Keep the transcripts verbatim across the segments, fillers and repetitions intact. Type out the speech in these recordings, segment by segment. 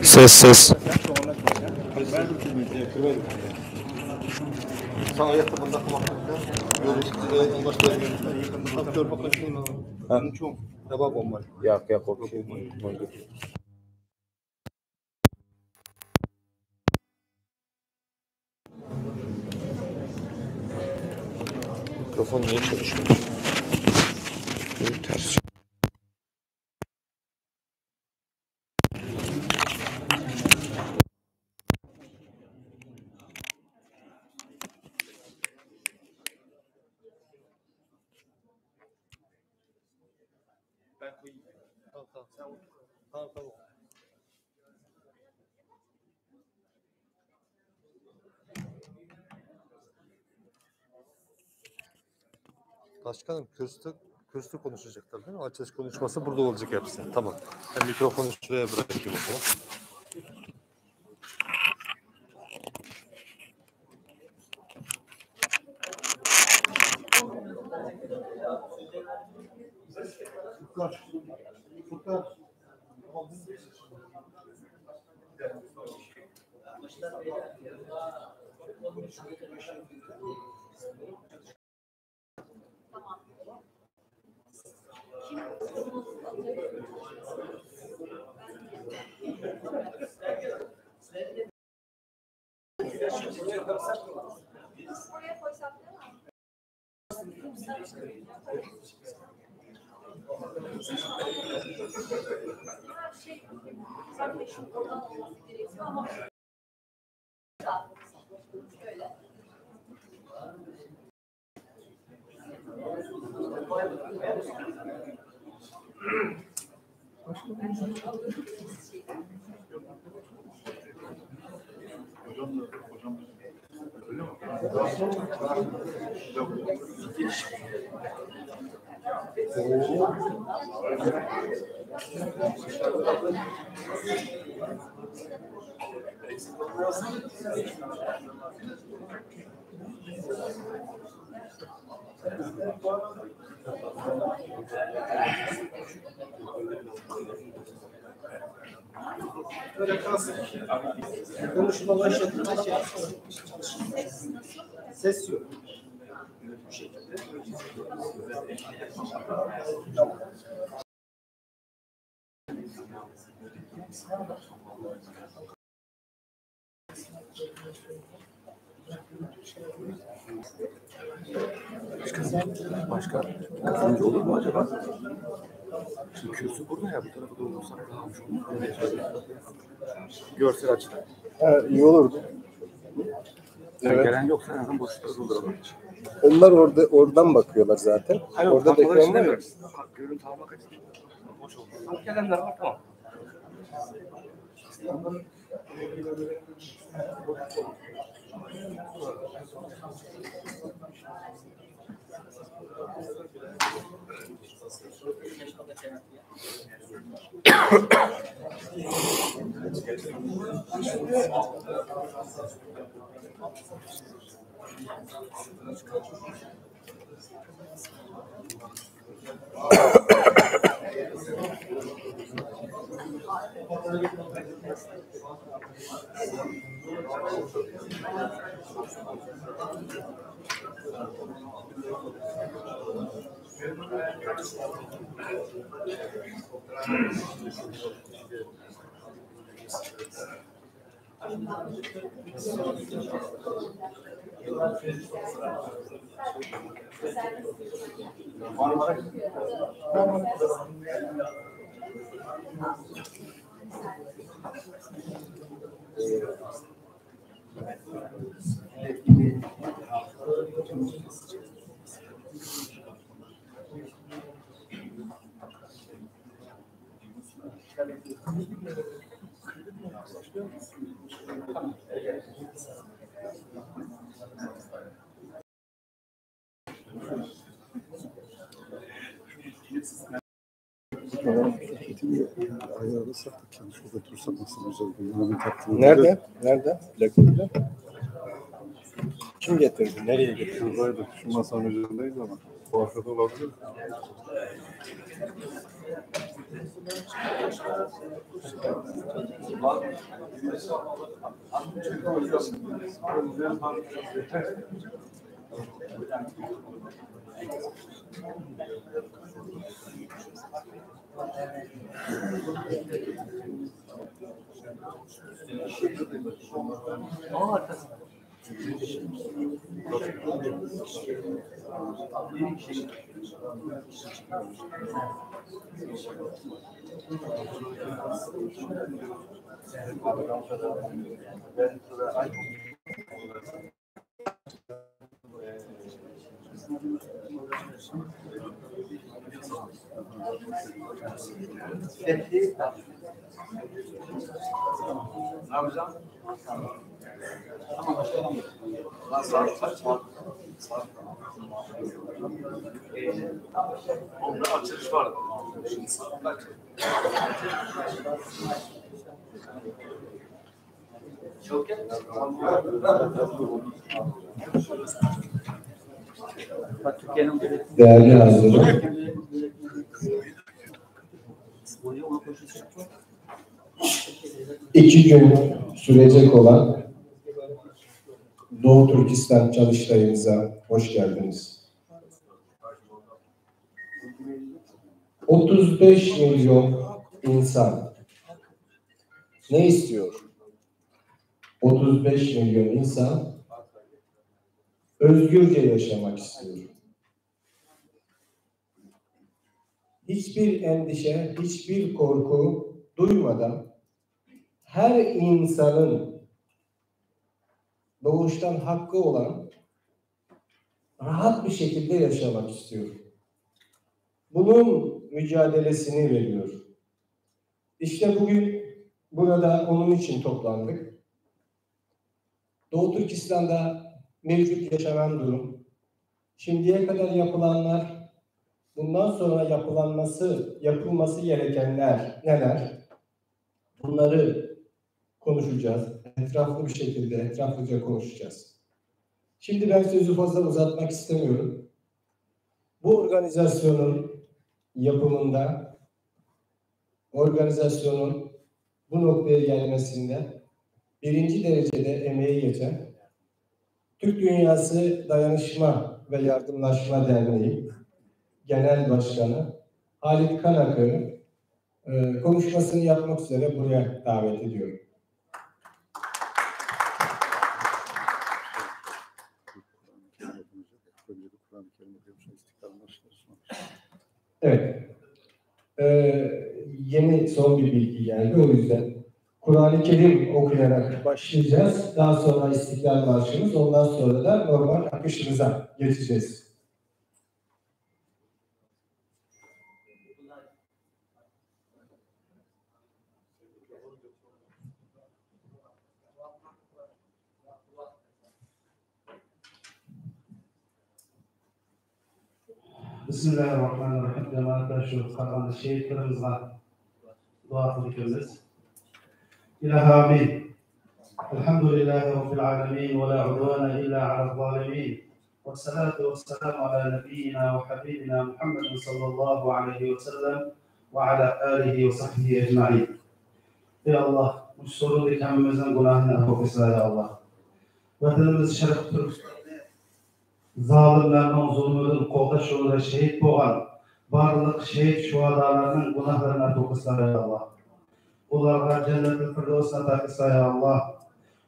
Ses, ses. Sen ayakta bunda kulaklıkta. Yolun başına. Bak, gör bakalım. Ha? Çok. Tamam, olmaz. Yok, yok, o bir şey. Mikrofon niye çalışmıyor? Bu ters. Ben koyayım. Tamam, tamam. Sen otur. Tamam, tamam. Başkanım, kürsüde, kürsüde konuşacaklar değil mi? Açılış konuşması burada olacak hepsi. Tamam. Ben mikrofonu şuraya bırakayım o zaman. Konuşma başladı. Ses yok. Başka katılımcı olur mu acaba? Şimdi kürsü burada ya, bu tarafa doğru olsak daha hoş olur. Görsel açıdan. Ha, iyi olurdu. Yani evet. Gelen yoksa en azından boşlukları dolduralım. Onlar orada, oradan bakıyorlar zaten. Hayır, orada da ekran var ya. Görüntü almak açısından boş oldu. Gelenler var, tamam. Ayarlasak da kendi şurada dursak nasıl güzel olur. Nerede? Nerede? Plakette. Kim getirdi? Nereye getirdi? Şuradaydı. Şu masanın üzerindeyiz ama. Onda açılış var. Değerli hazırlar, iki gün sürecek olan Doğu Türkistan çalıştayımıza hoş geldiniz. Otuz beş milyon insan ne istiyor? Otuz beş milyon insan özgürce yaşamak istiyor. Hiçbir endişe, hiçbir korku duymadan her insanın doğuştan hakkı olan rahat bir şekilde yaşamak istiyor. Bunun mücadelesini veriyor. İşte bugün burada onun için toplandık. Doğu Türkistan'da mevcut yaşanan durum, şimdiye kadar yapılanlar, bundan sonra yapılanması, yapılması gerekenler neler? Bunları konuşacağız. Etraflı bir şekilde, etraflıca konuşacağız. Şimdi ben sözü fazla uzatmak istemiyorum. Bu organizasyonun yapımında, organizasyonun bu noktaya gelmesinde birinci derecede emeği geçen Türk Dünyası Dayanışma ve Yardımlaşma Derneği Genel Başkanı Halit Kanak'ı e, konuşmasını yapmak üzere buraya davet ediyorum. Evet. E, yeni son bir bilgi geldi. O yüzden Kur'an-ı Kerim okuyarak başlayacağız. Daha sonra İstiklal Marşımız, ondan sonra da normal akışımıza geçeceğiz. بسم الله الرحمن الرحيم. جامائەت، شۇ قارىغاندا شېھىتلىرىمىزغا دۇئا قىلىپ كىرىمىز. ئىلاھى ئامىن. الحمد لله رب العالمين، ولا عدوان إلا على الظالمين. والصلاة والسلام على نبينا وحبيبنا محمد صلى الله عليه وسلم وعلى آله وصحبه أجمعين. ئەي ئاللاھ، مۇشۇ سورۇندىكى ھەممىمىزنىڭ گۇناھىنى ئەپۇ قىلسىلا، يا ئاللاھ. ۋەتىنىمىز شەرقىي تۈركىستاننى زالىملارنىڭ زۇلمىدىن قوغداش يولىدا شېھىت بولغان بارلىق شېھىت شۇھادالارنىڭ گۇناھلىرىنى ئەپۇ قىلسىلا، يا ئاللاھ. ئۇلارغا جەننەتۇل فىردەۋسنى ئاتا قىلسىلا، يا ئاللاھ.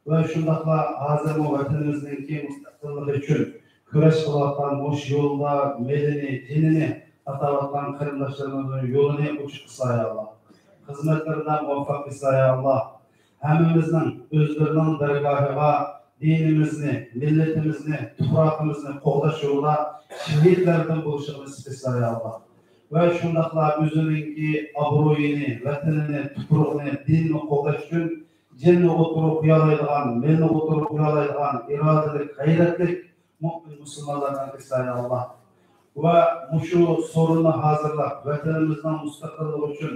ۋە شۇنداقلا ھازىرمۇ ۋەتىنىمىزنىڭكى مۇستەقىللىقى ئۈچۈن كۈرەش قىلىۋاتقان، مۇشۇ يولدا مېلىنى، جېنىنى ئاتاۋاتقان قېرىنداشلىرىمىزنىڭ يولىنى ئوچۇق قىلسىلا، يا ئاللاھ. خىزمەتلىرىدە مۇۋەپپەق قىلسىلا، يا ئاللاھ. ھەممىمىزنىڭ ئۆزلىرىنىڭ دەرگاھىغا دىنىمىزنى، مىللىتىمىزنى، تۇپراقىمىزنى قوغداش يولىدا شېھىتلەردىن بولۇشىغا نېسىپ قىلسىلا، يا ئاللاھ. ۋە شۇنداقلا ئۆزىنىڭكى ئابرۇيىنى، ۋەتىنىنى، تۇپرىقىنى، دىنىنى قوغداش ئۈچۈن جېنىنى ئوتتۇرىغا قويالايدىغان، مېلىنى ئوتتۇرىغا قويالايدىغان ئىرادىلىك، غەيرەتلىك مۆمىن مۇسۇلمانلاردىن قىلسىلا، يا ئاللاھ. ۋە مۇشۇ سورۇننى ھازىرلاپ، ۋەتىنىمىزنىڭ مۇستەقىللىقى ئۈچۈن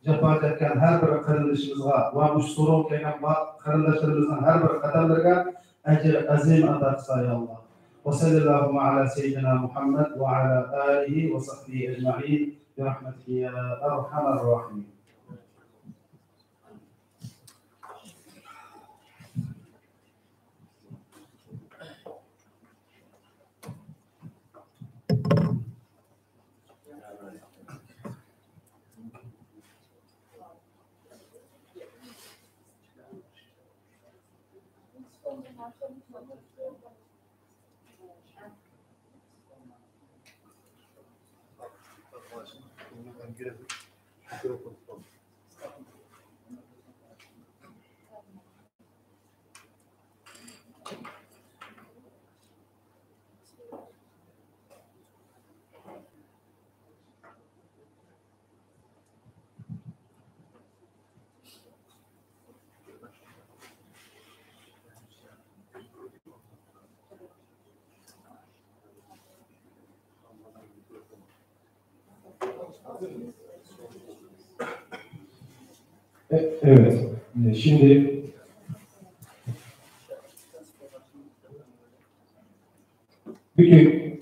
جاپا چەككەن ھەر بىر قېرىندىشىمىزغا ۋە مۇشۇ سورۇنغا كەلگەن بار قېرىنداشلىرىمىزنىڭ ھەر بىر قەدەملىرىگە ئەجرى ئەزىم ئاتا قىلسا، يا ئاللاھ. وصلى اللهم على سيدنا محمد وعلى آله وصحبه أجمعين برحمتك يا أرحم الراحمين. E-, Evet. E, şimdi bütün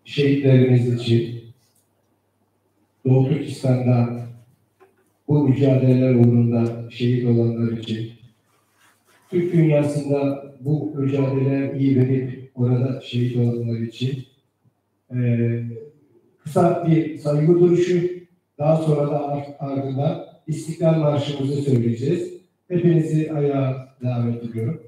şehitlerimiz için, Doğu Türkistan'da bu mücadeleler uğrunda şehit olanlar için, Türk dünyasında bu mücadeleler iyi verip orada şehit olanlar için, e, kısa bir saygı duruşu, daha sonra da ar-, ardından İstiklal Marşımızı söyleyeceğiz. Hepinizi ayağa davet ediyorum.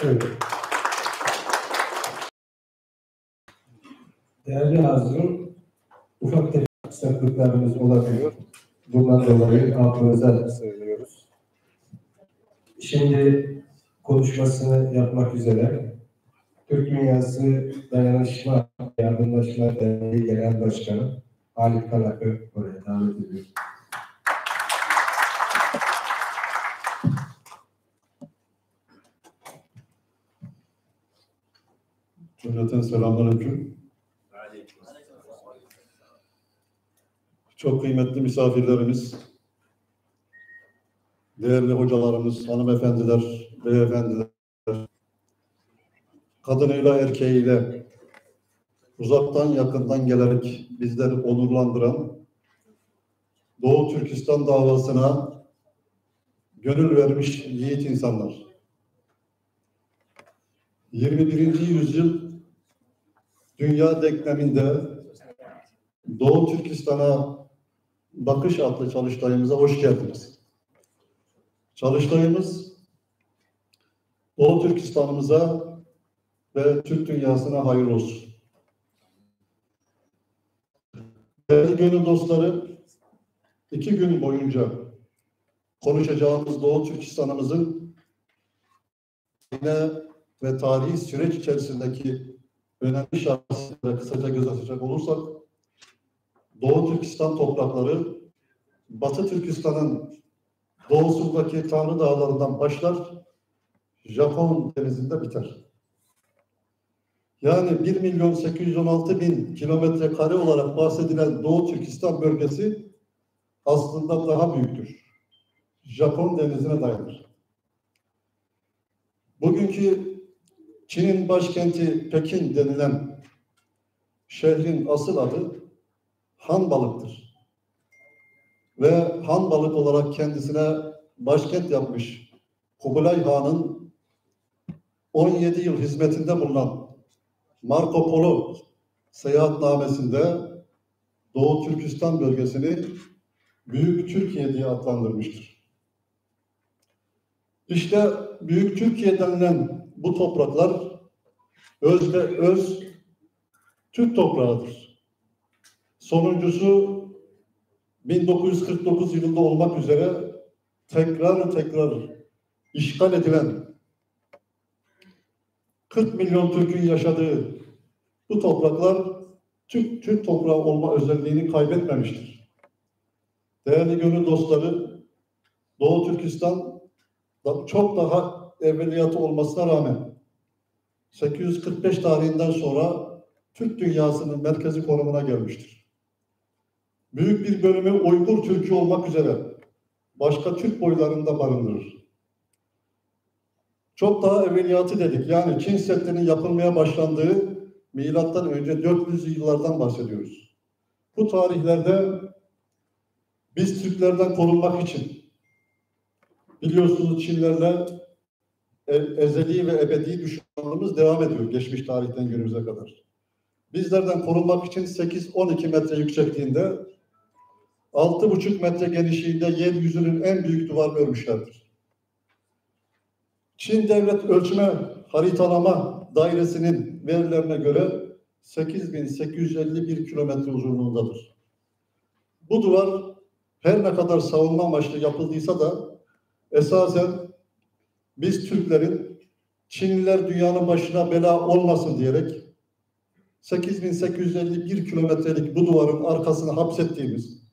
Evet. Değerli hazırım, ufak tefek aksaklıklarımız olabiliyor. Bundan dolayı affınıza sığınıyoruz. Şimdi konuşmasını yapmak üzere Türk Dünyası Dayanışma, Yardımlaşma Derneği Genel Başkanı Halit Kanak'ı buraya davet ediyorum. Cümleten selamünaleyküm. Çok kıymetli misafirlerimiz, değerli hocalarımız, hanımefendiler, beyefendiler, kadınıyla erkeğiyle uzaktan yakından gelerek bizleri onurlandıran, Doğu Türkistan davasına gönül vermiş yiğit insanlar. Yirmi birinci yüzyıl dünya denkleminde Doğu Türkistan'a Bakış adlı çalıştayımıza hoş geldiniz. Çalıştayımız Doğu Türkistan'ımıza ve Türk dünyasına hayırlı olsun. Değerli gönül dostları, iki gün boyunca konuşacağımız Doğu Türkistan'ımızın tarihine ve tarihi süreç içerisindeki önemli şahsiyetlere kısaca göz atacak olursak, Doğu Türkistan toprakları Batı Türkistan'ın doğusundaki Tanrı Dağları'ndan başlar, Japon denizinde biter. Yani bir milyon sekiz yüz on altı bin kilometre kare olarak bahsedilen Doğu Türkistan bölgesi aslında daha büyüktür. Japon denizine dayanır. Bugünkü Çin'in başkenti Pekin denilen şehrin asıl adı Hanbalık'tır. Ve Hanbalık olarak kendisine başkent yapmış Kublay Han'ın on yedi yıl hizmetinde bulunan Marco Polo seyahatnamesinde Doğu Türkistan bölgesini Büyük Türkiye diye adlandırmıştır. İşte Büyük Türkiye denilen bu topraklar özde öz Türk toprağıdır. Sonuncusu bin dokuz yüz kırk dokuz yılında olmak üzere tekrar tekrar işgal edilen kırk milyon Türk'ün yaşadığı bu topraklar Türk, Türk toprağı olma özelliğini kaybetmemiştir. Değerli gönül dostları, Doğu Türkistan da çok daha evveliyatı olmasına rağmen sekiz yüz kırk beş tarihinden sonra Türk dünyasının merkezi konumuna gelmiştir. Büyük bir bölümü Uygur Türk'ü olmak üzere başka Türk boylarını da barındırır. Çok daha evveliyatı dedik, yani Çin Seddi'nin yapılmaya başlandığı milattan önce dört yüz yıllardan bahsediyoruz. Bu tarihlerde biz Türklerden korunmak için, biliyorsunuz, Çinlerle e- ezeli ve ebedi düşmanlığımız devam ediyor geçmiş tarihten günümüze kadar. Bizlerden korunmak için sekiz on iki metre yüksekliğinde, altı buçuk metre genişliğinde yeryüzünün en büyük duvarını örmüşlerdir. Çin Devlet Ölçme Haritalama Dairesi'nin verilerine göre sekiz bin sekiz yüz elli bir kilometre uzunluğundadır. Bu duvar her ne kadar savunma amaçlı yapıldıysa da esasen biz Türklerin Çinliler dünyanın başına bela olmasın diyerek sekiz bin sekiz yüz elli bir kilometrelik bu duvarın arkasına hapsettiğimiz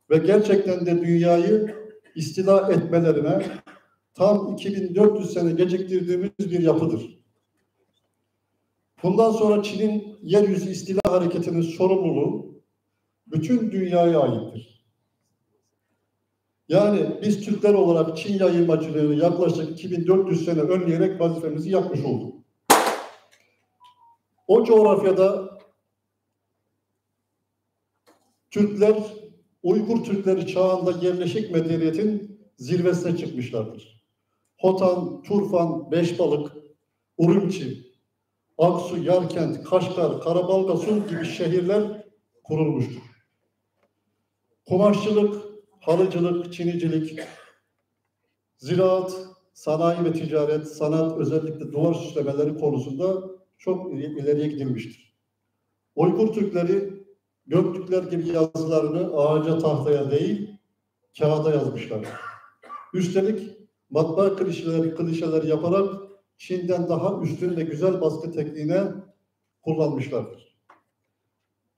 ve gerçekten de dünyayı istila etmelerine tam iki bin dört yüz sene geciktirdiğimiz bir yapıdır. Bundan sonra Çin'in yeryüzü istila hareketinin sorumluluğu bütün dünyaya aittir. Yani biz Türkler olarak Çin yayılmacılığını yaklaşık iki bin dört yüz sene önleyerek vazifemizi yapmış olduk. O coğrafyada Türkler, Uygur Türkleri çağında yerleşik medeniyetin zirvesine çıkmışlardır. Hotan, Turfan, Beşbalık, Urumçi, Aksu, Yarkent, Kaşgar, Karabalgasun gibi şehirler kurulmuştur. Kumaşçılık, halıcılık, çinicilik, ziraat, sanayi ve ticaret, sanat, özellikle duvar süslemeleri konusunda çok ileri- ileriye gidilmiştir. Uygur Türkleri Göktürkler gibi yazılarını ağaca, tahtaya değil, kağıda yazmışlar. Üstelik matbaa klişeleri, klişeleri yaparak Çin'den daha üstün ve güzel baskı tekniğine kullanmışlardır.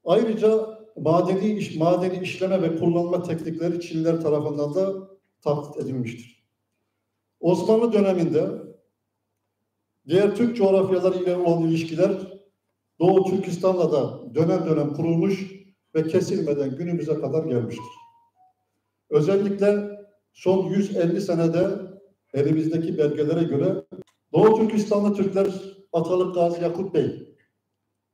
Ayrıca madeni iş, madeni işleme ve kullanma teknikleri Çinliler tarafından da taklit edilmiştir. Osmanlı döneminde diğer Türk coğrafyaları ile olan ilişkiler Doğu Türkistan'la da dönem dönem kurulmuş ve kesilmeden günümüze kadar gelmiştir. Özellikle son yüz elli senede elimizdeki belgelere göre Doğu Türkistanlı Türkler Atalık Gazi Yakup Bey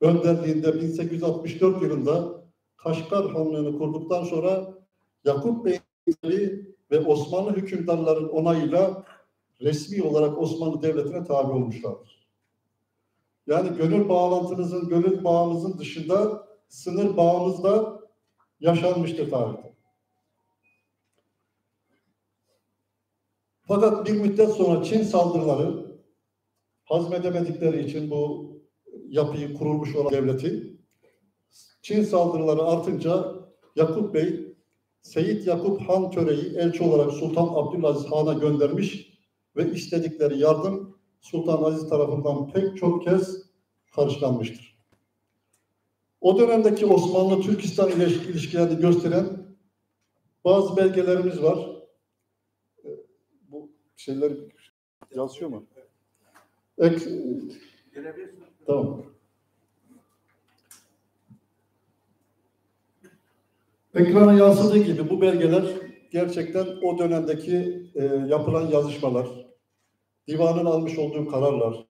önderliğinde bin sekiz yüz altmış dört yılında Kaşgar Hanlığı'nı kurduktan sonra Yakup Bey ve Osmanlı hükümdarların onayıyla resmi olarak Osmanlı Devleti'ne tabi olmuşlardır. Yani gönül bağlantımızın, gönül bağımızın dışında sınır bağımız da yaşanmıştır tarihte. Fakat bir müddet sonra Çin saldırıları hazmedemedikleri için bu yapıyı, kurulmuş olan devleti, Çin saldırıları artınca Yakup Bey, Seyit Yakup Han Töre'yi elçi olarak Sultan Abdülaziz Han'a göndermiş ve istedikleri yardım Sultan Aziz tarafından pek çok kez karşılanmıştır. O dönemdeki Osmanlı-Türkistan ile ilişkilerini gösteren bazı belgelerimiz var. Bu şeyler yazıyor mu? Ek, tamam. Ekrana yansıdığı gibi bu belgeler gerçekten o dönemdeki e, yapılan yazışmalar, divanın almış olduğu kararlar,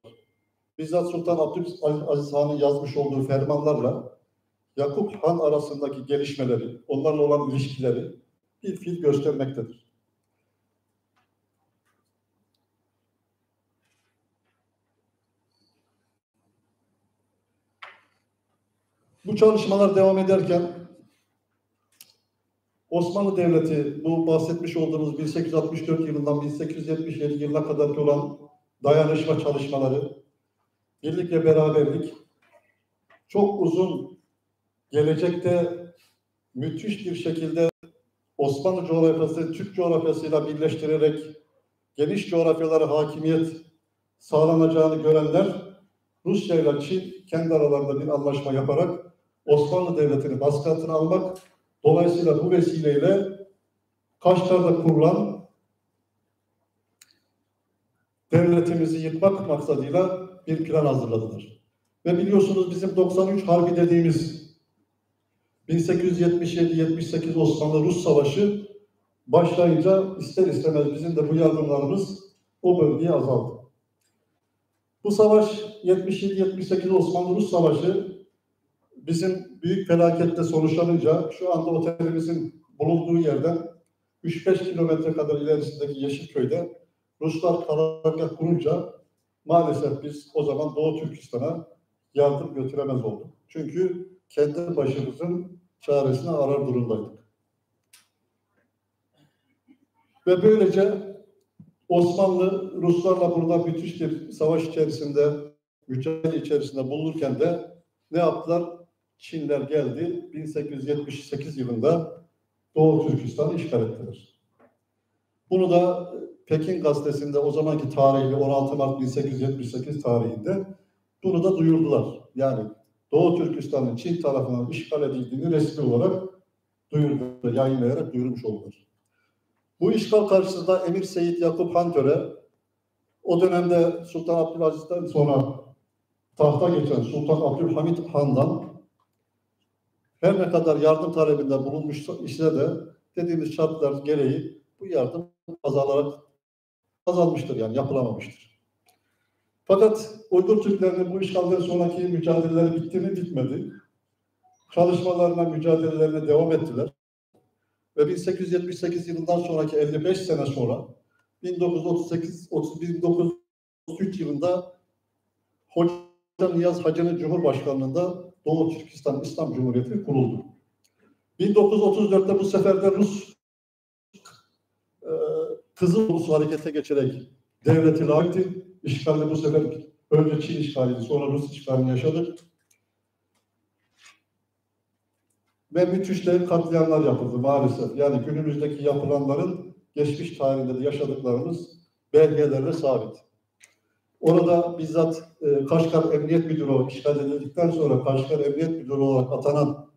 bizzat Sultan Abdülaziz Han'ın yazmış olduğu fermanlarla Yakup Han arasındaki gelişmeleri, onlarla olan ilişkileri bir fiil göstermektedir. Bu çalışmalar devam ederken Osmanlı Devleti bu bahsetmiş olduğumuz bin sekiz yüz altmış dört yılından bin sekiz yüz yetmiş yedi yılına kadar olan dayanışma çalışmaları, birlik ve beraberlik çok uzun, gelecekte müthiş bir şekilde Osmanlı coğrafyasını Türk coğrafyasıyla birleştirerek geniş coğrafyalara hakimiyet sağlanacağını görenler Rusya ile Çin kendi aralarında bir anlaşma yaparak Osmanlı Devleti'ni baskı altına almak, dolayısıyla bu vesileyle Kaşgar'da kurulan devletimizi yıkmak maksadıyla bir plan hazırladılar. Ve biliyorsunuz bizim doksan üç Harbi dediğimiz bin sekiz yüz yetmiş yedi yetmiş sekiz Osmanlı-Rus Savaşı başlayınca ister istemez bizim de bu yardımlarımız o bölgeye azaldı. Bu savaş yetmiş yedi yetmiş sekiz Osmanlı-Rus Savaşı bizim büyük felaketle sonuçlanınca şu anda otelimizin bulunduğu yerden üç beş kilometre kadar ilerisindeki Yeşilköy'de Ruslar karargah kurunca maalesef biz o zaman Doğu Türkistan'a yardım götüremez olduk. Çünkü kendi başımızın çaresini arar durumdaydık. Ve böylece Osmanlı Ruslarla burada müthiş bir savaş içerisinde, mücadele içerisinde bulunurken de ne yaptılar? Çinler geldi, bin sekiz yüz yetmiş sekiz yılında Doğu Türkistan'ı işgal ettiler. Bunu da Pekin gazetesinde o zamanki tarihli on altı Mart bin sekiz yüz yetmiş sekiz tarihinde bunu da duyurdular. Yani Doğu Türkistan'ın Çin tarafından işgal edildiğini resmi olarak duyurdu, yayınlayarak duyurmuş oldular. Bu işgal karşısında Emir Seyit Yakup Han Töre, o dönemde Sultan Abdülaziz'den sonra tahta geçen Sultan Abdülhamit Han'dan her ne kadar yardım talebinde bulunmuş ise de dediğimiz şartlar gereği bu yardım azalarak azalmıştır, yani yapılamamıştır. Fakat Uygur Türklerinin bu işgalden sonraki mücadeleleri bitti mi? Bitmedi. Çalışmalarına, mücadelelerine devam ettiler. Ve bin sekiz yüz yetmiş sekiz yılından sonraki elli beş sene sonra bin dokuz yüz otuz sekiz, otuz, bin dokuz yüz otuz üç yılında Hoca Niyaz Hacı'nın Cumhurbaşkanlığında Doğu Türkistan İslam Cumhuriyeti kuruldu. bin dokuz yüz otuz dörtte bu sefer de Rus e, Kızıl Ordusu harekete geçerek Devleti layıktı. İşgalini bu sefer önce Çin işgaliydi, sonra Rus işgalini yaşadık. Ve müthiş de katliamlar yapıldı maalesef. Yani günümüzdeki yapılanların geçmiş tarihinde de yaşadıklarımız belgelerle sabit. Orada bizzat e, Kaşgar Emniyet Müdürü o işgal edildikten sonra Kaşgar Emniyet Müdürü olarak atanan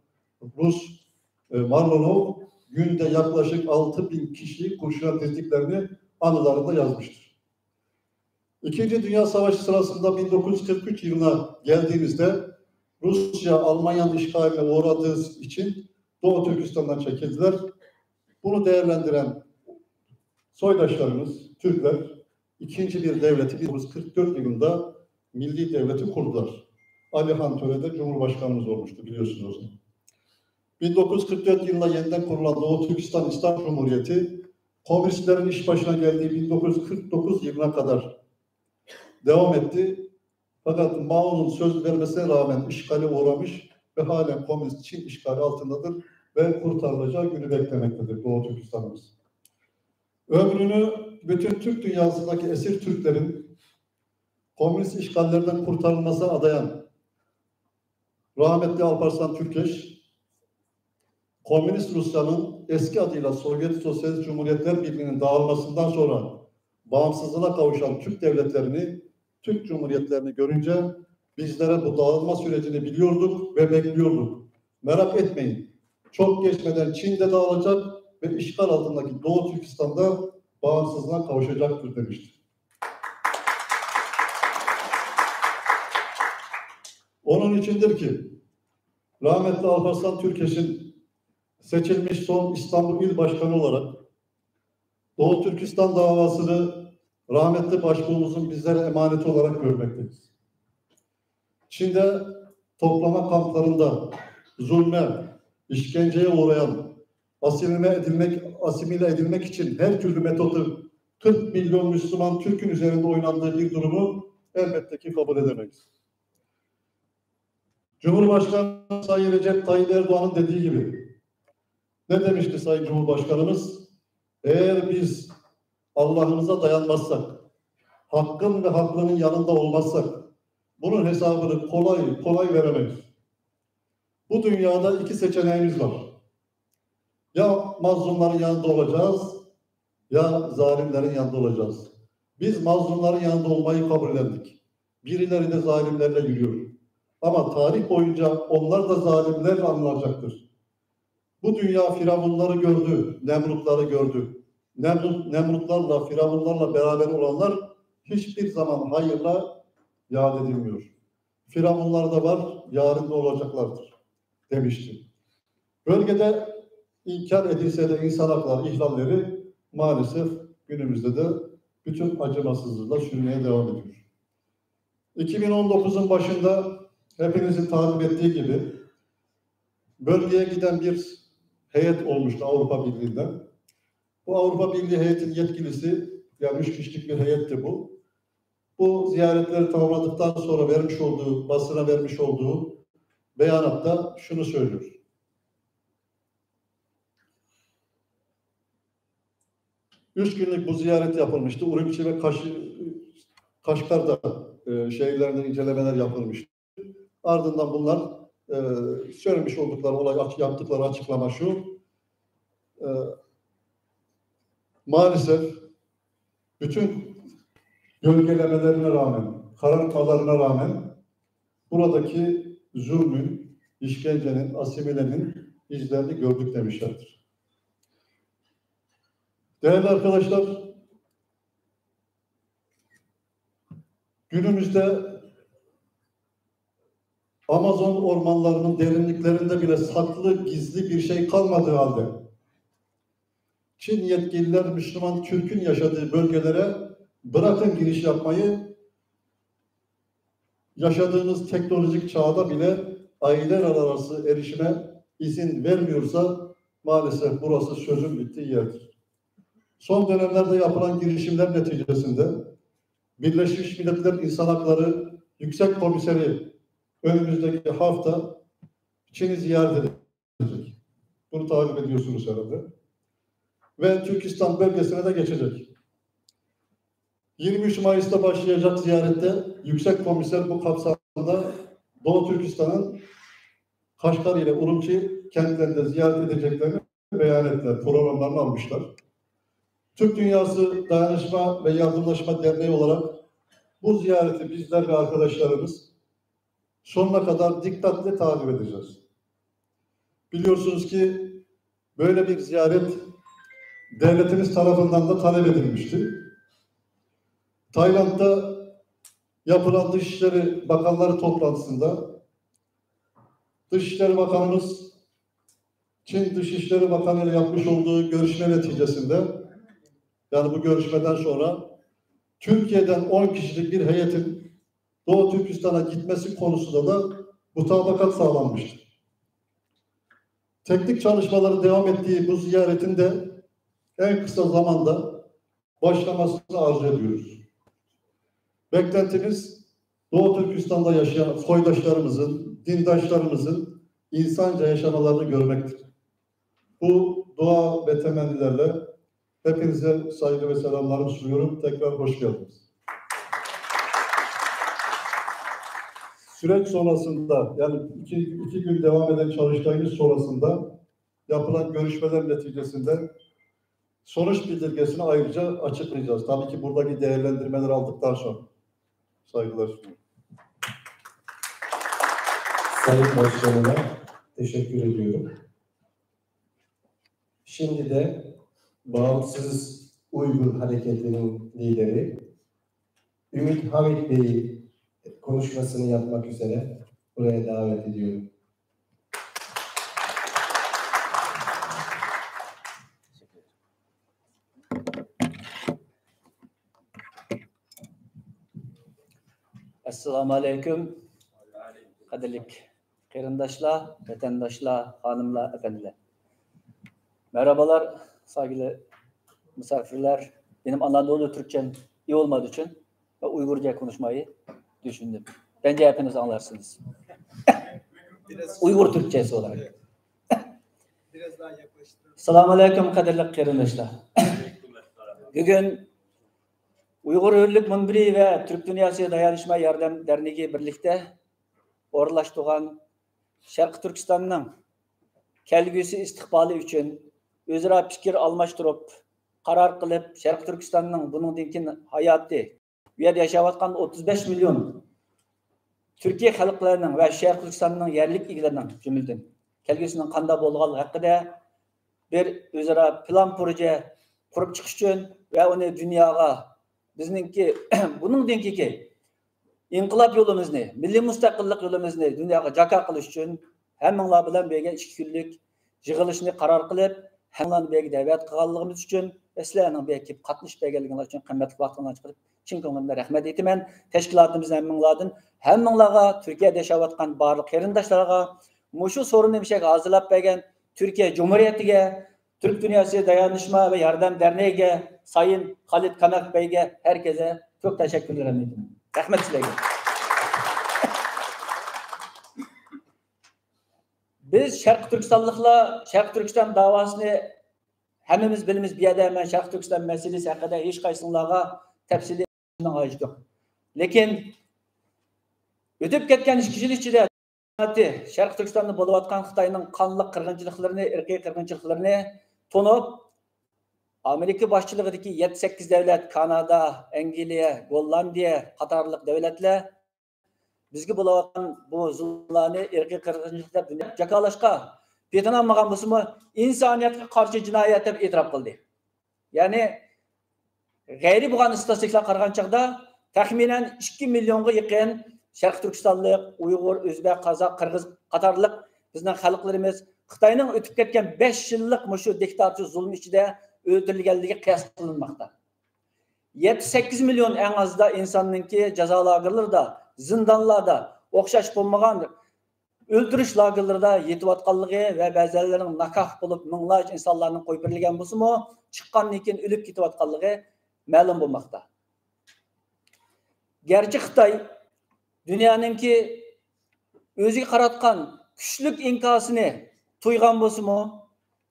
Rus e, Marlonov günde yaklaşık altı bin kişiyi kurşuna dizdiklerini anılarında yazmıştır. İkinci Dünya Savaşı sırasında bin dokuz yüz kırk üç yılına geldiğimizde Rusya Almanya'nın işgaline uğradığı için Doğu Türkistan'dan çekildiler. Bunu değerlendiren soydaşlarımız, Türkler, ikinci bir devleti bin dokuz yüz kırk dört yılında milli devleti kurdular. Ali Han Töre de Cumhurbaşkanımız olmuştu biliyorsunuz o zaman. bin dokuz yüz kırk dört yılında yeniden kurulan Doğu Türkistan İslam Cumhuriyeti, komünistlerin iş başına geldiği bin dokuz yüz kırk dokuz yılına kadar devam etti. Fakat Mao'nun söz vermesine rağmen işgale uğramış ve halen komünist Çin işgali altındadır ve kurtarılacağı günü beklemektedir Doğu Türkistan'ımız. Ömrünü bütün Türk dünyasındaki esir Türklerin komünist işgallerden kurtarılmasına adayan rahmetli Alparslan Türkeş, komünist Rusya'nın eski adıyla Sovyet Sosyalist Cumhuriyetler Birliği'nin dağılmasından sonra bağımsızlığına kavuşan Türk devletlerini, Türk cumhuriyetlerini görünce bizlere bu dağılma sürecini biliyorduk ve bekliyorduk. Merak etmeyin. Çok geçmeden Çin de dağılacak ve işgal altındaki Doğu Türkistan da bağımsızlığına kavuşacaktır demiştir. Onun içindir ki rahmetli Alparslan Türkeş'in seçilmiş son İstanbul İl Başkanı olarak Doğu Türkistan davasını rahmetli başbuğumuzun bizlere emaneti olarak görmekteyiz. Çin'de toplama kamplarında zulme, işkenceye uğrayan, asimile edilmek, asimile edilmek için her türlü metodu kırk milyon Müslüman Türk'ün üzerinde oynandığı bir durumu elbette ki kabul edemeyiz. Cumhurbaşkanı Sayın Recep Tayyip Erdoğan'ın dediği gibi, ne demişti Sayın Cumhurbaşkanımız? Eğer biz Allah'ımıza dayanmazsak, hakkın ve haklının yanında olmazsak, bunun hesabını kolay kolay veremeyiz. Bu dünyada iki seçeneğimiz var. Ya mazlumların yanında olacağız, ya zalimlerin yanında olacağız. Biz mazlumların yanında olmayı kabullendik. Birileri de zalimlerle yürüyor. Ama tarih boyunca onlar da zalimlerle anılacaktır. Bu dünya firavunları gördü, Nemrutları gördü. Nemrut, Nemrutlarla, firavunlarla beraber olanlar hiçbir zaman hayırla yad edilmiyor. Firavunlar da var, yarın da olacaklardır demişti. Bölgede inkar edilse de insan hakları ihlalleri maalesef günümüzde de bütün acımasızlığıyla sürmeye devam ediyor. iki bin on dokuzun başında hepinizin takip ettiği gibi bölgeye giden bir heyet olmuştu Avrupa Birliği'nden. Bu Avrupa Birliği heyetin yetkilisi, yani üç kişilik bir heyetti bu. Bu ziyaretleri tamamladıktan sonra vermiş olduğu, basına vermiş olduğu beyanatta şunu söylüyor. Üç günlük bu ziyaret yapılmıştı. Urumçi ve Kaş, Kaşgar'da e, şehirlerinde incelemeler yapılmıştı. Ardından bunlar e, söylemiş oldukları olay, aç- yaptıkları açıklama şu. E, maalesef bütün gölgelemelerine rağmen, karartmalarına rağmen buradaki zulmün, işkencenin, asimilenin izlerini gördük demişlerdir. Değerli arkadaşlar, günümüzde Amazon ormanlarının derinliklerinde bile saklı, gizli bir şey kalmadığı halde Çin yetkililer Müslüman Türk'ün yaşadığı bölgelere bırakın giriş yapmayı, yaşadığımız teknolojik çağda bile aileler arası erişime izin vermiyorsa maalesef burası sözün bittiği yerdir. Son dönemlerde yapılan girişimler neticesinde Birleşmiş Milletler İnsan Hakları Yüksek Komiseri önümüzdeki hafta Çin'i ziyaret edecek. Bunu takip ediyorsunuz herhalde. Ve Türkistan bölgesine de geçecek. yirmi üç Mayıs'ta başlayacak ziyarette Yüksek Komiser bu kapsamda Doğu Türkistan'ın Kaşgar ile Urumçi kentlerinde ziyaret edeceklerini beyan ettiler, programlarını almışlar. Türk Dünyası Dayanışma ve Yardımlaşma Derneği olarak bu ziyareti bizler ve arkadaşlarımız sonuna kadar dikkatle takip edeceğiz. Biliyorsunuz ki böyle bir ziyaret devletimiz tarafından da talep edilmişti. Tayland'da yapılan Dışişleri Bakanları toplantısında Dışişleri Bakanımız Çin Dışişleri Bakanı ile yapmış olduğu görüşme neticesinde, yani bu görüşmeden sonra Türkiye'den on kişilik bir heyetin Doğu Türkistan'a gitmesi konusunda da mutabakat sağlanmıştır. Teknik çalışmaları devam ettiği bu ziyaretin de en kısa zamanda başlamasını arzu ediyoruz. Beklentimiz Doğu Türkistan'da yaşayan soydaşlarımızın, dindaşlarımızın insanca yaşamalarını görmektir. Bu dua ve temennilerle hepinize saygı ve selamlarımı sunuyorum. Tekrar hoş geldiniz. Süreç sonrasında, yani iki, iki gün devam eden çalıştayımız sonrasında yapılan görüşmeler neticesinde sonuç bildirgesini ayrıca açıklayacağız. Tabii ki buradaki değerlendirmeleri aldıktan sonra. Saygılar sunuyorum. Sayın Başkanıma teşekkür ediyorum. Şimdi de Bağımsız Uygur Hareketi'nin lideri Ümit Hamit Bey'i konuşmasını yapmak üzere buraya davet ediyorum. ئەسسالامۇئەلەيكۇم. قەدىرلىك قېرىنداشلار، ۋەتەنداشلار، خانىملار، ئەپەندىلەر. Merhabalar, saygılı misafirler. Benim Anadolu Türkçem iyi olmadığı için ve Uygurca konuşmayı düşündüm. Bence hepiniz anlarsınız. Uygur Türkçesi olarak. Selamun Aleyküm, قەدىرلىك قېرىنداشلار. بۈگۈن ئۇيغۇر ھۆرلۈك مۇنبىرى ۋە تۈرك دۇنياسى دايانىشما ياردەم دەرنىكى بىرلىكتە ئورۇنلاشتۇرغان شەرقىي تۈركىستاننىڭ كەلگۈسى ئىستىقبالى ئۈچۈن ئۆزئارا پىكىر ئالماشتۇرۇپ، قارار قىلىپ، شەرقىي تۈركىستاننىڭ بۇنىڭدىن كېيىن ھاياتى، ئۇ يەردە ياشاۋاتقان ئوتتۇز بەش مىليون تۈركىي خەلقلەرنىڭ ۋە شەرقىي تۈركىستاننىڭ يەرلىك ئىگىلىرىنىڭ جۈملىدىن كەلگۈسىنىڭ قانداق بولىدىغانلىقى ھەققىدە بىر ئۆزئارا پىلان پروژە قۇرۇپ چىقىش ئۈچۈن ۋە ئۇنى دۇنياغا بىزنىڭكى بۇنىڭدىن كېيىنكى ئىنقىلاب يولىمىزنى، مىللىي مۇستەقىللىق يولىمىزنى دۇنياغا جاكار قىلىش ئۈچۈن ھەممىڭلار بىلەن بىرگە ئىككى كۈنلۈك يىغىلىشنى قارار قىلىپ، ھەممىڭلارنى بىرگە دەۋەت قىلغانلىقىمىز ئۈچۈن ۋە سىلەرنىڭ بىرگە كېلىپ قاتنىشىپ بەرگەنلىكىڭلار ئۈچۈن قىممەتلىك ۋاقتىڭلارنى چىقىرىپ، چىن كۆڭلۈمدىن رەھمەت ئېيتىمەن. تەشكىلاتىمىزنىڭ ھەممىڭلاردىن، ھەممىڭلارغا تۈركىيەدە ياشاۋاتقان بارلىق قېرىنداشلارغا، مۇشۇ سورۇننى مۇشۇ يەرگە ھازىرلاپ بەرگەن تۈركىيە جۇمھۇرىيىتىگە، تۈرك دۇنياسى دايانىشما ۋە ياردەم دەرنىكىگە، سايىن خالىد كاناك بەيگە، ھەر كەزە كۆپ تەشەككۈرلىرىمنى ئېيتىمەن. رەھمەت سىلەرگە. بىز شەرقىي تۈركىستانلىقلار شەرقىي تۈركىستان داۋاسىنى ھەممىمىز بىلىمىز. بۇ يەردە مەن شەرقىي تۈركىستان مەسىلىسى ھەققىدە ھېچقايسىڭلارغا تەپسىلىي ھاجىتى يوق. لېكىن ئۆتۈپ كەتكەن ئىككى يىل ئىچىدە شەرقىي تۈركىستاندا بولۇۋاتقان خىتاينىڭ قانلىق قىرغىنچىلىقلىرىنى، ئىرقىي قىرغىنچىلىقلىرىنى تونۇپ، ئامېرىكا باشچىلىقىدىكى يەتتە سەككىز دۆلەت، كانادا، ئەنگلىيە، گوللاندىيە قاتارلىق دۆلەتلەر بىزگە بولۇۋاتقان بۇ زۇلۇملارنى، ئىرقىي قىرغىنچىلىق دەپ دۇنيا جاكارلاشقا پېتىنالمىغان بولسىمۇ، ئىنسانىيەتكە قارشى جىنايەت دەپ ئېتىراپ قىلدى. يەنى غەيرىي بولغان ئىستاتىستىكىلارغا قارىغان چاغدا تەخمىنەن ئىككى مىليونغا يېقىن شەرقىي تۈركىستانلىق، ئۇيغۇر، ئۆزبەك، قازاق، قىرغىز قاتارلىق بىزنىڭ خەلقلىرىمىز خىتاينىڭ ئۆتۈپ كەتكەن بەش يىللىق مۇشۇ دىكتاتور زۇلۇمى ئىچىدە ئۆلتۈرۈلگەنلىكى قىياس قىلىنماقتا. يەتتە سەككىز مىليون ئەڭ ئازدا ئىنساننىڭكى جازا لاگېرلىرىدا، زىندانلاردا ئوخشاش بولمىغان ئۆلتۈرۈش لاگېرلىرىدا يېتىۋاتقانلىقى ۋە بەزىلەرنىڭ ناكاھ بولۇپ مىڭلارچە ئىنسانلارنىڭ قويۇپ بېرىلگەن بولسىمۇ، چىققاندىن كېيىن ئۆلۈپ كېتىۋاتقانلىقى مەلۇم بولماقتا. گەرچە خىتاي دۇنيانىڭكى ئۆزىگە قاراتقان كۈچلۈك ئىنكاسىنى تۇيغان بولسىمۇ،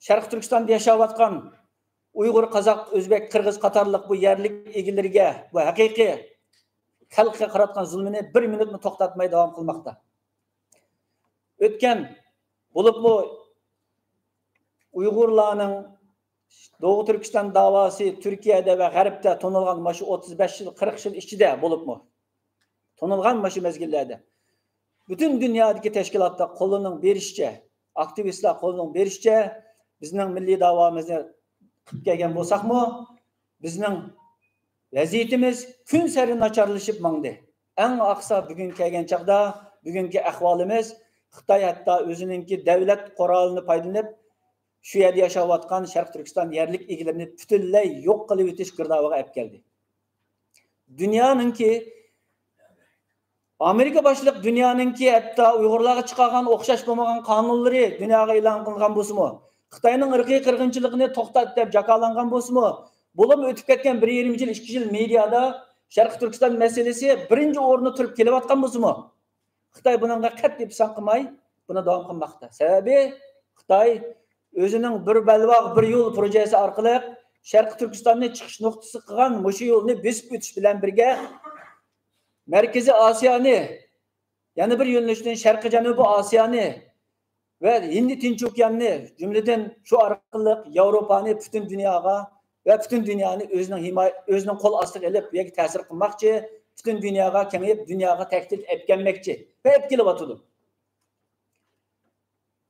شەرقىي تۈركىستاندا ياشاۋاتقان ئۇيغۇر، قازاق، ئۆزبەك، قىرغىز قاتارلىق بۇ يەرلىك ئىگىلىرىگە، بۇ ھەقىقىي خەلققە قاراتقان زۇلمىنى بىر مىنۇتمۇ توختاتماي داۋام قىلماقتا. ئۆتكەن، بولۇپمۇ ئۇيغۇرلارنىڭ دوغۇ تۈركىستان داۋاسى تۈركىيەدە ۋە غەربتە تونۇلغان مانا شۇ ئوتتۇز بەش يىل، قىرىق يىل ئىچىدە بولۇپمۇ، تونۇلغان مانا شۇ مەزگىللەردە پۈتۈن دۇنيادىكى تەشكىلاتلار قولىنىڭ بېرىشىچە، ئاكتىۋىستلار قولىنىڭ بېرىشىچە بىزنىڭ مىللىي داۋامىزنى قىلىپ كەلگەن بولساقمۇ، بىزنىڭ ۋەزىيىتىمىز كۈنسېرى ناچارلىشىپ ماڭدى. ئەڭ ئاقسا بۈگۈن كەلگەن چاغدا، بۈگۈنكى ئەھۋالىمىز، خىتاي ھەتتا ئۆزىنىڭكى دەۋلەت قورالىنى پايدىلىنىپ، شۇ يەردە ياشاۋاتقان شەرقىي تۈركىستان يەرلىك ئىگىلىرىنى پۈتۈنلەي يوق قىلىۋېتىش گىردابىغا ئەپ كەلدى. دۇنيانىڭكى، ئامېرىكا باشلىق دۇنيانىڭكى ھەتتا ئۇيغۇرلارغا چىقارغان ئوخشاش بولمىغان قانۇنلىرى دۇنياغا ئېلان قىلغان بولسىمۇ، خىتاينىڭ ئىرقىي قىرغىنچىلىقىنى توختات دەپ جاكارلانغان بولسىمۇ، بولۇپمۇ ئۆتۈپ كەتكەن بىر يېرىم يىل، ئىككى يىل مېدىيادا شەرقىي تۈركىستان مەسىلىسى بىرىنچى ئورۇندا تۇرۇپ كېلىۋاتقان بولسىمۇ، خىتاي بۇنىڭغا قەتئىي پىسەنت قىلماي، بۇنى داۋام قىلماقتا. سەۋەبى، خىتاي ئۆزىنىڭ بىر بەلباغ، بىر يول پروژېسى ئارقىلىق شەرقىي تۈركىستاننى چىقىش نۇقتىسى قىلغان مۇشۇ يولنى بېسىپ ئۆتۈش بىلەن بىرگە، مەركىزىي ئاسىيانى، يەنە بىر يۆنىلىشتىن شەرقىي جەنۇبىي ئاسىيانى ۋە ھىندى تىنچ ئوكياننى، جۈملىدىن شۇ ئارقىلىق ياۋروپانى پۈتۈن دۇنياغا ۋە پۈتۈن دۇنيانى ئۆزىنىڭ ھىمايە، ئۆزىنىڭ قول ئاستىغا ئېلىپ، بۇ يەرگە تەسىر قىلماقچى، پۈتۈن دۇنياغا كېڭىيىپ، دۇنياغا تەھدىت ئەپ كەلمەكچى ۋە ئەپ كېلىۋاتىدۇ.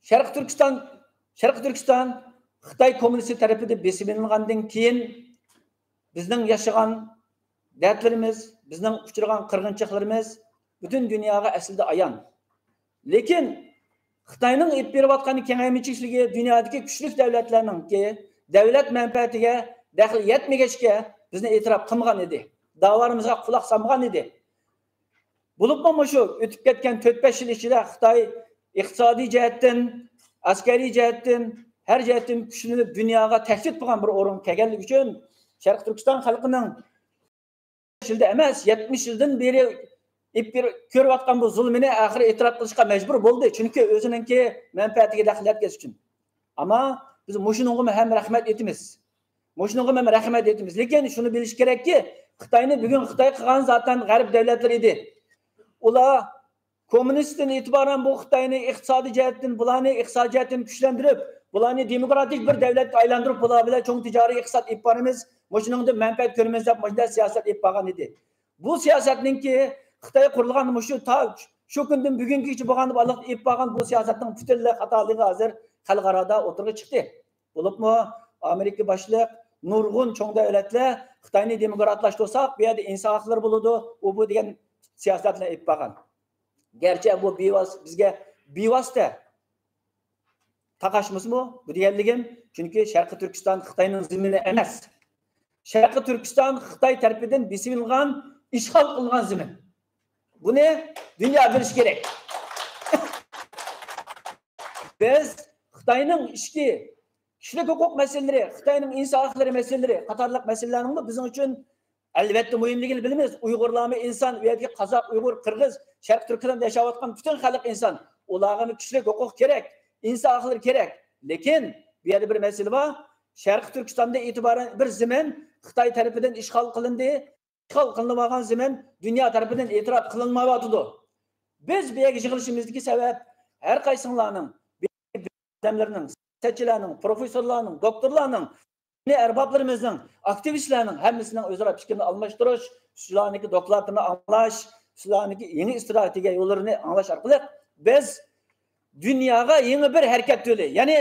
شەرقىي تۈركىستان، شەرقىي تۈركىستان خىتاي كوممۇنىستى تەرىپىدىن بېسىۋېلىنغاندىن كېيىن، بىزنىڭ ياشىغان دەردلىرىمىز، بىزنىڭ ئۇچرىغان قىرغىنچىلىقلىرىمىز پۈتۈن دۇنياغا ئەسلىدە ئايان. لېكىن خىتاينىڭ ئېلىپ بېرىۋاتقان كېڭەيمىچىلىكى دۇنيادىكى كۈچلۈك دەۋلەتلەرنىڭكى دەۋلەت مەنپەئەتىگە دەخلى يەتمىگەچكە، بىزنى ئېتىراپ قىلمىغان ئىدى. داۋالىرىمىزغا قۇلاق سالمىغان ئىدى. بولۇپمۇ مۇشۇ ئۆتۈپ كەتكەن تۆت بەش يىل ئىچىدە خىتاي ئىقتىسادىي جەھەتتىن، ئەسكەرىي جەھەتتىن، ھەر جەھەتتىن كۈچلىنىپ، دۇنياغا تەھدىت قىلغان بىر ئورۇنغا كەلگەنلىكى ئۈچۈن، شەرقىي تۈركىستان خەلقىنىڭ يىلدا ئەمەس، يەتمىش يىلدىن بېرى ئېلىپ بېرىپ كۆرۈۋاتقان بۇ زۇلمىنى ئاخىرى ئېتىراپ قىلىشقا مەجبۇر بولدى. چۈنكى ئۆزىنىڭكى مەنپەئەتىگە دەخلىيەت كەلگەن ئۈچۈن. ئەمما بىز مۇشۇنىڭغىمۇ ھەم رەھمەت ئېيتىمىز. مۇشۇنىڭغىمۇ ھەم رەھمەت ئېيتىمىز. لېكىن شۇنى بىلىش كېرەككى، خىتاينى بۈگۈن خىتاي قىلغان زاتەن غەرب دۆلەتلىرى ئىدى. ئۇلار كوممۇنىستتىن ئېتىبارەن بۇ خىتاينى ئىقتىسادىي جەھەتتىن، بۇلارنى ئىقتىسادىي جەھەتتىن كۈچلەندۈرۈپ، بۇلارنى دېموكراتىك بىر دۆلەتكە ئايلاندۇرۇپ، بۇلار بىلەن چوڭ تىجارىي ئىقتىساد ئېلىپ بارىمىز، مۇشۇنىڭدىن مەنپەئەت كۆرىمىز دەپ مۇشۇنداق سىياسەت ئېلىپ بارغان ئىدى. بۇ سىياسەتنىڭكى خىتاي قۇرۇلغان مۇشۇ تا شۇ كۈندىن بۈگۈنگىچە بولغان بارلىق ئېلىپ بارغان بۇ سىياسەتنىڭ پۈتۈنلەي خاتالىقى ھازىر خەلقئارادا ئوتتۇرىغا چىقتى. بولۇپمۇ ئامېرىكا باشلىق نۇرغۇن چوڭ دۆلەتلەر خىتاينى دېموكراتلاشتۇرساق، بۇ يەردە ئىنسان ھەقلىرى بولىدۇ، ئۇ بۇ دېگەن سىياسەتلەرنى ئېلىپ بارغان. گەرچە بۇ بىۋاس-، بىزگە بىۋاسىتە تاقاشمىسىمۇ، بۇ دېگەنلىكىم، چۈنكى شەرقىي تۈركىستان خىتاينىڭ زېمىنى ئەمەس. شەرقىي تۈركىستان خىتاي تەرىپىدىن بېسىۋېلىنغان، ئىشغال قىلىنغان زېمىن. بۇنى دۇنيا بىلىشى كېرەك. بىز خىتاينىڭ ئىچكى كىشىلىك ھوقۇق مەسىلىلىرى، خىتاينىڭ ئىنسان ھەقلىرى مەسىلىلىرى قاتارلىق مەسىلىلەرنىڭمۇ بىزنىڭ ئۈچۈن ئەلۋەتتە مۇھىملىكىنى بىلىمىز. ئۇيغۇرلارمۇ ئىنسان، ئۇ يەردىكى قازاق، ئۇيغۇر، قىرغىز، شەرقىي تۈركىستاندا ياشاۋاتقان پۈتۈن خەلق ئىنسان. ئۇلارغىمۇ كىشىلىك ھوقۇق كېرەك، ئىنسان ھەقلىرى كېرەك. لېكىن بۇ يەردە بىر مەسىلە بار. شەرقىي تۈركىستاندا ئېتىبارەن بىر زېمىن خىتاي تەرىپىدىن ئىشغال قىلىندى. ئىشغال قىلىنىۋالغان زېمىن دۇنيا تەرىپىدىن ئېتىراپ قىلىنمايۋاتىدۇ. بىز بۇ يەرگە يىغىلىشىمىزدىكى سەۋەب ھەر قايسىڭلارنىڭ، ئادەملەرنىڭ، سىياسەتچىلەرنىڭ، پروفېسسورلارنىڭ، دوكتورلارنىڭ، دىنىي ئەربابلىرىمىزنىڭ، ئاكتىۋىستلارنىڭ ھەممىسىنىڭ ئۆزئارا پىكرىنى ئالماشتۇرۇش، شۇلارنىڭكى دوكلاتىنى ئاڭلاش، شۇلارنىڭكى يېڭى ئىستراتېگىيە يوللىرىنى ئاڭلاش ئارقىلىق بىز دۇنياغا يېڭى بىر ھەرىكەت يولى، يەنى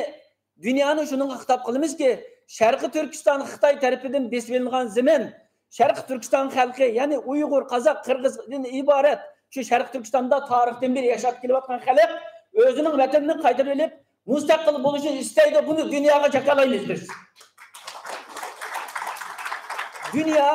دۇنيانى شۇنىڭغا خىتاب قىلىمىزكى، شەرقىي تۈركىستان خىتاي تەرىپىدىن بېسىۋېلىنغان زېمىن، شەرقىي تۈركىستان خەلقى، يەنى ئۇيغۇر، قازاق، قىرغىزدىن ئىبارەت شۇ شەرقىي تۈركىستاندا تارىختىن بېرى ياشاپ كېلىۋاتقان خەلق ئۆزىنىڭ ۋەتىنىنى قايتۇرۇۋېلىپ، مۇستەقىل بولۇشىنى ئىستەيدۇ. بۇنى دۇنياغا جاكارلايمىز بىز. دۇنيا،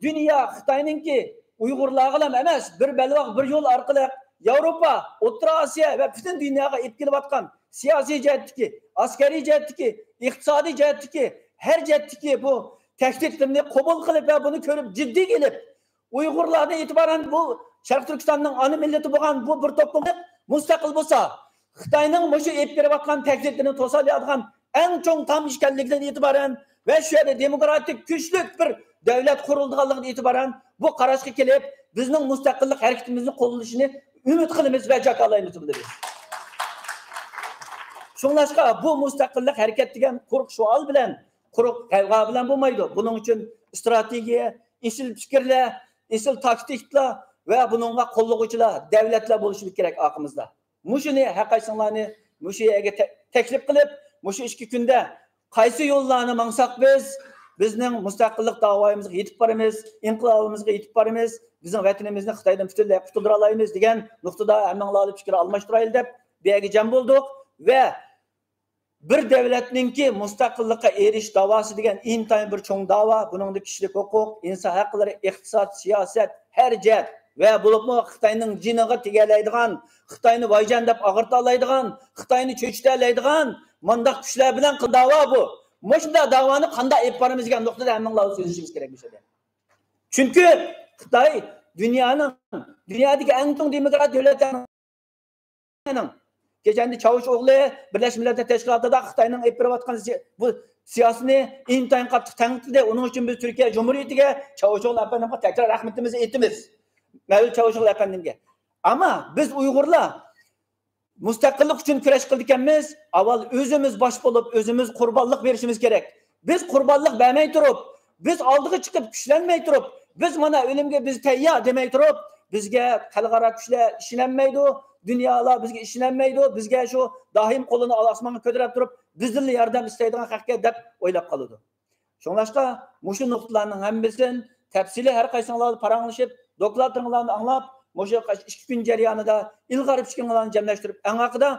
دۇنيا خىتاينىڭكى ئۇيغۇرلارغىلا ئەمەس، بىر بەلباغ، بىر يول ئارقىلىق ياۋروپا، ئوتتۇرا ئاسىيا ۋە پۈتۈن دۇنياغا ئېلىپ كېلىۋاتقان سىياسىي جەھەتتىكى، ئەسكەرىي جەھەتتىكى، ئىقتىسادىي جەھەتتىكى، ھەر جەھەتتىكى بۇ تەھدىتلىرىنى قوبۇل قىلىپ ۋە بۇنى كۆرۈپ جىددىيگە ئېلىپ، ئۇيغۇرلارنى ئېتىبارەن بۇ شەرقىي تۈركىستاننىڭ ئانا مىللىتى بولغان بۇ بىر توپلۇم مۇستەقىل بولسا، خىتاينىڭ مۇشۇ ئېلىپ بېرىۋاتقان تەھدىتلىرىنى توسالىيدىغان ئەڭ چوڭ تام ئىكەنلىكىدىن ئېتىبارەن، ۋە شۇ يەردە دېموكراتىك كۈچلۈك بىر دۆلەت قۇرۇلىدىغانلىقىدىن ئېتىبارەن بۇ قاراشقا كېلىپ، بىزنىڭ مۇستەقىللىق ھەرىكىتىمىزنى قوللىشىنى ئۈمىد قىلىمىز ۋە جاكارلايمىز بۇنى بىز. شۇڭلاشقا بۇ مۇستەقىللىق ھەرىكەت دېگەن قۇرۇق شوئار بىلەن، قۇرۇق غەۋغا بىلەن بولمايدۇ. بۇنىڭ ئۈچۈن ئىستراتېگىيە، ئېسىل پىكىرلەر، ئېسىل تاكتىكىلار ۋە بۇنىڭغا قوللىغۇچىلار، دەۋلەتلەر بولۇشى كېرەك ئارقىمىزدا. مۇشۇنى ھەر قايسىڭلارنى مۇشۇ يەرگە تە-، تەكلىپ قىلىپ، مۇشۇ ئىككى كۈندە قايسى يوللارنى ماڭساق بىز، بىزنىڭ مۇستەقىللىق داۋايىمىزغا يېتىپ بارىمىز، ئىنقىلابىمىزغا يېتىپ بارىمىز، بىزنىڭ ۋەتىنىمىزنى خىتايدىن پۈتۈنلەي قۇتۇلدۇرالايمىز دېگەن نۇقتىدا ھەممىڭلار بىلەن پىكىر ئالماشتۇرايلى دەپ بۇ يەرگە جەم بولدۇق ۋە بىر دۆلەتنىڭكى مۇستەقىللىققا ئېرىشىش داۋاسى دېگەن ئىنتايىن بىر چوڭ داۋا. بۇنىڭدا كىشىلىك ھوقۇق، ئىنسان ھەقلىرى، ئىقتىساد، سىياسەت، ھەر جەھەت ۋە بولۇپمۇ خىتاينىڭ جېنىغا تېگەلەيدىغان، خىتاينى ۋايجان دەپ ئاغرىتالايدىغان، خىتاينى چۆچۈتەلەيدىغان مۇنداق كۈچلەر بىلەن قىل داۋا بۇ. مۇشۇنداق داۋانى قانداق ئېلىپ بارىمىز دېگەن نۇقتىدا ھەممىڭلار سۆزلىشىمىز كېرەك بۇ يەردە. چۈنكى خىتاي دۇنيانىڭ، دۇنيادىكى ئەڭ چوڭ دېموكرات دۆلەتلەرنىڭ كېچەندە چاۋۇش ئوغلى بىرلەشمە مىللەتلەر تەشكىلاتىدا خىتاينىڭ ئېلىپ بېرىۋاتقان سىي-، بۇ سىياسىتىنى ئىنتايىن قاتتىق تەنقىدلىدى. ئۇنىڭ ئۈچۈن بىز تۈركىيە جۇمھۇرىيىتىگە، چاۋۇش ئوغلى ئەپەندىمگە تەكرار رەھمىتىمىزنى ئېيتىمىز. مەۋلۇت چاۋۇش ئوغلى ئەپەندىمگە. ئەمما بىز ئۇيغۇرلار مۇستەقىللىق ئۈچۈن كۈرەش قىلىدىكەنمىز، ئاۋۋال ئۆزىمىز باش بولۇپ، ئۆزىمىز قۇربانلىق بېرىشىمىز كېرەك. بىز قۇربانلىق بەرمەي تۇرۇپ، بىز ئالدىغا چىقىپ كۈچلەنمەي تۇرۇپ، بىز مانا ئۆلۈمگە بىز تەييار دېمەي تۇرۇپ، بىزگە خەلقئارا كۈچلەر ئىشىنەلمەيدۇ، دۇنيالار بىزگە ئىشىنەلمەيدۇ، بىزگە شۇ دائىم قولىنى ئاسمانغا كۆتۈرۈپ تۇرۇپ، بىزدىنلا ياردەم ئىستەيدىغان خەقكە دەپ ئويلاپ قالىدۇ. شۇڭلاشقا مۇشۇ نۇقتىلارنىڭ ھەممىسىنى تەپسىلىي ھەر قايسىڭلار بىلەن پاراڭلىشىپ، دوكلاتىڭلارنى ئاڭلاپ، مۇشۇ ئىككى كۈن جەريانىدا ئىلغار پىكرىڭلارنى جەملەشتۈرۈپ، ئەڭ ئاخىرىدا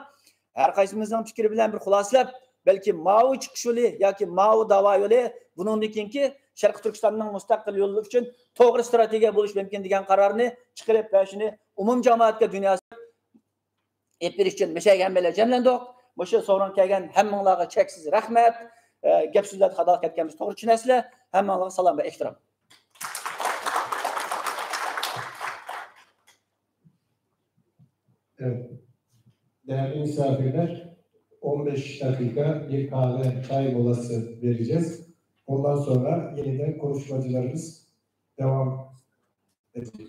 ھەر قايسىمىزنىڭ پىكرى بىلەن بىر خۇلاسىلەپ، بەلكى ماۋۇ چىقىش يولى ياكى ماۋۇ داۋا يولى بۇنىڭدىن كېيىنكى شەرقىي تۈركىستاننىڭ مۇستەقىل يولى ئۈچۈن توغرا ئىستراتېگىيە بولۇشى مۇمكىن دېگەن قارارنى چىقىرىپ ۋە شۇنى ئومۇمجامائەتكە دۇنيا ئېلىپ بېرىش ئۈچۈن مۇشۇ يەرگە ھەممەيلەن جەملەندۇق. مۇشۇ سورۇنغا كەلگەن ھەممىڭلارغا چەكسىز رەھمەت. ئە، گەپ سۆزلەردە خاتالىق كەتكەن بولسا توغرا چۈشىنەرسىلەر. ھەممىڭلارغا سالام ۋە ئېھتىرام. Evet. Değerli misafirler, on beş dakika bir kahve, çay molası vereceğiz. Ondan sonra yeniden konuşmacılarımız devam edecek.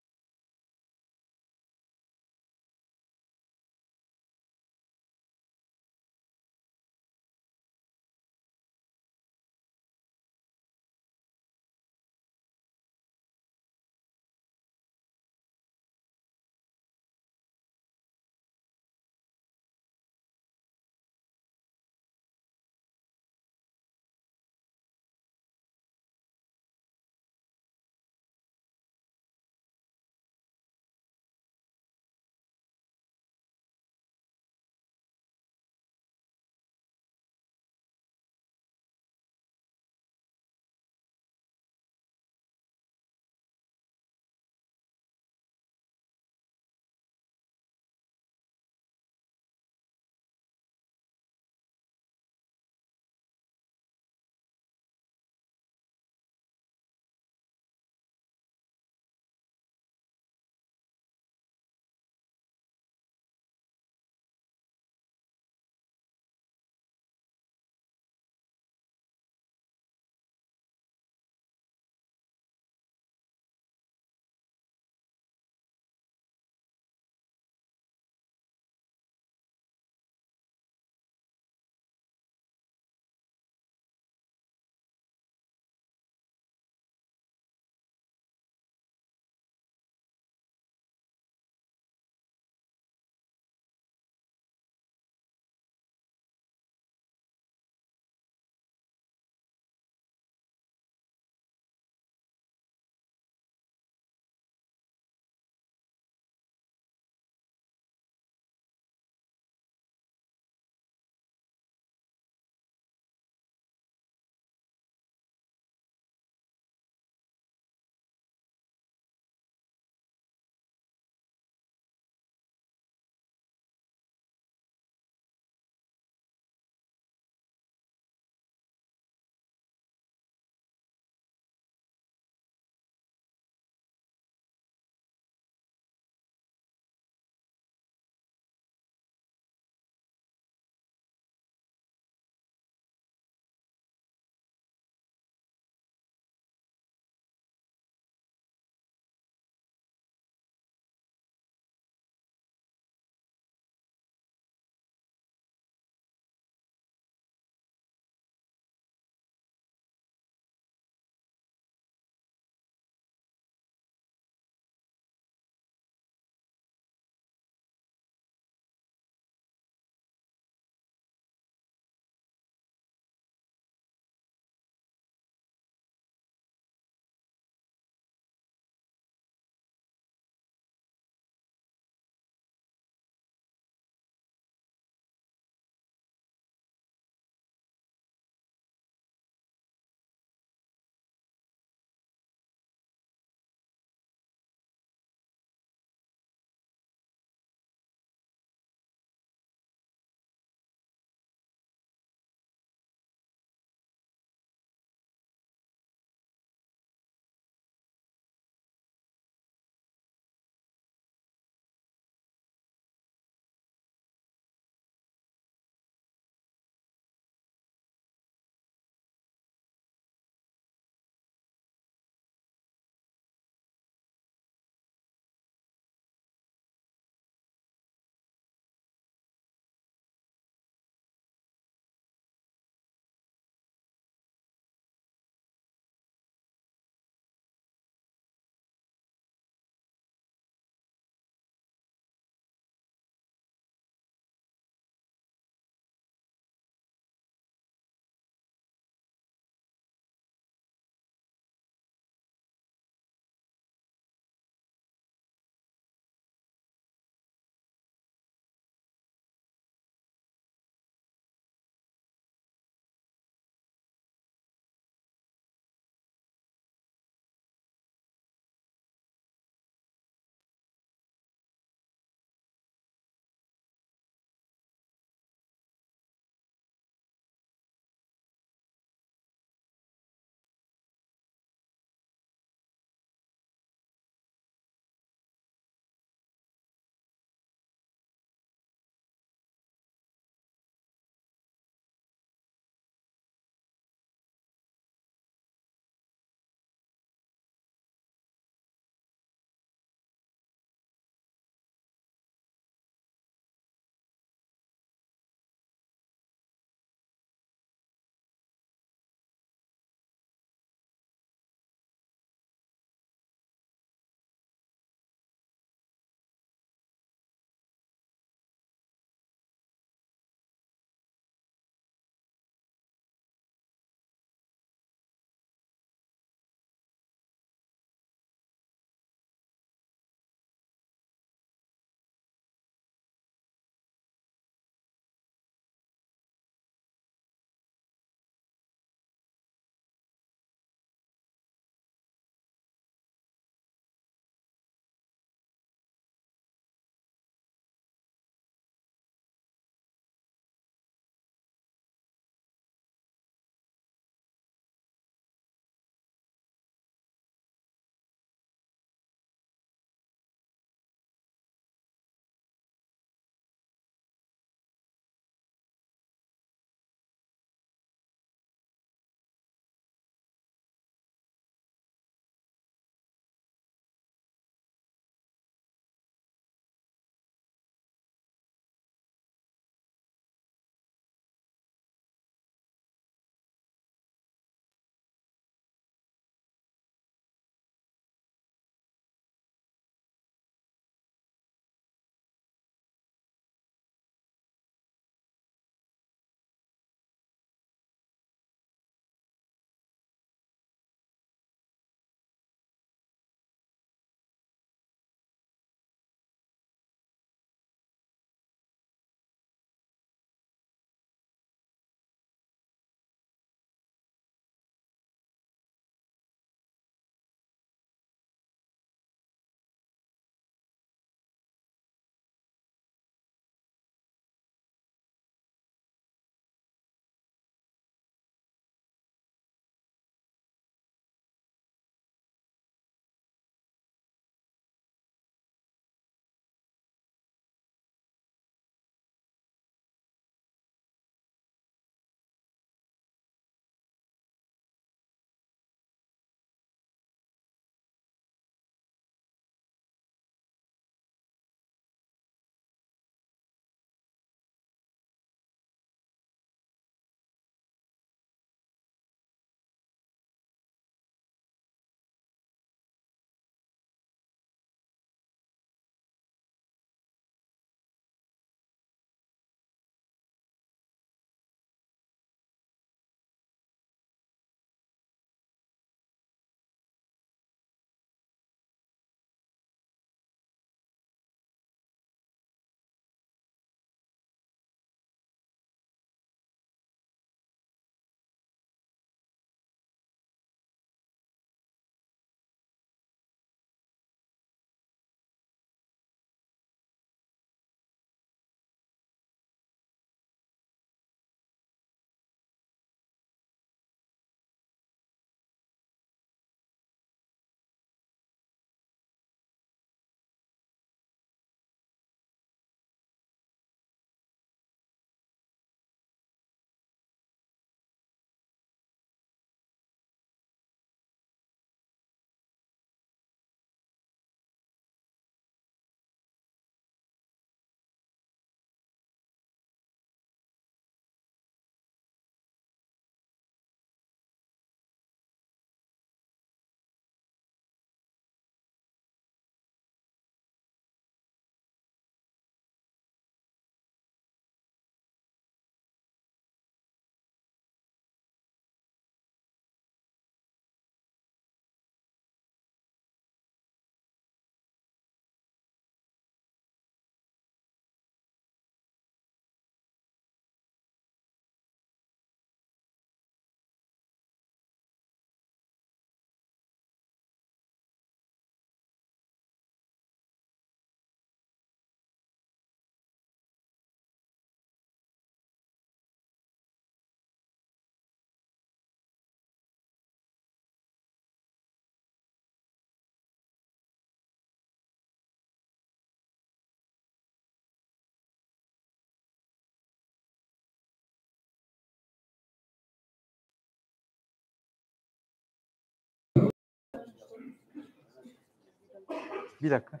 Bir dakika.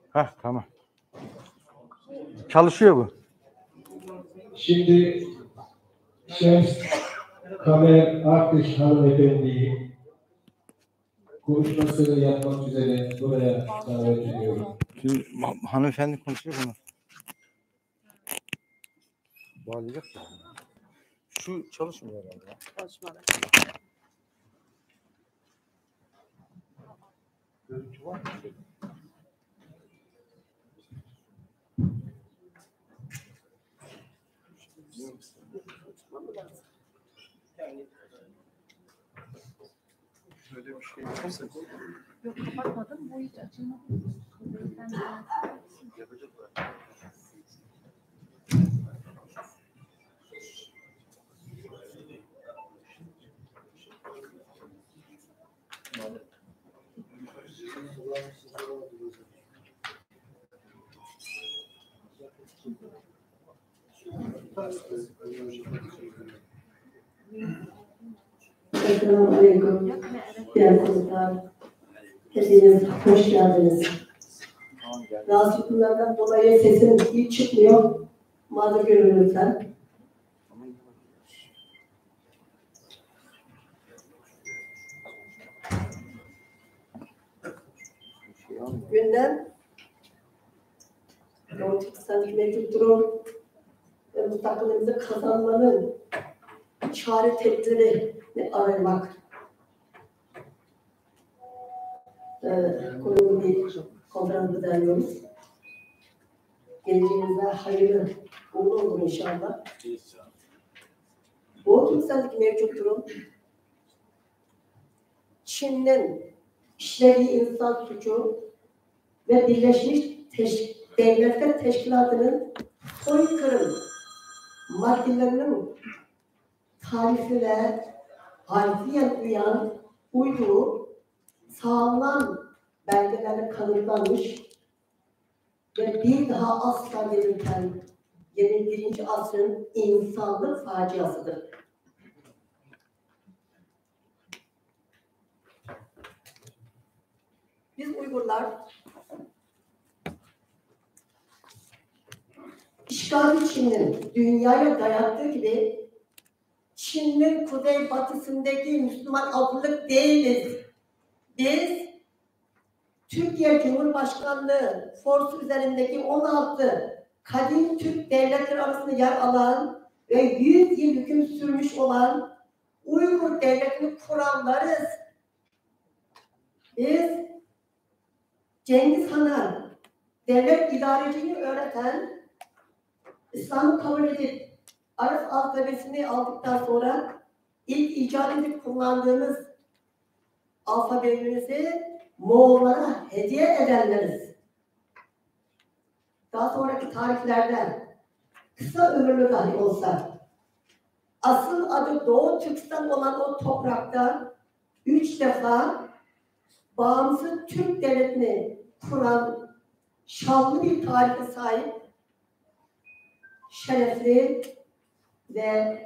Hah, tamam. Çalışıyor bu. Şimdi Şems Kamer Aktaş hanımefendiyi konuşmasını yapmak üzere buraya davet ediyorum. Şimdi ha- hanımefendi konuşuyor mu? Bağlayacak da. Şu çalışmıyor herhalde ya. Çalışmadı. Görüntü var mı? Şöyle bir şey varsa bu Yok, kapatmadım. Bu hiç açılmadı. Beyefendi gelsin. Esselamu Aleyküm. Değerli konuklar, hepiniz hoş geldiniz. Rahatsızlıklardan dolayı sesim hiç çıkmıyor. Mazur görün lütfen. Gündem Doğu Türkistan mevcut durum ve mustaqilligimizi kazanmanın çare tedbirini aramak. Ee, konulu bir konferans düzenliyoruz. Geleceğinize hayırlı uğurlu olur inşallah. Doğu Türkistan'daki mevcut durum Çin'in işlediği insan suçu ve Birleşmiş Teş- Devletler Teşkilatı'nın soykırım maddelerinin tarifine harfiyen uyan, uyduğu sağlam belgelerle kanıtlanmış ve bir daha asla yenilten yirmi birinci asrın insanlık faciasıdır. Biz Uygurlar işgalci Çin'in dünyaya dayattığı gibi Çin'in kuzeybatısındaki Müslüman azınlık değiliz. Biz Türkiye Cumhurbaşkanlığı forsu üzerindeki on altı kadim Türk devletleri arasında yer alan ve yüz yıl hüküm sürmüş olan Uygur devletini kuranlarız. Biz Cengiz Han'a devlet idareciliğini öğreten, İslam'ı kabul edip Arap alfabesini aldıktan sonra ilk icat edip kullandığımız alfabemizi Moğollara hediye edenleriz. Daha sonraki tarihlerde kısa ömürlü dahi olsa, asıl adı Doğu Türkistan olan o toprakta üç defa bağımsız Türk devletini kuran şanlı bir tarihe sahip şerefli ve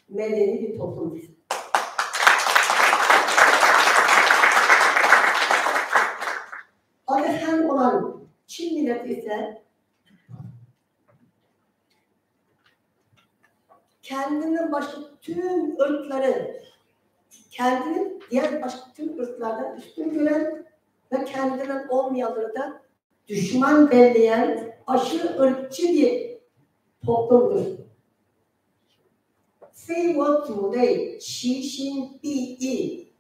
medeni bir toplumdur. Adı Han olan Çin milleti ise kendinden başka tüm ırkları, kendini diğer başka tüm ırklardan üstün gören ve kendinden olmayanları da düşman belleyen aşırı ırkçı bir toplumdur. Xi Wo Zhu Lei, Qi Xin Bi Yi.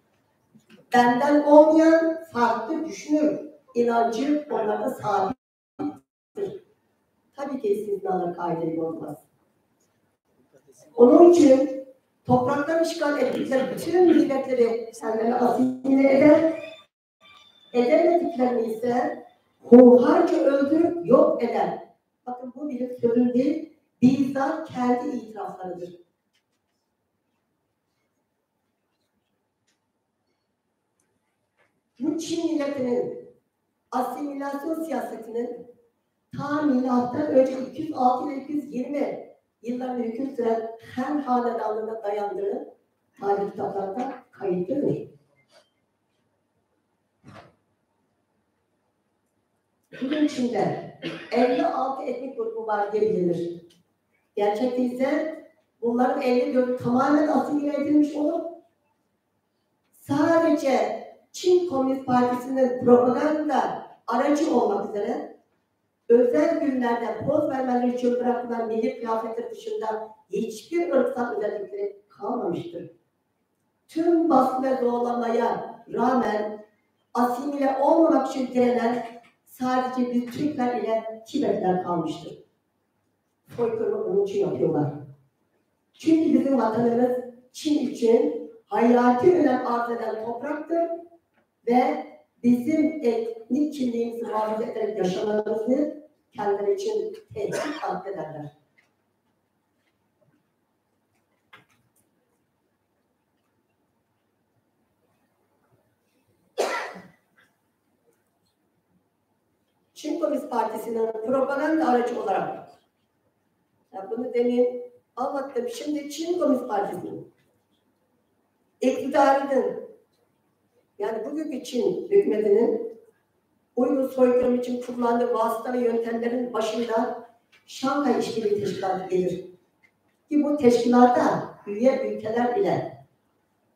Benden olmayan farklı düşünür inancı onlarda sabittir. Tabii ki istisnalar kaideyi bozmaz. Onun için topraktan işgal ettikleri bütün milletleri kendilerine asimile eder, edemediklerini ise hunharca öldürüp yok eder. Bakın, bu benim sözüm değil, bizzat kendi itiraflarıdır. Bu Çin milletinin asimilasyon siyasetinin تا مىلادتىن ئۆتكەن ئىككى يۈز ئالتە يىل، ئىككى يۈز يىگىرمە يىللارنى ھۆكۈم سۈرگەن خەن خانەدانلىرىنى داياندۇرۇپ، تارىخىي كىتابلاردا قەيت قىلدى. بۈگۈن چىندا ئەللىك ئالتە ئېتنىك گۇرۇپپا بار دېيىلىدۇ. گەرچەكتە ئىسە بۇلارنىڭ ئەللىك تۆتى تامامەن ئاسسىمىليە ئېتىلمىش بولۇپ، سادىچە چىن كوممۇنىست پارتىيىسىنىڭ پروپاگاندا ئارىچى بولماق ئۈزرە، ئۆزەل كۈنلەردە پوز بەرمەنلىرى ئۈچۈن بىراقلا مىللىي قىياپەتلىرى دېشىدا ھېچبىر ئىقتىساد ئۆزەللىكلىرى قالمىمىشتۇر. تۈن باستى ۋە زورلىمىغا رامەن ئاسسىمىليە ئولمىماق ئۈچۈن دىرەنەر سادىچە بىز تۈركلەر ئىلە تىبەتلەر قالمىشتۇر. سويكىنى ئۇنىڭ ئۈچۈن ياپىيۇلار. چۈنكى بىزنىڭ ۋەتىنىمىز چىن ئۈچۈن ھاياتىي ئۆلەم ئارزۇ ئېتىدىغان توپراقتۇر ۋە بىزنىڭ ئېتنىك كىملىكىمىزنى مۇھاپىزە ئېتىپ ياشىمىمىزنى كەلگۈسى ئۈچۈن تەھدىت ئارزۇ ئېتىدۇ. چىن كوممۇنىست پارتىيىسىنىڭ پروپاگاندا ئارىچى ئولاراق. يا، بۇنى دېمەي ئاڭلاتتىم. شىمدى چىن كوممۇنىست پارتىيىسىنىڭ ئىقتىدارىدىن، يەنى بۈگۈنكى چىن ھۆكۈمىتىنىڭ ئۇيغۇر سويكىنى ئۈچۈن كۇللاندى ۋاسىتە ۋە يۆنتەملىرىنىڭ باشىدا شاڭخەي ئىشبىرلىكى تەشكىلاتى بىلدۈر. بۇ تەشكىلاتتا ئۈيە ئۆلكىلەر بىلەن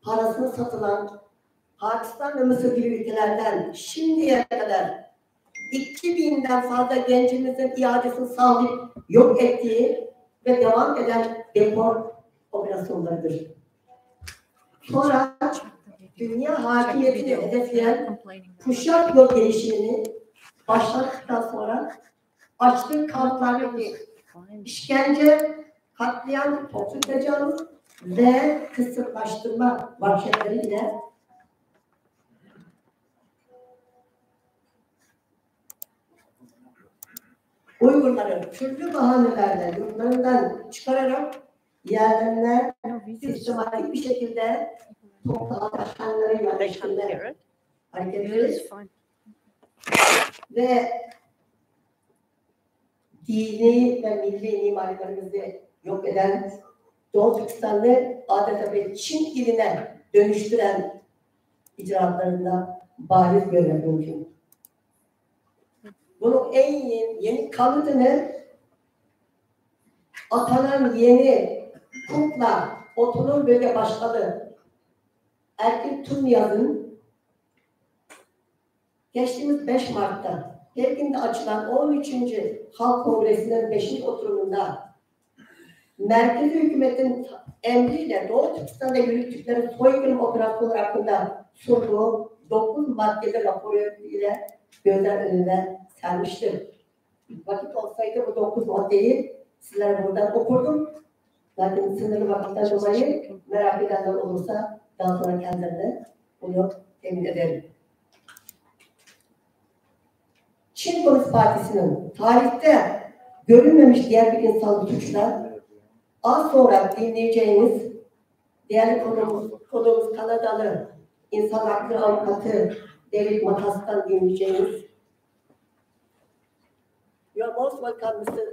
پاراسنى ساتىلاڭ، پاكىستان ۋە مىسىر كىبى ئۆلكىلەردىن شىمدىگە قەدەر ئىككى بىڭدىن فازلا گەنجىمىزنىڭ ئىرادىسىنى ساغلىپ يوق ئەتتى ۋە داۋام ئېتىدىغان دېپورت ئوپېراتسىيىلىرىدۇر. سورا دۇنيا ھاكىمىيىتىنى ھەدەپلىگەن پۇشاپ يول كېلىشىمىنى باشلاتتىقتان سورا ئاچلىق كامپلاردىكى ئىشكەنجە، قەتلىئام، توكسىك تاجاۋۇز ۋە قىسىرلاشتۇرما ۋەھشەتلىرى ئىلە ئۇيغۇرلارنى تۈرلۈك باھانىلەر بىلەن يۇرتلىرىدىن چىقىرىپ، يەرلىرىنى سىستېماتىك بىر شەكىلدە توختاۋاتقانلىرى يەرلەشتۈرمە ھەرىكەتلىرى ۋە دىنىي ۋە مىللىي مىمارىيلىرىمىزنى يوق ئېتىدىغان، دولقۇن تۈركىستاننى ئادەتتە بىر چىن ئېلىنى دۆنۈشتۈرگەن ئىجرائاتلىرىنى بارلىق كۆرمەك مۇمكىن. بۇنىڭ ئەڭ يېڭى كالىتىنى ئاتالان يېڭى كۇپلا ئوتونوم بۆلگە باشقىلى ئەركىن تۇنىيازدىن، كەچتىمىز بەش مارتتا پېكىندا ئاچىلغان ئون ئۈچىنچى خەلق كونگرېسسىنىڭ بەشىنچى ئولتۇرۇمىدا مەركىزىي ھۆكۈمەتتىن ئەمدى دولقۇن تۈركىستاندا يۈرگۈزۈۋاتقان سويكىنىڭ ئوپېراتسىيىلىرى ھەققىدە سورۇنغا توققۇز ماددىلىق راپورت ئىلە گۆزەل ئۈنۈملەر سەرمىشتى. ۋاقىت بولسايدى، بۇ توققۇز ماددىنى سىلەر بۇرادەر ئوقۇردۇم. لېكىن سىنىرلىق ۋاقىتتا شۇڭلايى مەراقلىدارلار بولسا، داڭسىنا كەلدىرىدۇ. ئۇنى تەمىن ئېدەر. چىن كوممۇنىست پارتىيىسىنىڭ تارىختا كۆرۈلمىمىش دىيەر بىر ئىنسان تۇتۇشلار. ئاز سورا دىنلىجەيمىز. دىيەرلىك كونۇمىز، كونۇمىز كانادالىق ئىنسان ھەقلىرى ئاۋۇكاتى دېۋىد ماتاسقان دىنلىجەيمىز. You are most welcome, Mister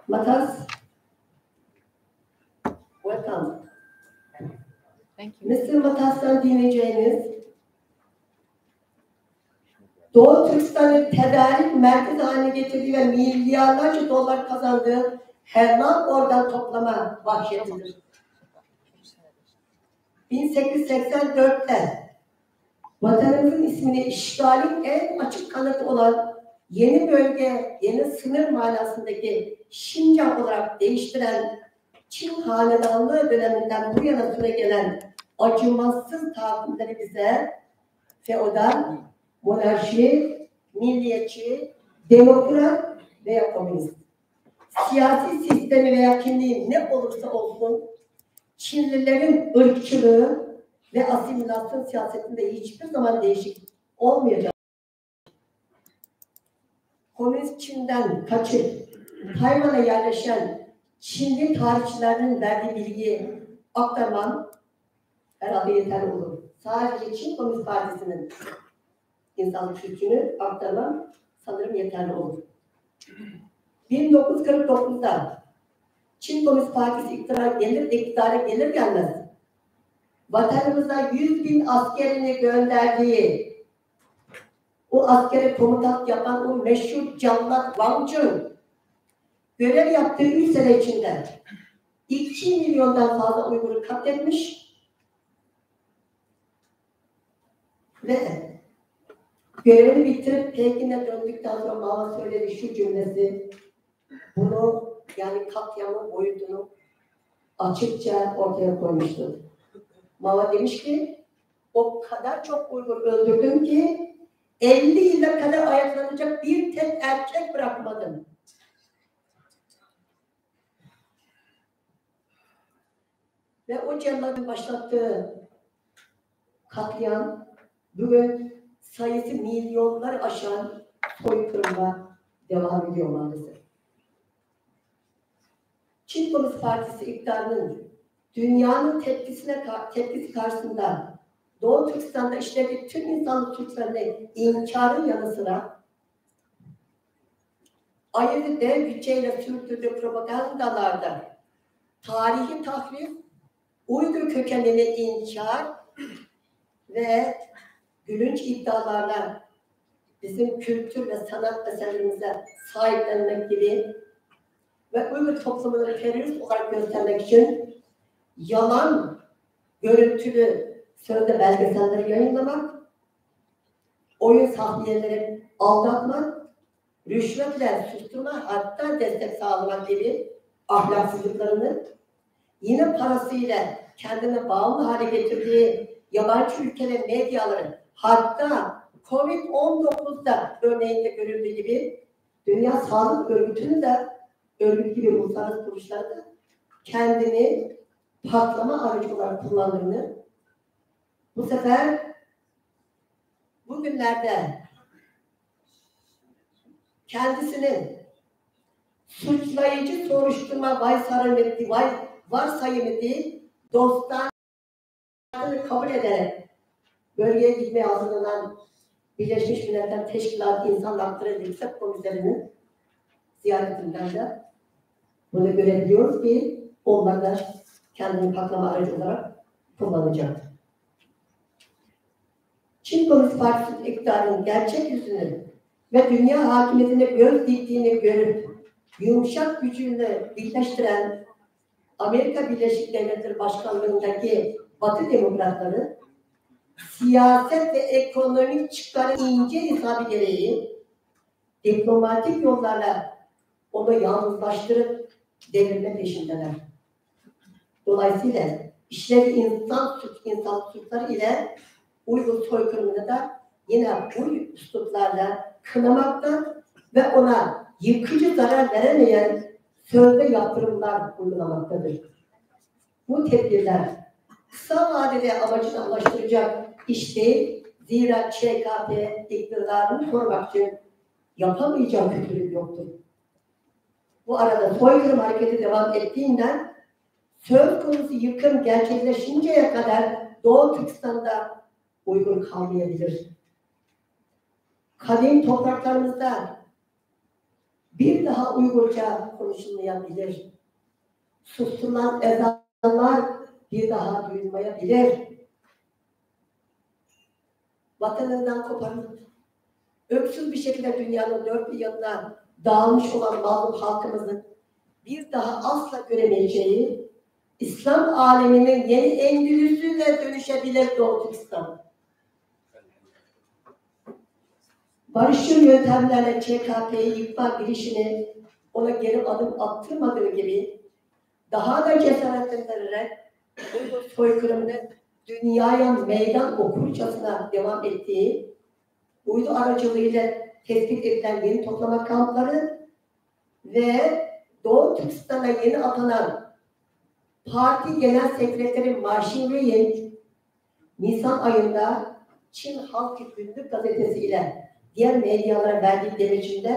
Matas. Welcome. Thank you. Mister Matastan dinleyeceğiniz Doğu Türkistan'ı tedarik merkezi haline getirdi ve milyarlarca dolar kazandığı helal oradan toplama vahşetidir. Bin sekiz yüz seksen dörtte Vatanımızın ismini işgalin en açık kanıtı olan yeni bölge, yeni sınır manasındaki Şincan olarak değiştiren Çin hanedanlığı döneminden bu yana süregelen acımasız tahakkümleri bize feodal, monarşi, milliyetçi, demokrat veya komünist siyasi sistemi veya kimliği ne olursa olsun, Çinlilerin ırkçılığı ve asimilasyon siyasetinde hiçbir zaman değişiklik olmayacak. Komünist Çin'den kaçıp Tayvan'a yerleşen Çinli tarihçilerinin verdiği bilgiyi aktarmam herhalde yeterli olur. Sadece Çin Komünist Partisi'nin insanlık kültürünü aktarmam sanırım yeterli olur. بىر مىڭ توققۇز يۈز قىرىق توققۇزدا چىن كوممۇنىست پارتىيىسى ئىقتىدارغا كېلىپ، ئىقتىدارغا كېلىپ كەلمەس، ۋەتىنىمىزدە يۈز بىڭ ئەسكەرنى گۆندەردى. ئۇ ئەسكەرگە كومېندانت ياپقان ئۇ مەشھۇر جاللات ۋاڭ جۇن گۆرەر ياپتى، ئۈچ سەنە ئىچىدە ئىككى مىليوندىن فازلا ئۇيغۇر قاتلەتمىش ۋە گۆرەۋنى بىتىرىپ، پېكىنگە دۆندۈكتىن سوڭ ماڭا سۆيلىدى شۇ جۈملىسى. بۇنى، يەنى قاتلىيامنىڭ بويىتىنى ئاچىقچە ئورتىغا قويمۇشتۇ. ماۋا دېمىشكى، ئو قەدەر چوق ئۇيغۇر ئۆلتۈردۈمكى، ئەللىك يىلغا قەدەر ئاياغلىرىنى بىر تەك ئەركەك بىراقمىدىم. ۋە ئۇ چاغلاردىن باشلاپتۇ قاتلىيام بۈگۈن سايىسى مىليونلار ئاشان سويقىرىمغا داۋام ئېتىۋاتىدۇ مائلىسەپ. چىن كوممۇنىست پارتىيىسى ئىقتىدارىنىڭ دۇنيانىڭ تەپكىسىنە، تەپكىسى قارشىسىندا دولان تۈركىستاندا ئىشلەۋاتقان پۈتۈن ئىنسانلىق سۇچلىرىنى ئىنكارى يانى سىرا، ئايرى دەل گۈچەيلەپ سۈرتۈلگەن پروپاگاندالاردا تارىخىي تەھرىر، ئۇيغۇر كۆكەنلىرىنى ئىنكار ۋە گۈللۈنچ ئىدىئالارغا بىزنىڭ كۈلتۈر ۋە سەنئەت ئەسەرلىرىمىزگە ساھىبلەنمەكلىكى ۋە ئۇيغۇر توپلۇمىنى تېررورىست ئوقلاپ كۆرسەتمەك ئۈچۈن يالان گۆرۈنتىلىك سۆزلە بەلگىسەللەر يايىنلىماق، ئويۇن ساھنىلىرى ئالداتما، رىشۋەت بىلەن سۈرۈشتۈرمە، ھەتتا دەستەك ساغلىماق كەبى ئەخلاقسىزلىقلىرىنى، يېنىك پاراسى بىلەن كەندىنى باغلىق ھالغا كەلتۈردى. يابانچى ئۆلكىلەر مېدىيالىرى ھەتتا كوۋىد ئون توققۇزدا ئۆرنىكىدە كۆرۈلدى كەبى دۇنيا ساغلىق ئۆلكىسىدە، ئۆلكىدىكى ئۇلۇسلارنىڭ قۇرۇلۇشلاردا كەندىنى پاكلىما ئارىچى ئولاپ قۇرغانلىرىنى بۇ سەپەر بۇ كۈنلەردە كەندىسىنى سۇچلايچى سورۇشتۇرما ۋاي سارىمىتى، ۋاي ۋار سايىمىتى دوستان قابۇل ئېدەرەك، بۆلگىگە گىتمەي ھازىرلانغان بىرلەشمىش مىللەتلەر تەشكىلاتى ئىنسان ھەقلىرى يۈكسەك كومىتېتىنىڭ زىيارىتىدە بۇنى كۆرۈپ بىلىيورۇزكى، ئۇلار دا كەندىنى پاكلىما ئارىچى ئولاپ قۇرغانلىقى. چىن كوممۇنىست پارتىيىسى ئىقتىدارىنىڭ گەرچەك يۈزىنى ۋە دۇنيا ھاكىمىيىتىنى ئۆز دېگىنى كۆرۈپ، يۇمشاق كۈچىنى بىرلەشتۈرەن ئامېرىكا بىرلەشكەن دۆلەتلىرى باشقانلىقىدىكى باتا دېموكراتلىرى سىياسەت ۋە ئېكونومىك چىقار ئىنچە ھېسابىگىرى دىپلوماتىك يوللار بىلەن ئۇنى يالغۇزلاشتۇرۇپ دېۋىرمە پېشىندىلەر. دولايىسىيلا ئىشلەۋ ئىنسان سۈت، ئىنسان سۈتلەر ئىلە ئۇيغۇر سويقىرىمىنى دا يەنە بۇ ئۇسلۇبلاردا قىنىماقتا ۋە ئۇنى يىقىچى زەرەر بەرمىگەن سۆزدە ياپتۇرۇملار ئۇيغۇلىماقتىدۇر. بۇ تەدبىرلەر قىسقا ۋادىدە ئامانچىنى ئالماشتۇرجاق ئىش دېيىل، زىرا چې ك پ ئىقتىدارىنى قۇرماق ئۈچۈن ياپالمىجان كۆتۈرۈپ يوقتۇر. بۇ ئارىدا سويقىرىم ھەرىكىتى داۋام ئەتكىنىدە، سۆز كونىسى يىقىم گەرچەكلەشكىچە قەدەر دولان تۈركىستاندا ئۇيغۇر قالمىيابىلىر. قەدىم توپراقلىرىمىزدا بىر داھا ئۇيغۇرچە قونۇشۇلمىيابىلىر. سۇستۇرۇلغان ئەزانلار بىر داھا دۇيۇلمايابىلىر. ۋەتىنىمىزدىن قوپارىلىپ، ئۆكسۈز بىر شەكىلدە دۇنيانىڭ دۆت بىر يانىدا داۋاملىشىپ بولغان مەزلۇم خەلقىمىزنى بىر داھا ئاسلا كۆرمەيچى ئىسلام ئالىمىنىڭ يېڭى ئەندىزىسىگە دۆنۈشەبىلىر دولان تۈركىستان. بارىشچىل يۆنتەملەردە چې ك پ يىقما گىرىشىنى ئۇنى گېرى ئادىم ئاتتۇرمىغىنى كەبى، داھادا جاسارەتلەندۈرەرەك ئۇيغۇر سويقىرىمىنى دۇنيايا مەيدان ئوقۇرچاسىنا داۋام ئەتتى. ئۇيغۇر ئارىچىلىقى بىلەن تەسىس ئېتىلگەن يېڭى توپلىما كامپلىرى ۋە دولان تۈركىستاندا يېڭى ئاتالغان پارتىيە گېنېرال سېكرېتارى ما شىڭۋېيىن نىسان ئايىدا چىن خەلق كۈنلۈك گازېتىسى ئىلە دىيەر مېدىيالار بەرگەن دېمىشىدە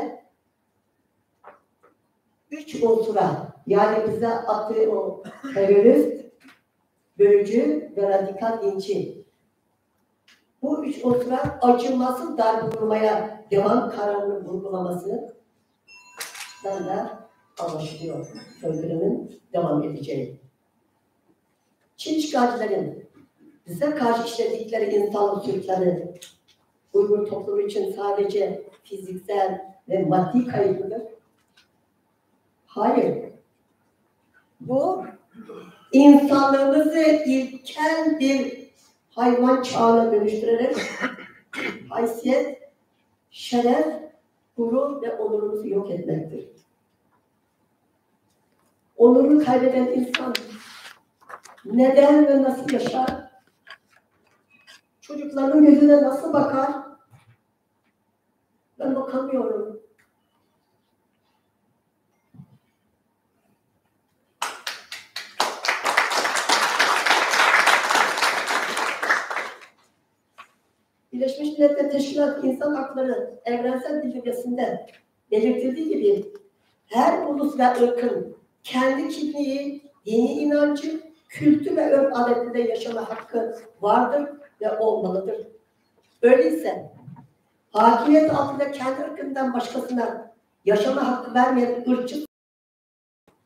ئۈچ ئۇنسۇرا، يەنى بىزدە ئاتتى ئۇ تېررورىست، بۆلگۈچى ۋە رادىكال دىنچى. بۇ ئۈچ ئۇنسۇرا ئاچىماسىز داربا ئۇرمايا داۋام قارارىنى بۇرمىلىماسلىق، Senden anlaşılıyor. Soykırımın devam edeceği. Çin işgalcilerin bize karşı işledikleri insanlık suçları Uygur toplumu için sadece fiziksel ve maddi kayıp mıdır? Hayır. Bu insanlığımızı ilkel bir hayvan çağına dönüştürerek haysiyet, şeref, gurur ve onurumuzu yok etmektir. Onurunu kaybeden insan neden ve nasıl yaşar? Çocuklarının gözüne nasıl bakar? Ben bakamıyorum. Birleşmiş Milletler Teşkilatı İnsan Hakları Evrensel Bildirgesi'nde belirtildiği gibi, her ulus ve ırkın kendi kimliği, dini inancı, kültü ve örf adetinde yaşama hakkı vardır ve olmalıdır. Öyleyse, hakimiyet altında kendi ırkından başkasına yaşama hakkı vermeyen ırkçı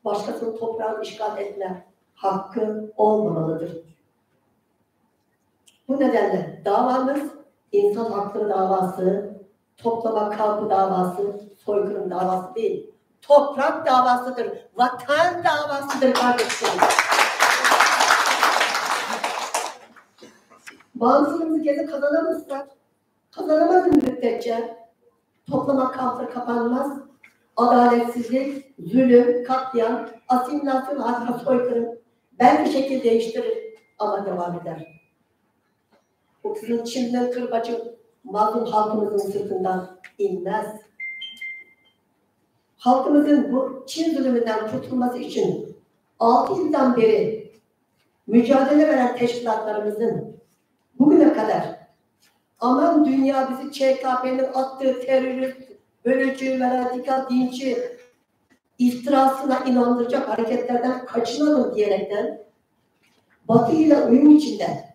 başkasının toprağını işgal etme hakkı olmamalıdır. Bu nedenle davamız insan hakları davası, toplama kampı davası, soykırım davası değil, toprak davasıdır, vatan davasıdır kardeşlerim. Bağımsızlığımızı geri kazanamazsak, kazanamadığı müddetçe toplama kampları kapanmaz, adaletsizlik, zulüm, katliam, asimilasyon, hatta soykırım belki şekil değiştirir ama devam eder. Bu kızıl Çin'in kırbacı mazlum halkımızın sırtından inmez. Halkımızın bu Çin zulmünden kurtulması için altı yıldan beri mücadele veren teşkilatlarımızın bugüne kadar "Aman dünya, bizi Ç K P'nin attığı terörist, bölücü ve radikal dinci iftirasına inandıracak hareketlerden kaçınalım" diyerekten Batı ile uyum içinde,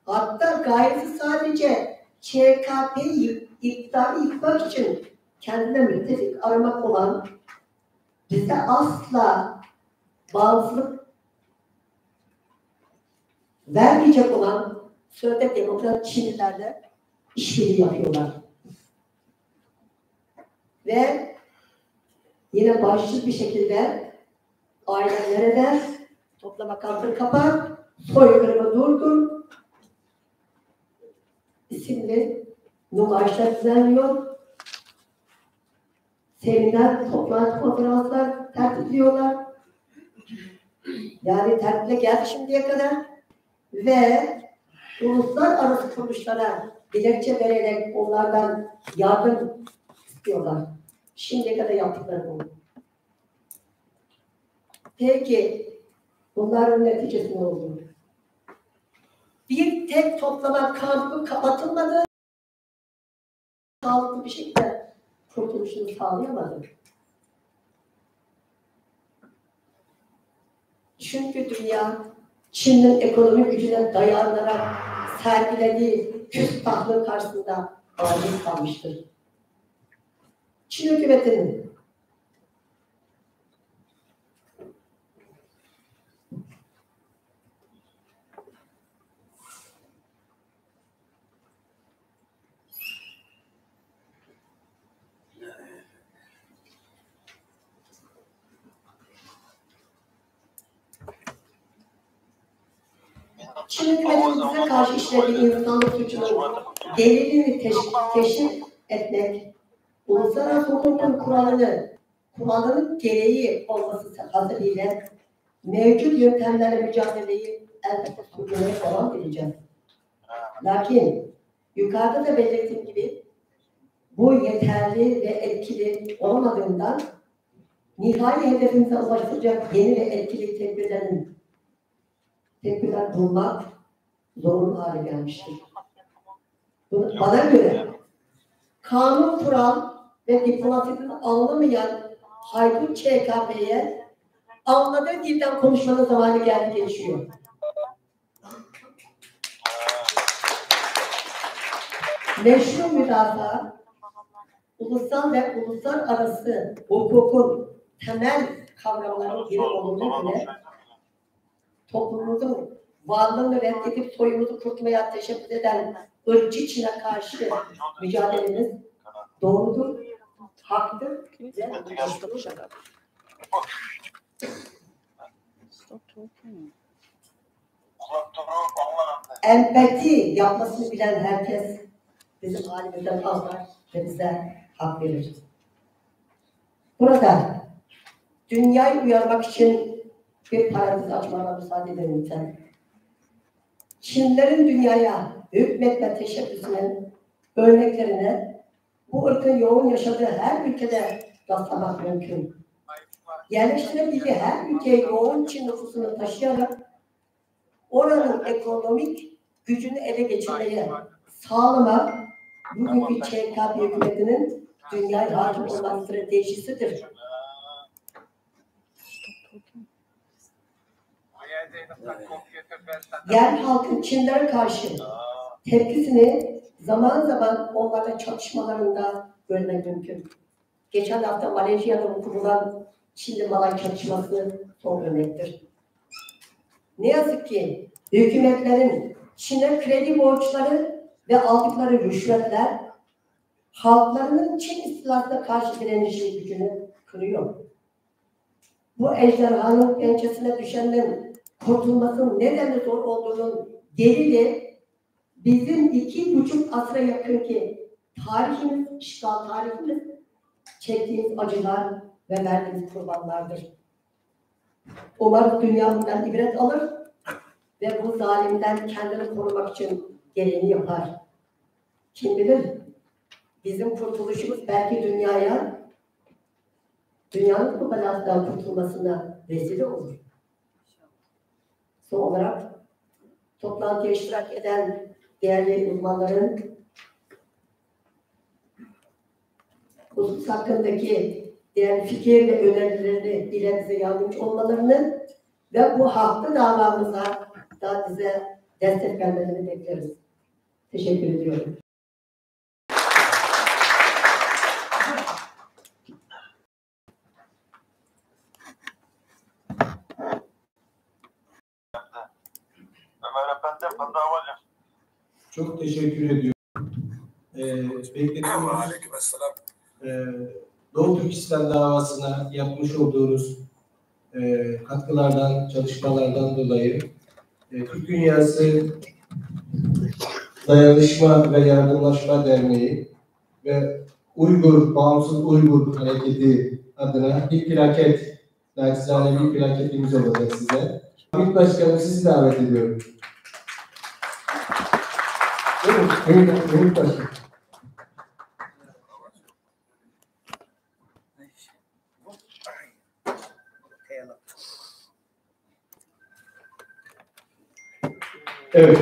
hatta gayesi sadece Ç K P'yi yık-, iktidarı yıkmak için kendine müttefik aramak olan, bize asla bağımsızlık vermeyecek olan sözde demokrat Çinlilerle işbirliği yapıyorlar. Ve yine barışçıl bir şekilde "Ailen nerede? Toplama kampını kapat, soykırımı durdur" isimli nümayişler düzenliyor. Seminer, toplantı, konferanslar tertipleyiyorlar. Yani tertiple geldi şimdiye kadar. Ve uluslararası kuruluşlara dilekçe vererek onlardan yardım istiyorlar. Şimdiye kadar yaptıkları bu. Peki bunların neticesi ne oldu? Bir tek toplama kampı kapatılmadı. Sağlıklı bir şekilde kurtuluşunu sağlayamadı. Çünkü dünya Çin'in ekonomik gücüne dayanarak sergilediği küstahlığı karşısında aciz kalmıştır. Çin hükümetinin Çin hükümetinin bize karşı işlediği insanlık suçunun delilini teş-, teşhir etmek, uluslararası hukukun kuralını, kuralının gereği olması hasebiyle mevcut yöntemlerle mücadeleyi elbette sürdürmeye devam edeceğiz. Lakin yukarıda da belirttiğim gibi bu yeterli ve etkili olmadığından nihai hedefimize ulaştıracak yeni ve etkili tedbirlerin, tedbirler bulmak zorunlu hale gelmiştir. Bu, bana göre kanun, kural ve diplomasiden anlamayan haydut Ç K P'ye anladığı dilden konuşmanın zamanı geldi geçiyor. Meşru müdafaa ئۇلۇسلار ۋە ئۇلۇسلار ئارىسى ھوقۇقىنىڭ تەمەل قاۋراملارنىڭ بىرى بولغىنى بىلەن، توپلۇمىمىزنىڭ ۋارلىقىنى رەت ئېتىپ، سويىمىزنى قۇرۇتمايدىغان تەشەببۇس ئىرقچى چىنە قارشى مۇجادىلىمىز دورىدۇر، ھەقتۇر ۋە ئەمپاتى ياپمىسى بىلەن ھەركەس بىزنىڭ ھالىمىزدىن ئاغرار ۋە بىزدە ھەق بېرىر. بۇردا دۇنيايى ئۇيارماق ئۈچۈن بىر پارانتېز ئاچماققا مۇسادە بېرىمسەن. چىنلىرىن دۇنيايا ھۆكۈمەت ۋە تەشەببۇسىنىڭ ئۆرنەكلىرىنى بۇ ئىرقنىڭ يوغان ياشىغان ھەر ئۆلكىدە راستلىماق مۇمكىن. يەرلەشكەن بىزگە ھەر ئۆلكە يوغان چىن نوپۇسىنى تاشىيالاپ، ئورالنىڭ ئېكونومىك كۈچىنى ئەلگە چىقىرىپ ساغلىماق بۈگۈنكى چېكاپ ھۆكۈمىتىنىڭ دۇنيا ھاكىم بولماق ستراتېگىيىسىدۇر. يەر خەلقى چىنلارغا قارشى تەپكىسىنى زامان-زامان ئوڭلاردا چاتىشمىلىرىدا كۆرمەك مۇمكىن. گېچەن ھەپتە مالايزىيادا ۋۇكۇ بولغان چىنلى مالاي چاتىشمىسى سوڭ ئۆرنەكتۇر. نېيازۇككى، ھۆكۈمەتلەرنىڭ چىنە كرېدىت بورچلىرى ۋە ئالدىقلىرى رىشۋەتلەر خەلقلەرنىڭ چىن ئىستىلاسىغا قارشى دىرىنىشى كۈچىنى كۈنى يوق. بۇ ئەجدىھانىڭ پەنجىسىنى دۈشمەندىن قۇتۇلماسنىڭ نەدەرلىك زور ئولتۇرۇشىنىڭ دەلىلى بىزنىڭ ئىككى بۇچۇم ئەسىرگە يېقىنقى تارىخىمىز، ئىشغال تارىخىمىز، چەككىنىمىز ئاجىلار ۋە بەرگىنىمىز قۇربانلاردۇر. ئۇلار دۇنيا بۇندىن ئىبرەت ئالار ۋە بۇ زالىمدىن كەندىنى قورۇماق ئۈچۈن گېرەكنى ياپار. كىم بىلەر، بىزنىڭ قۇتۇلۇشىمىز بەلكى دۇنيايا، دۇنيانىڭ بۇ بەلاسىدىن قۇتۇلماسلىقىغا ۋەسىلە بولۇر. سوڭراق توپلانتىغا ئىشتىراك ئەتكەن دەيەرلىك مېھمانلىرىم، خۇسۇس ھەققىمدىكى دەيەرلىك پىكىر ۋە ئۆنەرمىلىرىنى ئېلان بىزگە ياردىمچى بولمىلىرىنى ۋە بۇ ھەقتە داۋامىزدا بىزگە دەستەك بەرمىلىرىنى بەكلەيمىز. تەشەككۈر ئېتىمەن. Ömer Efendi, Fındığa var ya. Çok teşekkür ediyorum. Ee, beklediğiniz, Aleyküm selam. E, Doğu Türkistan davasına yapmış olduğunuz e, katkılardan, çalışmalardan dolayı e, Türk Dünyası Dayanışma ve Yardımlaşma Derneği ve Uygur, Bağımsız Uygur Hareketi adına bir plaket, naçizane bir plaketimiz olacak size. Hamit Başkanım, sizi davet ediyorum. Buyurun, Hamit, Hamit Başkanım. Evet.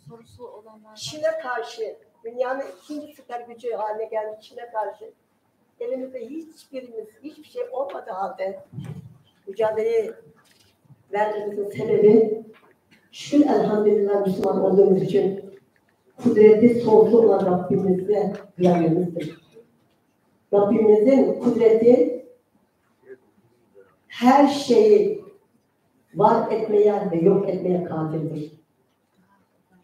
Sorusu olanlar var. Çin'e karşı, dünyanın ikinci süper gücü haline gelmiş Çin'e karşı elimizde hiçbirimiz, hiçbir şey olmadığı halde mücadele vermemizin sebebi, şükür elhamdülillah Müslüman olduğumuz için, kudreti sonsuz olan Rabbimize güvenmemizdir. Rabbimizin kudreti her şeyi var etmeye ve yok etmeye kadirdir.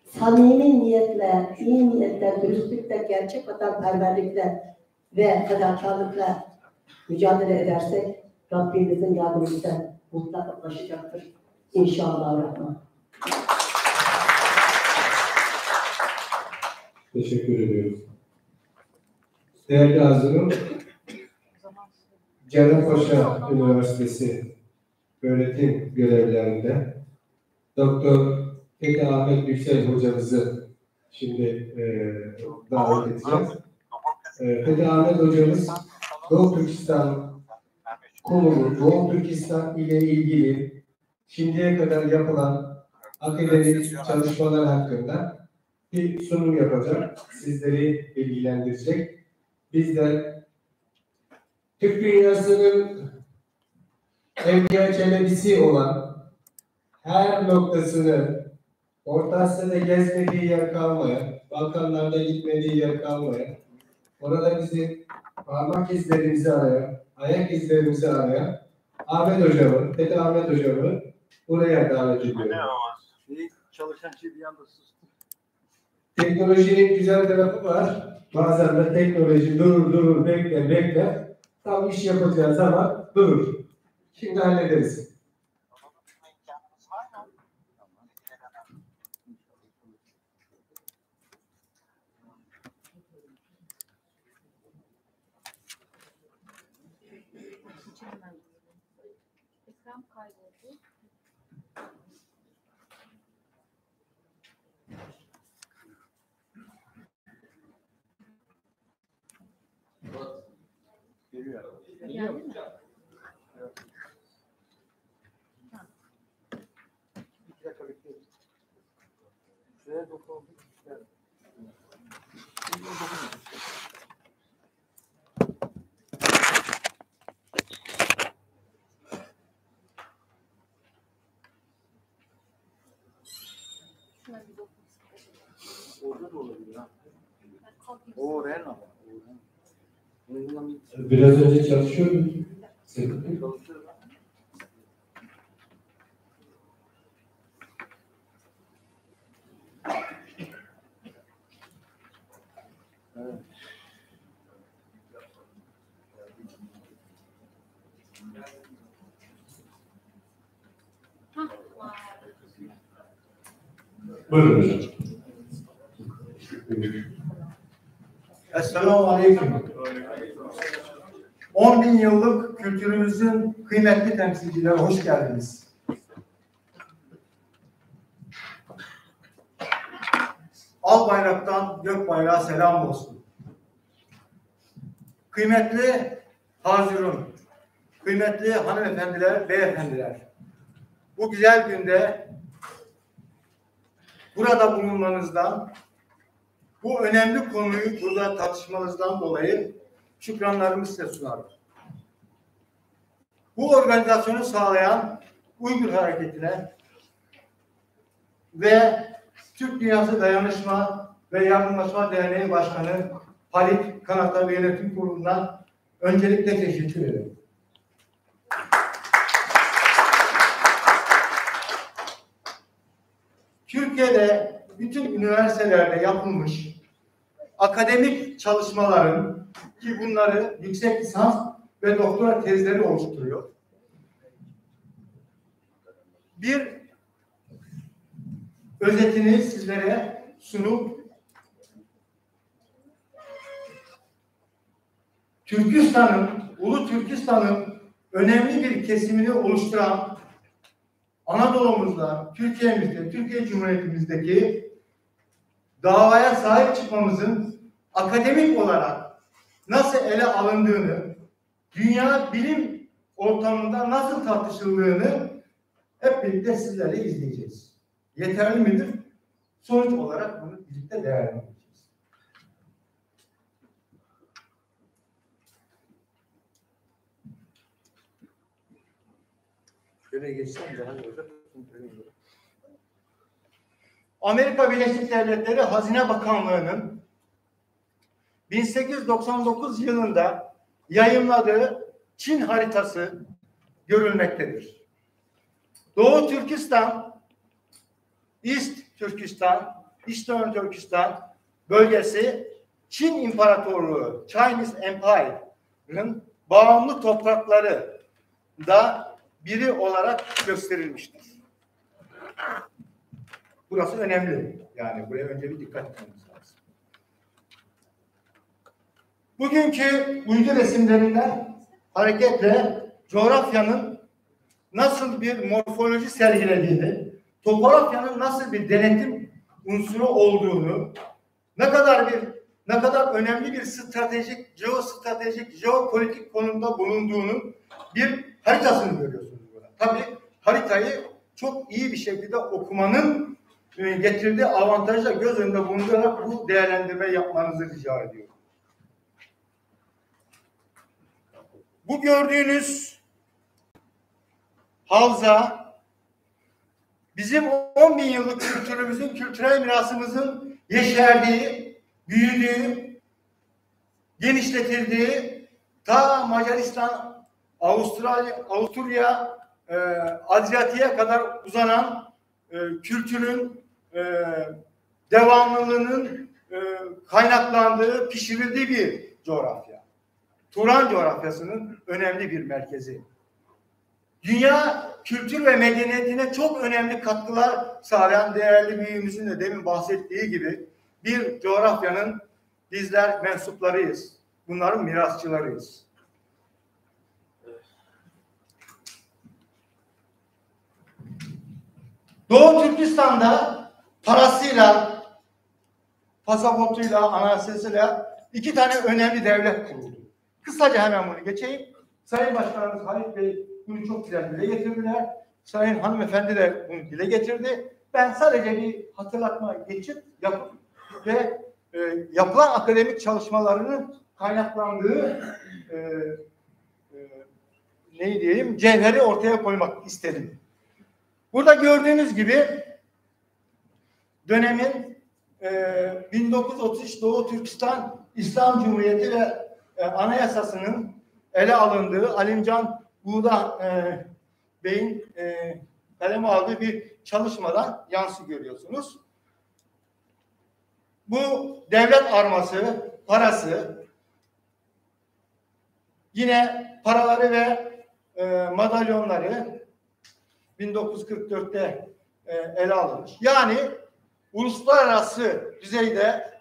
Samimi niyetle, iyi niyetle, dürüstlükle, gerçek vatanperverlikle ve fedakarlıkla mücadele edersek, Rabbimizin yardımı bize mutlak ulaşacaktır. İnşallah Rahman. Teşekkür ediyoruz. Değerli hazırım, Cerrahpaşa Üniversitesi öğretim görevlilerinde Doktor Fethi Ahmet Yüksel hocamızı şimdi e, davet edeceğiz. E, Fethi Ahmet hocamız Doğu Türkistan konumu, Doğu Türkistan ile ilgili şimdiye kadar yapılan akademik çalışmalar hakkında bir sunum yapacak, sizleri bilgilendirecek. Biz de Türk dünyasının Evliya Çelebisi olan her noktasını, Orta Asya'da gezmediği yer kalmıyor, Balkanlarda gitmediği yer kalmıyor. Orada bizim parmak izlerimizi arıyor, ayak izlerimizi arıyor. Ahmet hocamı, Fethi Ahmet hocamı buraya davet ediyorum. Şey, çalışan şey bir anda sustu. Teknolojinin güzel tarafı var. Bazen de teknoloji durur durur, bekler bekler. Tam iş yapacağı zaman durur. Şimdi hallederiz. Ekran kayboldu. Geliyor. Geldi mi? İki dakika bekleyelim. Şuraya dokun. Orada da olabilir ha. O Ren ama. Biraz önce çalışıyordum. Sıkıntı yok. Çalışıyorum. Buyurun hocam. Esselamu Aleyküm. On bin yıllık kültürümüzün kıymetli temsilcileri, hoş geldiniz. Al bayraktan gök bayrağa selam olsun. Kıymetli hazirun, kıymetli hanımefendiler, beyefendiler, bu güzel günde burada bulunmanızdan, bu önemli konuyu burada tartışmanızdan dolayı şükranlarımı size sunarım. Bu organizasyonu sağlayan Uygur Hareketi'ne ve Türk Dünyası Dayanışma ve Yardımlaşma Derneği Başkanı Halit Kanat'a ve yönetim kuruluna öncelikle teşekkür ederim. Türkiye'de bütün üniversitelerde yapılmış akademik çalışmaların, ki bunları yüksek lisans ve doktora tezleri oluşturuyor, bir özetini sizlere sunup, Türkistan'ın, Ulu Türkistan'ın önemli bir kesimini oluşturan Anadolu'muzda, Türkiye'mizde, Türkiye Cumhuriyetimizdeki davaya sahip çıkmamızın akademik olarak nasıl ele alındığını, dünya bilim ortamında nasıl tartışıldığını hep birlikte sizlerle izleyeceğiz. Yeterli midir? Sonuç olarak bunu birlikte değerlendireceğiz. Şöyle geçsem daha iyi olacak. Amerika Birleşik Devletleri Hazine Bakanlığı'nın bin sekiz yüz doksan dokuz yılında yayımladığı Çin haritası görülmektedir. Doğu Türkistan, East Türkistan, Eastern Türkistan bölgesi Çin İmparatorluğu, Chinese Empire'ın bağımlı toprakları da biri olarak gösterilmiştir. Burası önemli. Yani buraya önce bir dikkat etmemiz lazım. Bugünkü uydu resimlerinden hareketle coğrafyanın nasıl bir morfoloji sergilediğini, topografyanın nasıl bir denetim unsuru olduğunu, ne kadar bir, ne kadar önemli bir stratejik, jeostratejik, jeopolitik konumda bulunduğunun bir haritasını görüyorsunuz burada. Tabii haritayı çok iyi bir şekilde okumanın, e, getirdiği avantajı da göz önünde bulundurarak bu değerlendirmeyi yapmanızı rica ediyorum. Bu gördüğünüz havza Bizim on bin yıllık kültürümüzün, kültürel mirasımızın yeşerdiği, büyüdüğü, genişletildiği, ta Macaristan, Avustralya, Avusturya, e, Adriyatik'e kadar uzanan e, kültürün e, devamlılığının e, kaynaklandığı, pişirildiği bir coğrafya. Turan coğrafyasının önemli bir merkezi. Dünya kültür ve medeniyetine çok önemli katkılar sağlayan değerli büyüğümüzün de demin bahsettiği gibi bir coğrafyanın bizler mensuplarıyız. Bunların mirasçılarıyız. Doğu Türkistan'da parasıyla, pasaportuyla, anayasasıyla iki tane önemli devlet kuruldu. Kısaca hemen bunu geçeyim. Sayın Başkanımız Halit Bey bunu çok güzel dile getirdiler. Sayın Hanımefendi de bunu dile getirdi. Ben sadece bir hatırlatma geçip yapıp ve e, yapılan akademik çalışmalarının kaynaklandığı e, e, ne diyelim, cevheri ortaya koymak istedim. Burada gördüğünüz gibi dönemin e, bin dokuz yüz otuz üç Doğu Türkistan İslam Cumhuriyeti ve e, Anayasası'nın ele alındığı, Alimcan Buğda e, Bey'in e, kaleme aldığı bir çalışmadan yansıtıyor görüyorsunuz. Bu devlet arması, parası, yine paraları ve e, madalyonları bin dokuz yüz kırk dörtte e, ele alınmış. Yani uluslararası düzeyde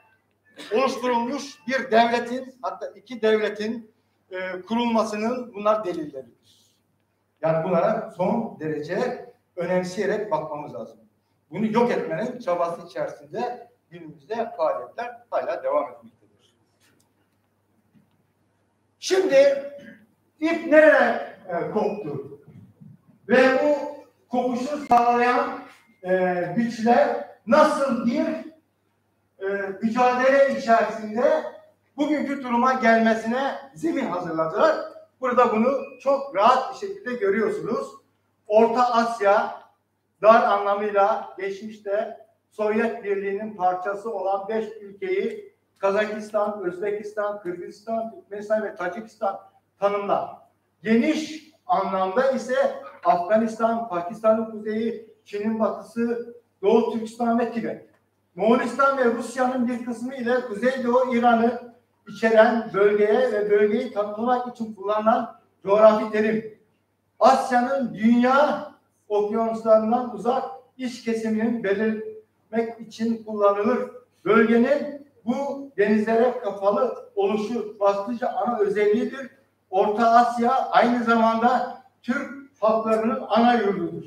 oluşturulmuş bir devletin, hatta iki devletin e, kurulmasının bunlar delilleridir. Yani bunlara son derece önemseyerek bakmamız lazım. Bunu yok etmenin çabası içerisinde günümüzde faaliyetler hala devam etmektedir. Şimdi ip nereye e, koptu? Ve bu kopuşu sağlayan e, güçler nasıl bir e, mücadele içerisinde bugünkü duruma gelmesine zemin hazırladılar? Burada bunu çok rahat bir şekilde görüyorsunuz. Orta Asya, dar anlamıyla geçmişte Sovyet Birliği'nin parçası olan beş ülkeyi, Kazakistan, Özbekistan, Kırgızistan, Türkmenistan ve Tacikistan tanımlar. Geniş anlamda ise Afganistan, Pakistan'ın kuzeyi, Çin'in batısı, Doğu Türkistan ve Tibet. Moğolistan ve Rusya'nın bir kısmı ile Kuzeydoğu İran'ı içeren bölgeye ve bölgeyi tanımlamak için kullanılan coğrafi terim. Asya'nın dünya okyanuslarından uzak iç kesiminin belirtmek için kullanılır. Bölgenin bu denizlere kapalı oluşu başlıca ana özelliğidir. Orta Asya aynı zamanda Türk halklarının ana yurdudur.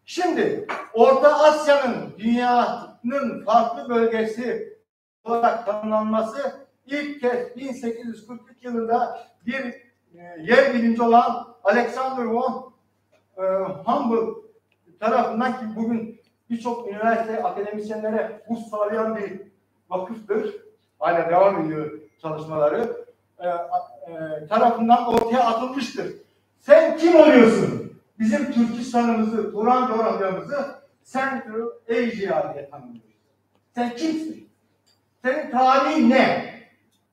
Şimdi Orta Asya'nın dünyanın farklı bölgesi olarak tanımlanması ilk kez bin sekiz yüz kırk üç yılında bir e, yer bilimci olan Alexander von e, Humboldt tarafından, ki bugün birçok üniversite akademisyenlere burs sağlayan bir vakıftır. Hala devam ediyor çalışmaları. E, e, tarafından ortaya atılmıştır. Sen kim oluyorsun? Bizim Türkistan'ımızı, Turan coğrafyamızı Central Asia diye tanımlıyorsun. Sen kimsin? Senin tarihin ne?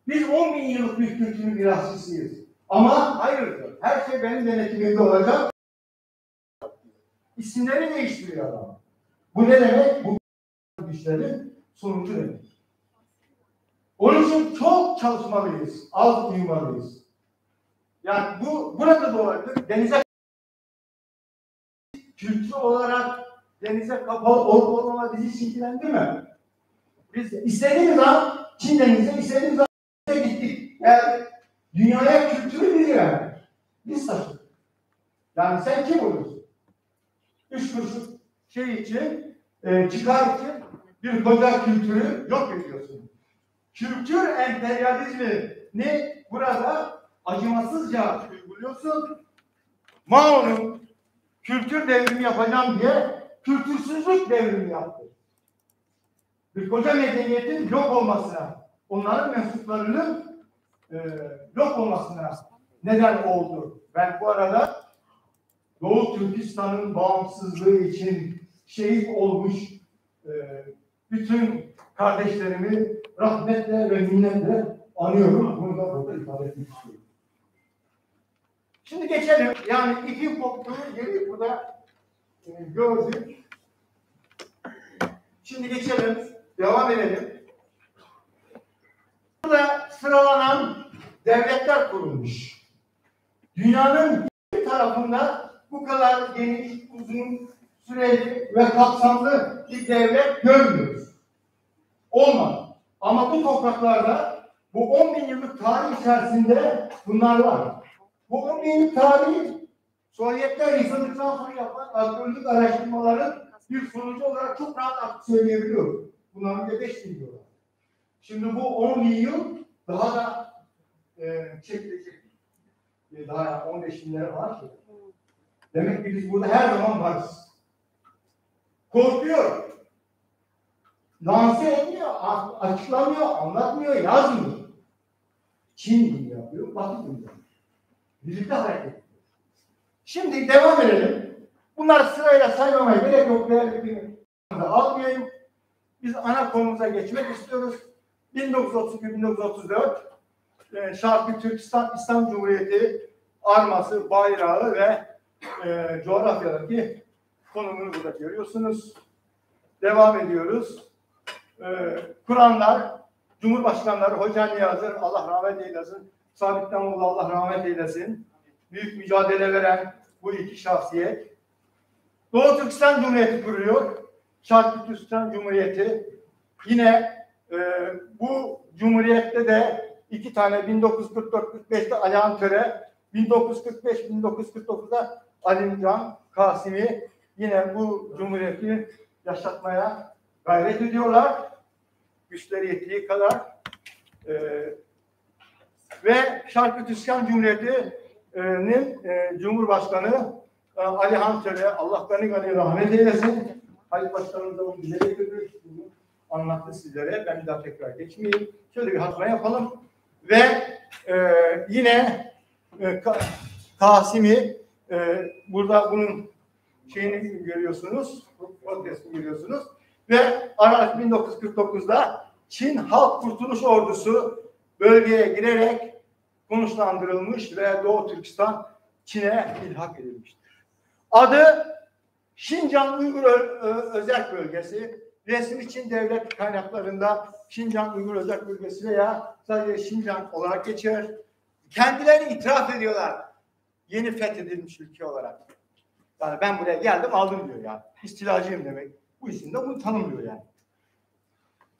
Biz on bin yıllık bir kültürün mirasçısıyız. Ama hayır diyor. Her şey benim denetimimde olacak. İsimleri değiştiriyor adam. Bu ne demek? Bu güçlerin sonucu demek. Onun için çok çalışmalıyız. Az uyumalıyız. Yani bu burada da olabilir. Denize kültürü olarak denize kapalı olup olmama bizi ilgilendirmiyor. Biz istediğimiz an Çin denize, istediğimiz an gittik. Yani dünyaya kültürü biz verdik. Biz taşıdık. Yani sen kim oluyorsun? Üç kuruşluk şey için, e, çıkar için bir koca kültürü yok ediyorsun. Kültür emperyalizmini burada acımasızca uyguluyorsun. Mao'nun kültür devrimi yapacağım diye kültürsüzlük devrimi yaptı. Bir koca medeniyetin yok olmasına, onların mensuplarının e, yok olmasına neden oldu. Ben bu arada Doğu Türkistan'ın bağımsızlığı için şehit olmuş e, bütün kardeşlerimi rahmetle ve minnetle anıyorum. Bunu da burada ifade etmek istiyorum. Şimdi geçelim. Yani iki koptuğu yeri burada e, gördük. Şimdi geçelim. Devam edelim. Burada sıralanan devletler kurulmuş. Dünyanın bir tarafında bu kadar geniş, uzun süreli ve kapsamlı bir devlet görmüyoruz. Olmadı. Ama bu topraklarda bu on bin yıllık tarih içerisinde bunlar var. Bu on bin yıllık tarih Sovyetler yıkıldıktan sonra yapılan arkeolojik araştırmaların bir sonucu olarak çok rahat artık söyleyebiliyoruz. Bunların bir de beş bin yılı var. Şimdi bu on bin yıl daha da e, çekilecek. E, daha on beş binlere var ki. Demek ki biz burada her zaman varız. Korkuyor. Lanse etmiyor, a- açıklamıyor, anlatmıyor, yazmıyor. Çin bunu yapıyor, Batı bunu yapıyor. Birlikte hareket ediyor. Şimdi devam edelim. Bunlar sırayla saymamaya gerek yok. Değerli bir almayayım. Biz ana konumuza geçmek istiyoruz. bin dokuz yüz otuz iki bin dokuz yüz otuz dört e, Şarkı Türkistan İslam Cumhuriyeti arması, bayrağı ve e, coğrafyadaki konumunu burada görüyorsunuz. Devam ediyoruz. E, Kur'anlar, Cumhurbaşkanları Hoca Niyaz'ın Allah rahmet eylesin, Sabit Damoğlu Allah rahmet eylesin. Büyük mücadele veren bu iki şahsiyet. Doğu Türkistan Cumhuriyeti kuruluyor. Şarkı Türkistan Cumhuriyeti. Yine e, bu cumhuriyette de iki tane bin dokuz yüz kırk dört kırk beşte Alihan Töre, bin dokuz yüz kırk beş bin dokuz yüz kırk dokuzda Alimcan Kasimi yine bu cumhuriyeti yaşatmaya gayret ediyorlar. Güçleri yettiği kadar. E, ve Şarkı Türkistan Cumhuriyeti'nin e, Cumhurbaşkanı e, Alihan Töre, Allah gani gani rahmet eylesin. Halit Başkanımız da bunu dile getirdi, bunu anlattı sizlere. Ben bir daha tekrar geçmeyeyim. Şöyle bir hatırlatma yapalım. Ve e, yine e, Ka- Kasimi e, burada bunun şeyini görüyorsunuz, portresini görüyorsunuz. Ve Aralık bin dokuz yüz kırk dokuzda Çin Halk Kurtuluş Ordusu bölgeye girerek konuşlandırılmış ve Doğu Türkistan Çin'e ilhak edilmiştir. Adı Şincan Uygur Ö- Ö- Özerk Bölgesi. Resmi Çin devlet kaynaklarında Şincan Uygur Özerk Bölgesi veya sadece Şincan olarak geçer. Kendileri itiraf ediyorlar yeni fethedilmiş ülke olarak. Yani ben buraya geldim aldım diyor yani. İstilacıyım demek. Bu isim de bunu tanımlıyor yani.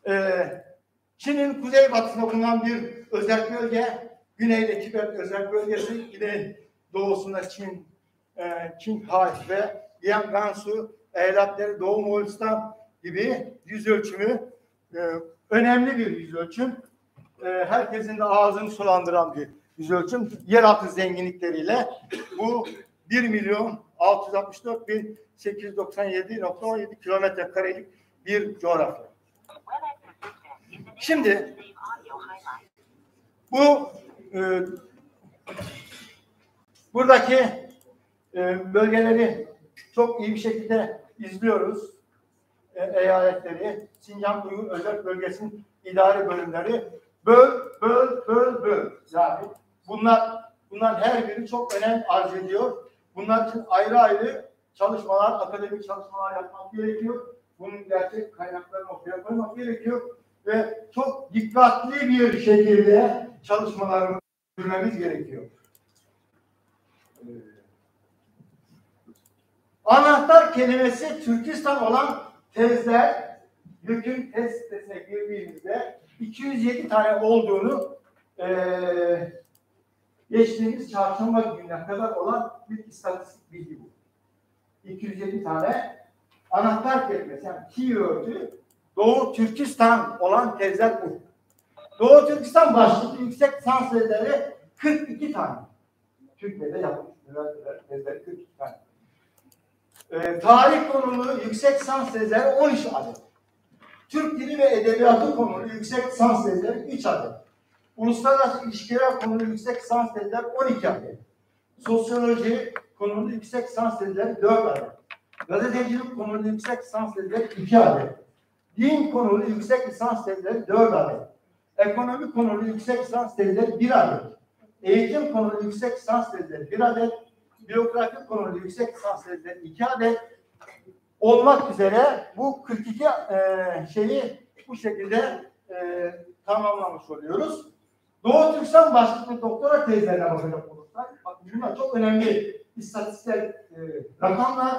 Ee, Çin'in kuzeybatısında bulunan bir özerk bölge, güneyde Tibet özerk bölgesi, güney doğusunda Çin, e, Qinghai ve Gansu eyaletleri, Doğu Moğolistan gibi yüz ölçümü e, önemli bir yüz ölçüm. E, herkesin de ağzını sulandıran bir yüz ölçüm. Yeraltı zenginlikleriyle bu bir milyon altı yüz altmış dört bin sekiz yüz doksan yedi nokta on yedi kilometre karelik bir coğrafya. Şimdi bu e, buradaki e, bölgeleri çok iyi bir şekilde izliyoruz. E, eyaletleri, Sincan Uygur Özerk Bölgesi'nin idare bölümleri böl, böl, böl, böl. Yani bunlar bunların her biri çok önem arz ediyor. Bunlar için ayrı ayrı çalışmalar, akademik çalışmalar yapmak gerekiyor. Bunun gerçek kaynaklarını ortaya koymak gerekiyor. Ve çok dikkatli bir şekilde çalışmalarımızı sürdürmemiz gerekiyor. Anahtar kelimesi Türkistan olan tezler, YÖK'ün tez sitesine girdiğimizde iki yüz yedi tane olduğunu eee, geçtiğimiz çarşamba gününe kadar olan bir istatistik bilgi bu. iki yüz yedi tane anahtar kelimesi, yani keyword'ü Doğu Türkistan olan tezler bu. Doğu Türkistan başlıklı yüksek lisans tezleri kırk iki tane. Türkiye'de yapılmış üniversiteler tezleri kırk iki tane. E, tarih konulu yüksek lisans tezleri on üç adet. Türk dili ve edebiyatı konulu yüksek lisans tezleri üç adet. Uluslararası ilişkiler konulu yüksek lisans tezleri on iki adet. Sosyoloji konulu yüksek lisans tezleri dört adet. Gazetecilik konulu yüksek lisans tezleri iki adet. Din konulu yüksek lisans tezleri dört adet. Ekonomi konulu yüksek lisans tezleri bir adet. Eğitim konulu yüksek lisans tezleri bir adet. Biyografi konulu yüksek lisans tezleri iki adet. Olmak üzere bu kırk iki e, şeyi bu şekilde e, tamamlamış oluyoruz. Doğu Türkistan başlıklı doktora tezlerine bakacak olursak, bakın bunlar çok önemli istatistiksel e, rakamlar.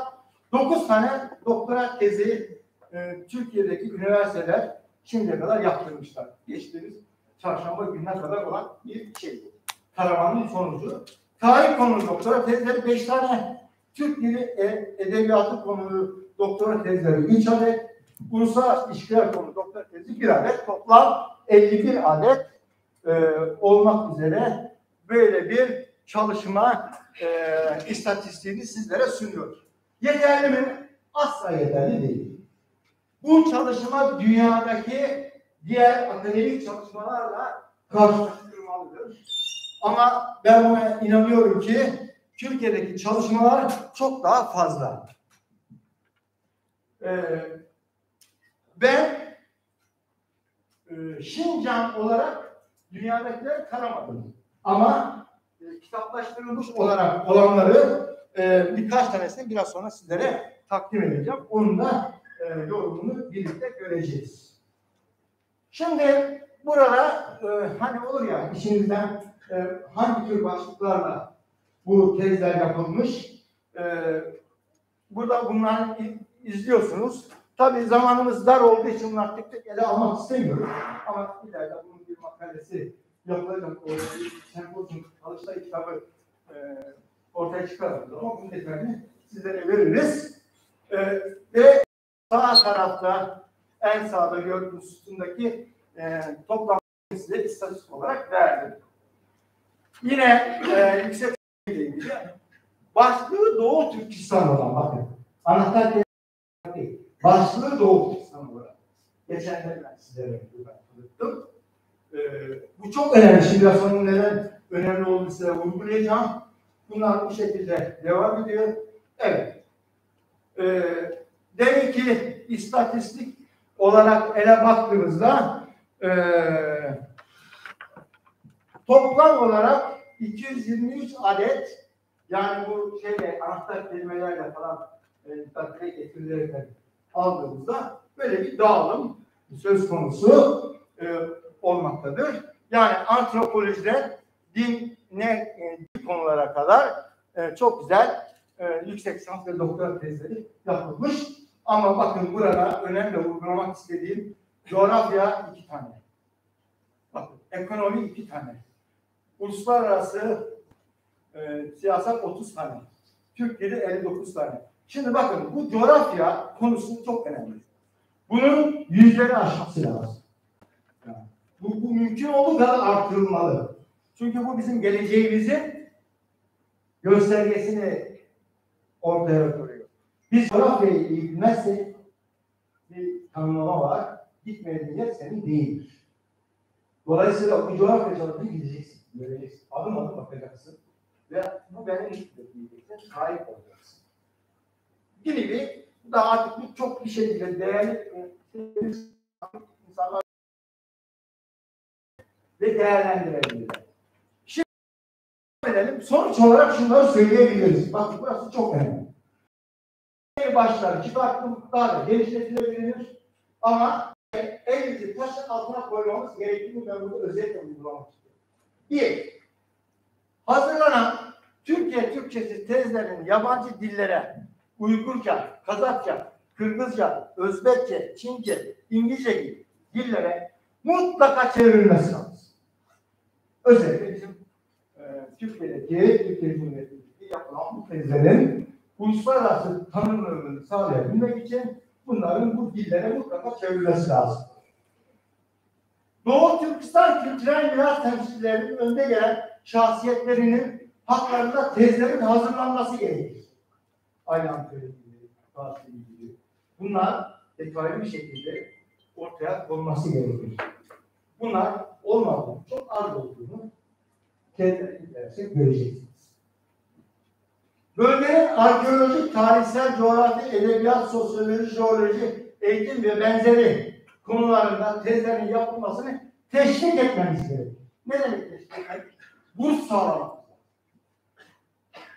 Dokuz tane doktora tezi e, Türkiye'deki üniversiteler şimdiye kadar yaptırmışlar. Geçtiğimiz çarşamba gününe kadar olan bir şey bu. Taramanın sonucu. Tarih konulu doktora tezleri beş tane, Türk dili e, edebiyatı konulu doktora tezleri üç adet, uluslararası ilişkiler konulu doktora tezi bir adet, toplam elli bir adet e, olmak üzere böyle bir çalışma e, istatistiğini sizlere sunuyor. Yeterli mi? Asla yeterli değil. Bu çalışma dünyadaki diğer akademik çalışmalarla karşılaştırmalıdır. Ama ben buna inanıyorum ki Türkiye'deki çalışmalar çok daha fazla. Ee, ben e, Şincan olarak dünyadakileri taramadım. Ama e, kitaplaştırılmış olarak olanları e, birkaç tanesini biraz sonra sizlere takdim edeceğim. Onun da e, yorumunu birlikte göreceğiz. Şimdi burada e, hani olur ya işinizden e, hangi tür başlıklarla bu tezler yapılmış? E, burada bunları izliyorsunuz. Tabii zamanımız dar olduğu için bunları tek tek ele almak istemiyorum. Ama ileride bunun bir makalesi yapılacak. O bir sempozyum çalıştay kitabı e, ortaya çıkardığımız zaman bunun detayını sizlere veririz. E, ve sağ tarafta en sağda gördüğünüz sütundaki e, toplam size istatistik olarak verdim. Yine e, yüksek seviyede başlığı Doğu Türkistan olan bakın. Anahtar kelime başlığı Doğu Türkistan olarak. Geçenlerde ben sizlere buradan tanıttım. E, bu çok önemli. Şimdi biraz sonra neden önemli olduğunu size vurgulayacağım. Bunlar bu şekilde devam ediyor. Evet. E, demek ki istatistik olarak ele baktığımızda e, toplam olarak iki yüz yirmi üç adet yani bu şeyle anahtar kelimelerle falan e, dikkate getirilerek aldığımızda böyle bir dağılım söz konusu e, olmaktadır. Yani antropolojide din ne e, dil konulara kadar e, çok güzel e, yüksek lisans ve doktora tezleri yapılmış. Ama bakın burada önemli vurgulamak istediğim coğrafya iki tane. Bakın ekonomi iki tane. Uluslararası e, siyaset otuz tane. Türkiye'de elli dokuz tane. Şimdi bakın bu coğrafya konusu çok önemli. Bunun yüzleri aşması lazım. Yani bu, bu mümkün olduğu kadar arttırılmalı. Çünkü bu bizim geleceğimizin göstergesini ortaya koyuyor. Biz coğrafyayı iyi bilmezsek bir tanımlama var. Gitmediğin yer senin değildir. Dolayısıyla bu coğrafya çalışmaya gideceksin, göreceksin. Adım adım bakacaksın. Ve bu benim diyeceksin, sahip olacaksın. Gibi bu da artık bu çok bir şekilde değerli e, insanlar ve değerlendirebilirler. Şimdi edelim. Sonuç olarak şunları söyleyebiliriz. Bakın burası çok önemli. Başlar çıkartmak daha da genişletilebilir. Ama elimizi taşın altına koymamız gerektiğini ben burada özellikle vurgulamak istiyorum. Bir, hazırlanan Türkiye Türkçesi tezlerin yabancı dillere Uygurca, Kazakça, Kırgızca, Özbekçe, Çince, İngilizce gibi dillere mutlaka çevrilmesi lazım. Özellikle bizim e, Türkiye'deki, Türkiye Cumhuriyeti'ndeki yapılan bu tezlerin uluslararası tanınırlığını sağlayabilmek için bunların bu dillere mutlaka çevrilmesi lazım. Doğu Türkistan kültürel miras temsilcilerinin önde gelen şahsiyetlerinin haklarında tezlerin hazırlanması gerekir. Aynen söylediğim gibi, Fatih gibi. Bunlar detaylı bir şekilde ortaya konması gerekir. Bunlar olmadığını, çok az olduğunu kendileri gidersek göreceksiniz. Bölgenin arkeolojik, tarihsel, coğrafi, edebiyat, sosyoloji, jeoloji, eğitim ve benzeri konularında tezlerin yapılmasını teşvik etmemiz gerekir. Ne demek teşvik etmek? Burs sağlamak.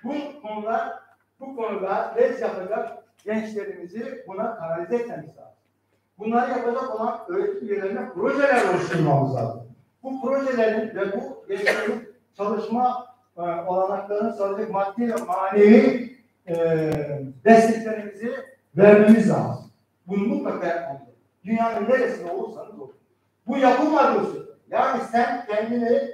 Bu konuda, bu konuda tez yapacak gençlerimizi buna kanalize etmemiz lazım. Bunları yapacak olan öğretim üyelerine projeler oluşturmamız lazım. Bu projelerin ve bu gençlerin çalışma e, olanaklarını sağlayacak maddi ve manevi e, desteklerimizi vermemiz lazım. Bunu mutlaka yapmamız lazım. Dünyanın neresinde olursanız olun. Bu yapılmadığı sürece, yani sen kendini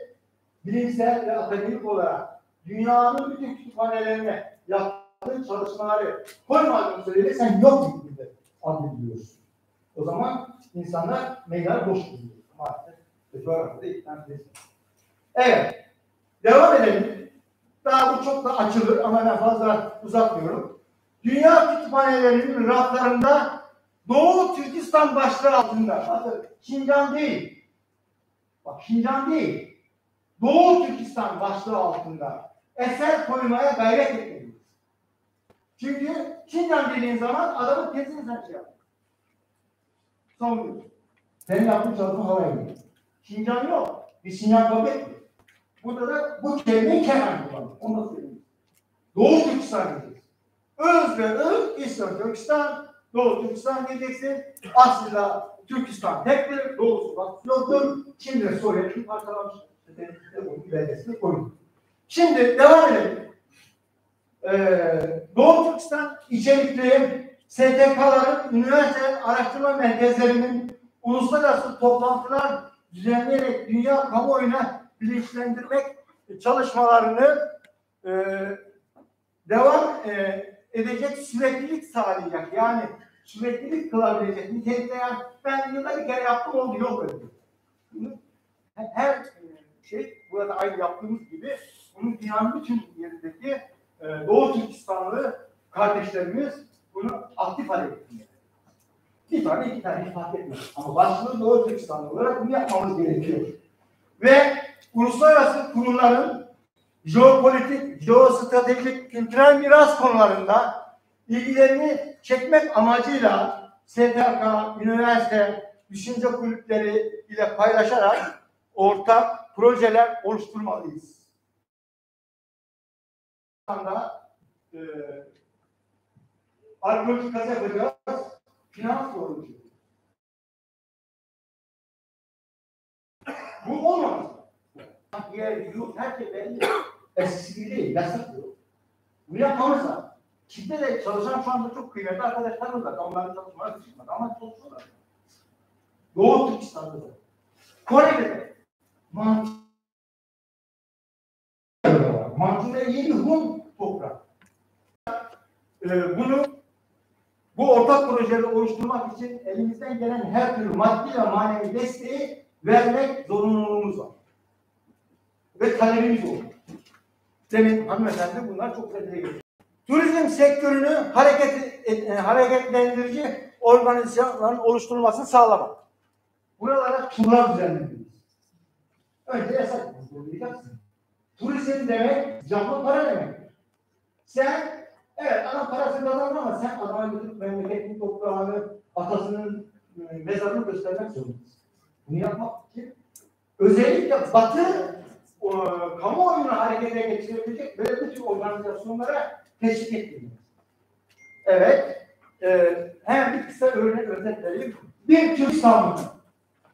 bilimsel ve akademik olarak dünyanın bütün kütüphanelerine yaptığın çalışmaları koymadığın sürece sen yok bir adlediliyorsun. O zaman insanlar meydanı boş buluyor. Maalesef. Ve bu arada da ikna edilmez. Evet. Devam edelim. Daha bu çok da açılır ama ben fazla uzatmıyorum. Dünya kütüphanelerinin raflarında Doğu Türkistan başlığı altında, bakın, Şincan değil. Bak, Şincan değil. Doğu Türkistan başlığı altında eser koymaya gayret etmeliyiz. Çünkü Şincan dediğin zaman adamın tezini sen şey yaptın. Savunuyorsun. Senin yaptığın çalışma halay gibi. Şincan yok. Biz Şincan kabul etmiyoruz. Burada da bu kelimeyi Kenan kullandı. Onu da söyleyeyim. Doğu Türkistan diyeceksin. Öz ve ırk, İslam Türkistan, Doğu Türkistan diyeceksin. Aslında Türkistan tektir, doğusu batısı yoktur. Şimdi Sovyet'in parçalanmış. Bunun belgesini koydum. Şimdi devam edelim. Ee, Doğu Türkistan içerikli S T K'ların, üniversite araştırma merkezlerinin uluslararası toplantılar düzenleyerek dünya kamuoyuna bilinçlendirmek çalışmalarını e, devam e, edecek, süreklilik sağlayacak, yani süreklilik kılabilecek nitelikte, yani ben yılda bir kere yaptım, oldu, yok öyle. Bunu her e, şey, burada aynı yaptığımız gibi bunu dünyanın bütün yerindeki e, Doğu Türkistanlı kardeşlerimiz bunu aktif hale getirmeli. Bir tane, iki tane hiç fark etmez. Ama başlığı Doğu Türkistanlı olarak bunu yapmamız gerekiyor. Ve uluslararası kurumların jeopolitik, jeostratejik, kültürel miras konularında ilgilerini çekmek amacıyla S T K, üniversite, düşünce kulüpleri ile paylaşarak ortak projeler oluşturmalıyız. Anda e, arkeolojik kazı yapacağız, finans sorunu çözeceğiz. Bu olmaz. Diğer yurt, her şey belli. Eskisi gibi değil, yasak bu. Bunu yapmamız lazım. Çin'de de çalışan şu anda çok kıymetli arkadaşlarımız var. Onların çalışmaları çıkmadı ama çalışıyorlar. Doğu Türkistan'da da. Kore'de de. Mançunya yeni Hun toprağı. Ee, bunu bu ortak projeleri oluşturmak için elimizden gelen her türlü maddi ve manevi desteği vermek zorunluluğumuz var. Ve talebimiz oldu. Demin hanımefendi bunlar çok güzel dile getirdi. Turizm sektörünü hareket, e, hareketlendirici organizasyonların oluşturulmasını sağlamak. Buralara turlar düzenlemeliyiz. Önce yasak, uygulayacaksın. Turizm demek canlı para demektir. Sen, evet, adam parasını kazanır ama sen adama gidip memleketinin toprağını, atasının e, mezarını göstermek zorundasın. Bunu yapmak için özellikle Batı o, kamuoyunu harekete geçirebilecek böyle bir tür organizasyonlara teşvik etmeliyiz. Evet, e, hemen bir kısa örnek, özet vereyim. Bir Türk sandığı.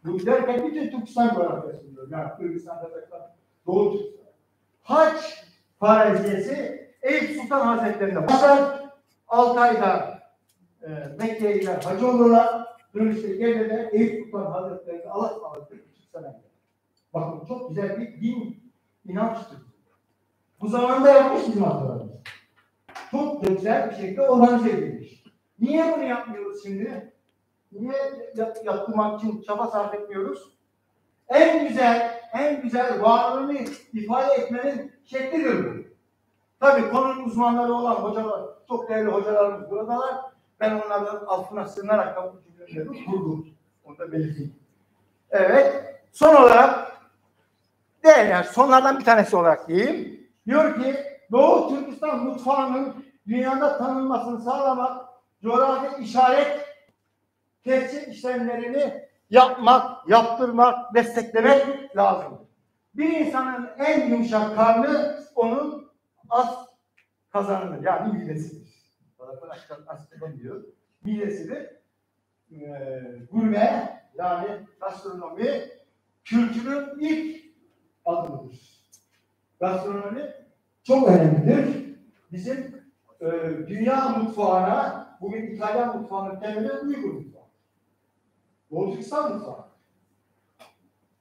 Bu derken bütün Türkistan coğrafyasında, yani Kırgızistan, Kazakistan, Doğu Türkistan. Hac faraziyesi Eyüp Sultan Hazretleri'nde başlar. Altı ayda e, Mekke'ye gider, hacı olurlar. Dönüşte gelir de Eyüp Sultan Hazretleri'nde Allah ısmarladık Türkistan'a gider. Bakın, çok güzel bir din inançtır. Bu zamanda yapmış bizim atalarımız. Çok da güzel bir şekilde organize edilmiş. Niye bunu yapmıyoruz şimdi? Niye yap- yaptırmak için çaba sarf etmiyoruz? En güzel, en güzel varlığını ifade etmenin şeklidir bu. Tabii konunun uzmanları olan hocalar, çok değerli hocalarımız buradalar. Ben onlardan altına sığınarak bu cümleleri kurdum. Onu da belirteyim. Evet, son olarak, değil yani, sonlardan bir tanesi olarak diyeyim. Diyor ki, Doğu Türkistan mutfağının dünyada tanınmasını sağlamak, coğrafi işaret tescil işlemlerini yapmak, yaptırmak, desteklemek lazım. Bir insanın en yumuşak karnı onun aç kazanıdır, yani midesidir. Zaten aç, aç kazanıyor. Midesidir. E, gurme, yani gastronomi kültürün ilk adımıdır. Gastronomi çok önemlidir. Bizim e, dünya mutfağına, bugün İtalyan mutfağının temeline uygun mutfak. Doğu Türkistan mutfağı.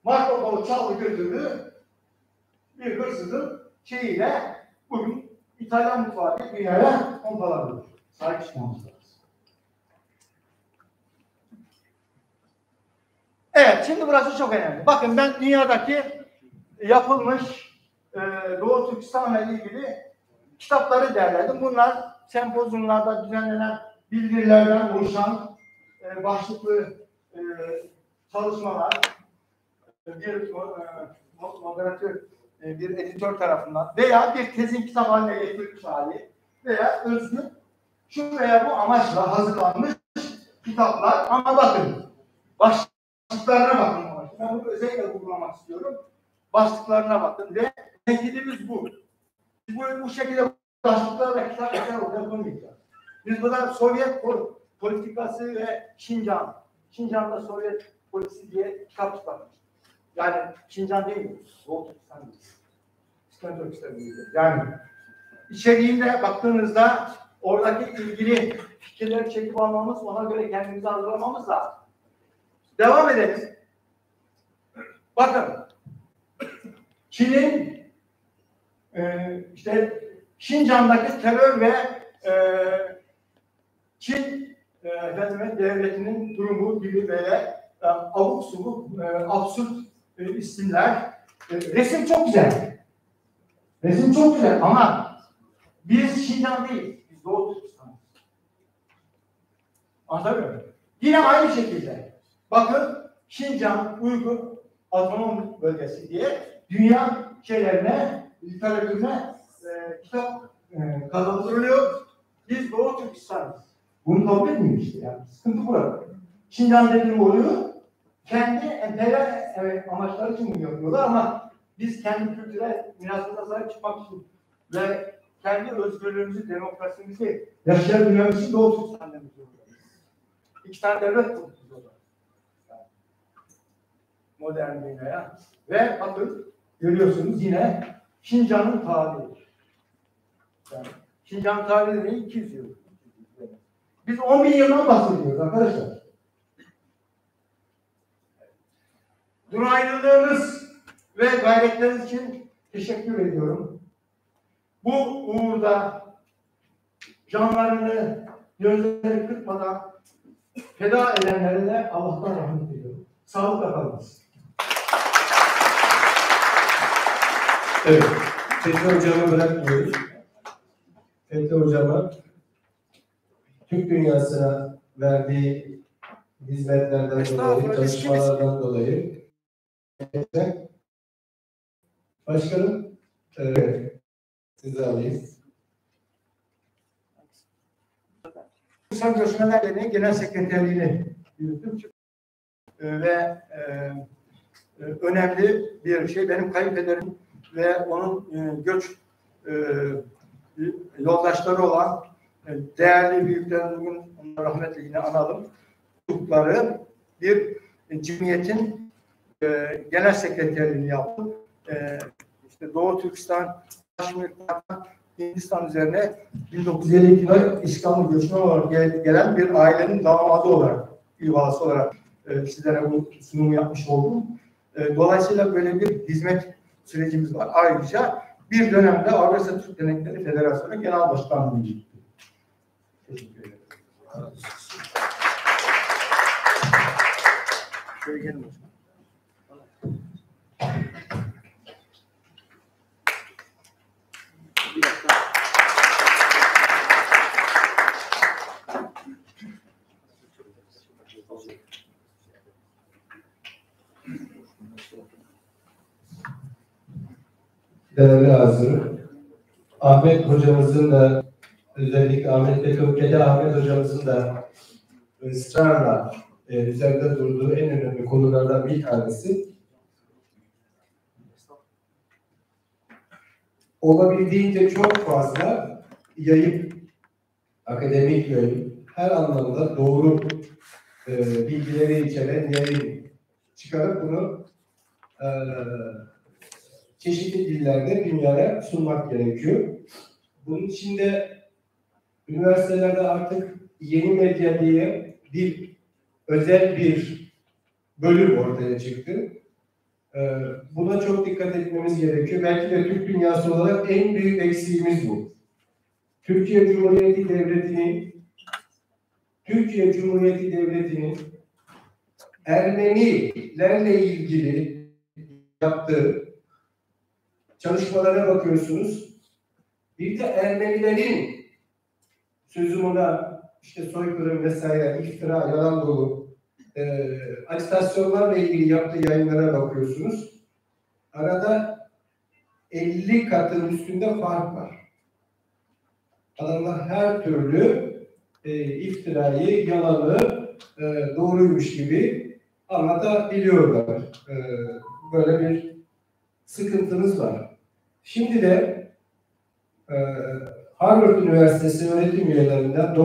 Marco Polo çaldı götürdü. Bir hırsızın şeyiyle bugün İtalyan mutfağı diye dünyaya pompalanıyor. Sahip çıkmamız lazım. Evet, şimdi burası çok önemli. Bakın, ben dünyadaki yapılmış e, Doğu Türkistan'la ilgili kitapları derledim. Bunlar sempozyumlarda düzenlenen bildirilerden oluşan e, başlıklı e, çalışmalar. Bir e, mo- moderatör, e, bir editör tarafından veya bir tezin kitap haline getirilmiş hali veya özgün şu veya bu amaçla hazırlanmış kitaplar. Ama bakın, başlıklarına bakın. Ben bunu özellikle vurgulamak istiyorum. Başlıklarına bakın ve tehdidimiz bu. Biz bu, bu şekilde başlıklarla kitap yazar ortaya koymayacağız. Biz burada Sovyet politikası ve Şincan, Şincan'da Sovyet politikası diye kitap çıkartmıştık. Yani Şincan değil mi? Doğu Türkistan değil. İskenderun kitabı gibi. Yani içeriğinde baktığınızda oradaki ilgili fikirleri çekip almamız, ona göre kendimizi hazırlamamız lazım. Devam edelim. Bakın, Çin'in e, işte Şincan'daki terör ve e, Çin e, efendime, devletinin durumu gibi böyle e, abuk subuk, e, absürt e, isimler. E, resim çok güzel. Resim çok güzel ama biz Şincan değil, biz Doğu Türkistan. Anlatabiliyor muyum? Yine aynı şekilde. Bakın, Şincan Uygur Otonom Bölgesi diye dünya şeylerine, literatürüne e, kitap e, kazandırılıyor. Biz Doğu Türkistan'ız. Bunu kabul etmiyor işte yani. Sıkıntı burada. Şincan dediğim oluyor. Kendi emperyal e, amaçları için bunu yapıyorlar ama biz kendi kültürel mirasımıza sahip çıkmak için ve kendi özgürlüğümüzü, demokrasimizi yaşayabilmemiz için Doğu Türkistan'da zorundayız. İki tane devlet kurduk biz orada. Modern dünyaya. Ve bakın, görüyorsunuz yine Şincan'ın tarihi. Yani Şincan'ın tarihi de iki yüz yıl. Biz on bin yıldan bahsediyoruz arkadaşlar. Duraylılığınız ve gayretleriniz için teşekkür ediyorum. Bu uğurda canlarını gözleri kırpmadan feda edenlere de Allah'tan rahmet diliyorum. Sağlıkla kalınız. Evet, Fethi Hocamı bırakmıyoruz. Fethi Hocamı Türk dünyasına verdiği hizmetlerden dolayı, çalışmalardan dolayı Başkanım, e, sizi alayım. Ulusal Göçmenler Derneği Genel Sekreterliğini yürüttüm. E, ve e, e, önemli bir şey, benim kayınpederim ve onun e, göç e, yoldaşları olan e, değerli büyüklerimiz, bugün onları rahmetle yine analım, kurdukları bir e, cemiyetin e, genel sekreterliğini yaptım. E, işte Doğu Türkistan, Kaşmir, Hindistan üzerine bin dokuz yüz elli iki yılında İslamlı göçmen olarak gel- gelen bir ailenin damadı olarak, üyesi olarak e, sizlere bu sunumu yapmış oldum. E, dolayısıyla böyle bir hizmet sürecimiz var. Ayrıca bir dönemde Avrupa Türk Dernekleri Federasyonu Genel Başkanlığı'nı yürüttü. Teşekkür ederim. Şöyle gelin başkanım. Bir dakika. Değerli hazırım. Ahmet hocamızın da, özellikle Ahmet Beton Kede Ahmet hocamızın da ısrarla e, üzerinde durduğu en önemli konulardan bir tanesi, olabildiğince çok fazla yayın, akademik yayın, her anlamda doğru e, bilgileri içeren yayın çıkarıp bunu e, çeşitli dillerde dünyaya sunmak gerekiyor. Bunun için de üniversitelerde artık yeni medya diye bir özel bir bölüm ortaya çıktı. E, Buna çok dikkat etmemiz gerekiyor. Belki de Türk dünyası olarak en büyük eksiğimiz bu. Türkiye Cumhuriyeti Devleti'nin Türkiye Cumhuriyeti Devleti'nin Ermenilerle ilgili yaptığı çalışmalara bakıyorsunuz. Bir de Ermenilerin sözüm ona işte soykırım vesaire, iftira, yalan dolu e, agitasyonlarla ilgili yaptığı yayınlara bakıyorsunuz. Arada elli katın üstünde fark var. Adamlar her türlü e, iftirayı, yalanı e, doğruymuş gibi anlatabiliyorlar. E, böyle bir sıkıntımız var. Şimdi de e, Harvard Üniversitesi öğretim üyelerinden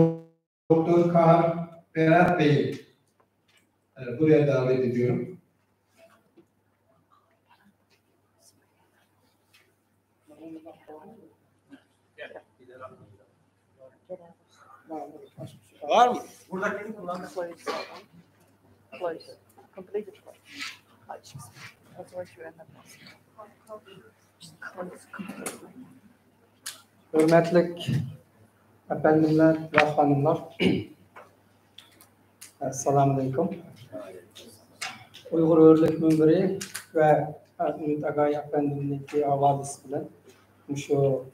Doktor Kahar Berat Bey'i e, buraya davet ediyorum. Var mı? Hörmətlik əfəndimlər və xanımlar, Əssalamu əleykum. Uyğur Hörlük Münbiri və Ümid Agay əfəndimninkı havazisi bilan şu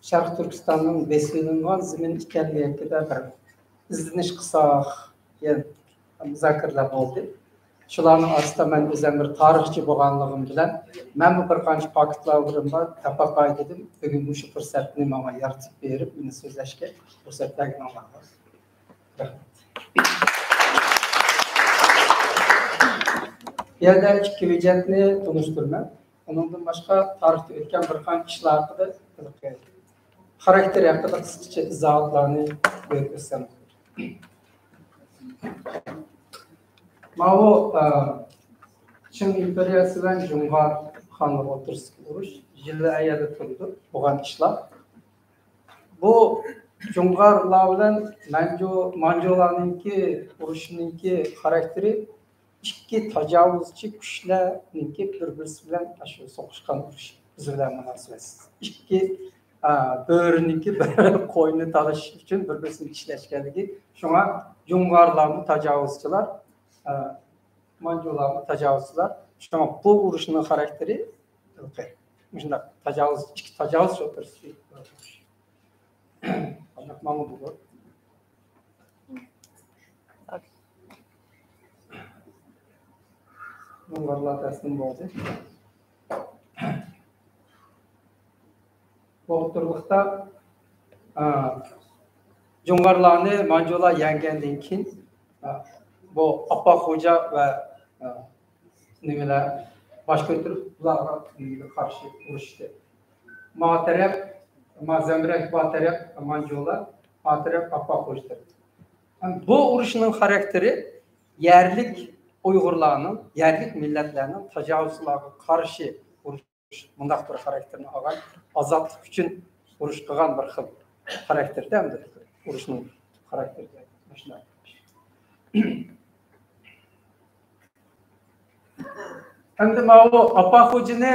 Şərq Türkistannıń besilinğan zəmin ikənligi haqqında bir izleniş qılsaq degan muzokaralar bo'ldi. Shularning orasida men o'zim bir tarixchi bo'lganligim bilan, men bir qancha faktlar bilan topaqay dedim. Bugun shu fursatni menga yaratib berib, meni so'zlashga fursat berganlarga rahmat. Bu yerda ikki hujjatni tunishtiraman. Ondan boshqa tarixda o'tgan bir qancha ishlar haqida, xarakteri haqida qisqacha izohlarni berib o'tsam. Mana bu Qing imperiyasi bilan Jo'ng'ar xonligi o'rtasidagi urush yili ayada turdi, bo'lgan ishlar. Bu Jo'ng'arlar bilan Manju, Manjularninki urushininki xarakteri ikki tajovuzchi kuchlarninki bir-birisi bilan shu so'qishgan urush biz bilan munosabatsiz. Ikki bo'rininki bir qo'yni talish uchun bir-birisini tishlashganligi. Shunga Jo'ng'arlarmi tajovuzchilar, Manjularmi tajovuzchilar. Shunga bu urushning xarakteri shunday tajovuz, ikki tajovuzchi o'rtasida. Mana bu. Jo'ng'arlar taslim bo'ldi. Bu o'tirliqda jo'ng'arlarni manjular yenggandan keyin bu Appa xo'ja va nimalar bosh ko'tarib bularga qarshi urushdi. Ma taraf, ma zamrak, ba taraf manjular, ma taraf Appa xo'jadir. Bu urushning xarakteri yerlik Uyg'urlarning, yerlik millatlarning tajovuzchilarga qarshi urush, bundoq bir xarakterni olgan, ozodlik uchun urush qilgan bir xil xarakterda, hamda urushning xarakteri shunday. Endi mana bu Appa xo'jini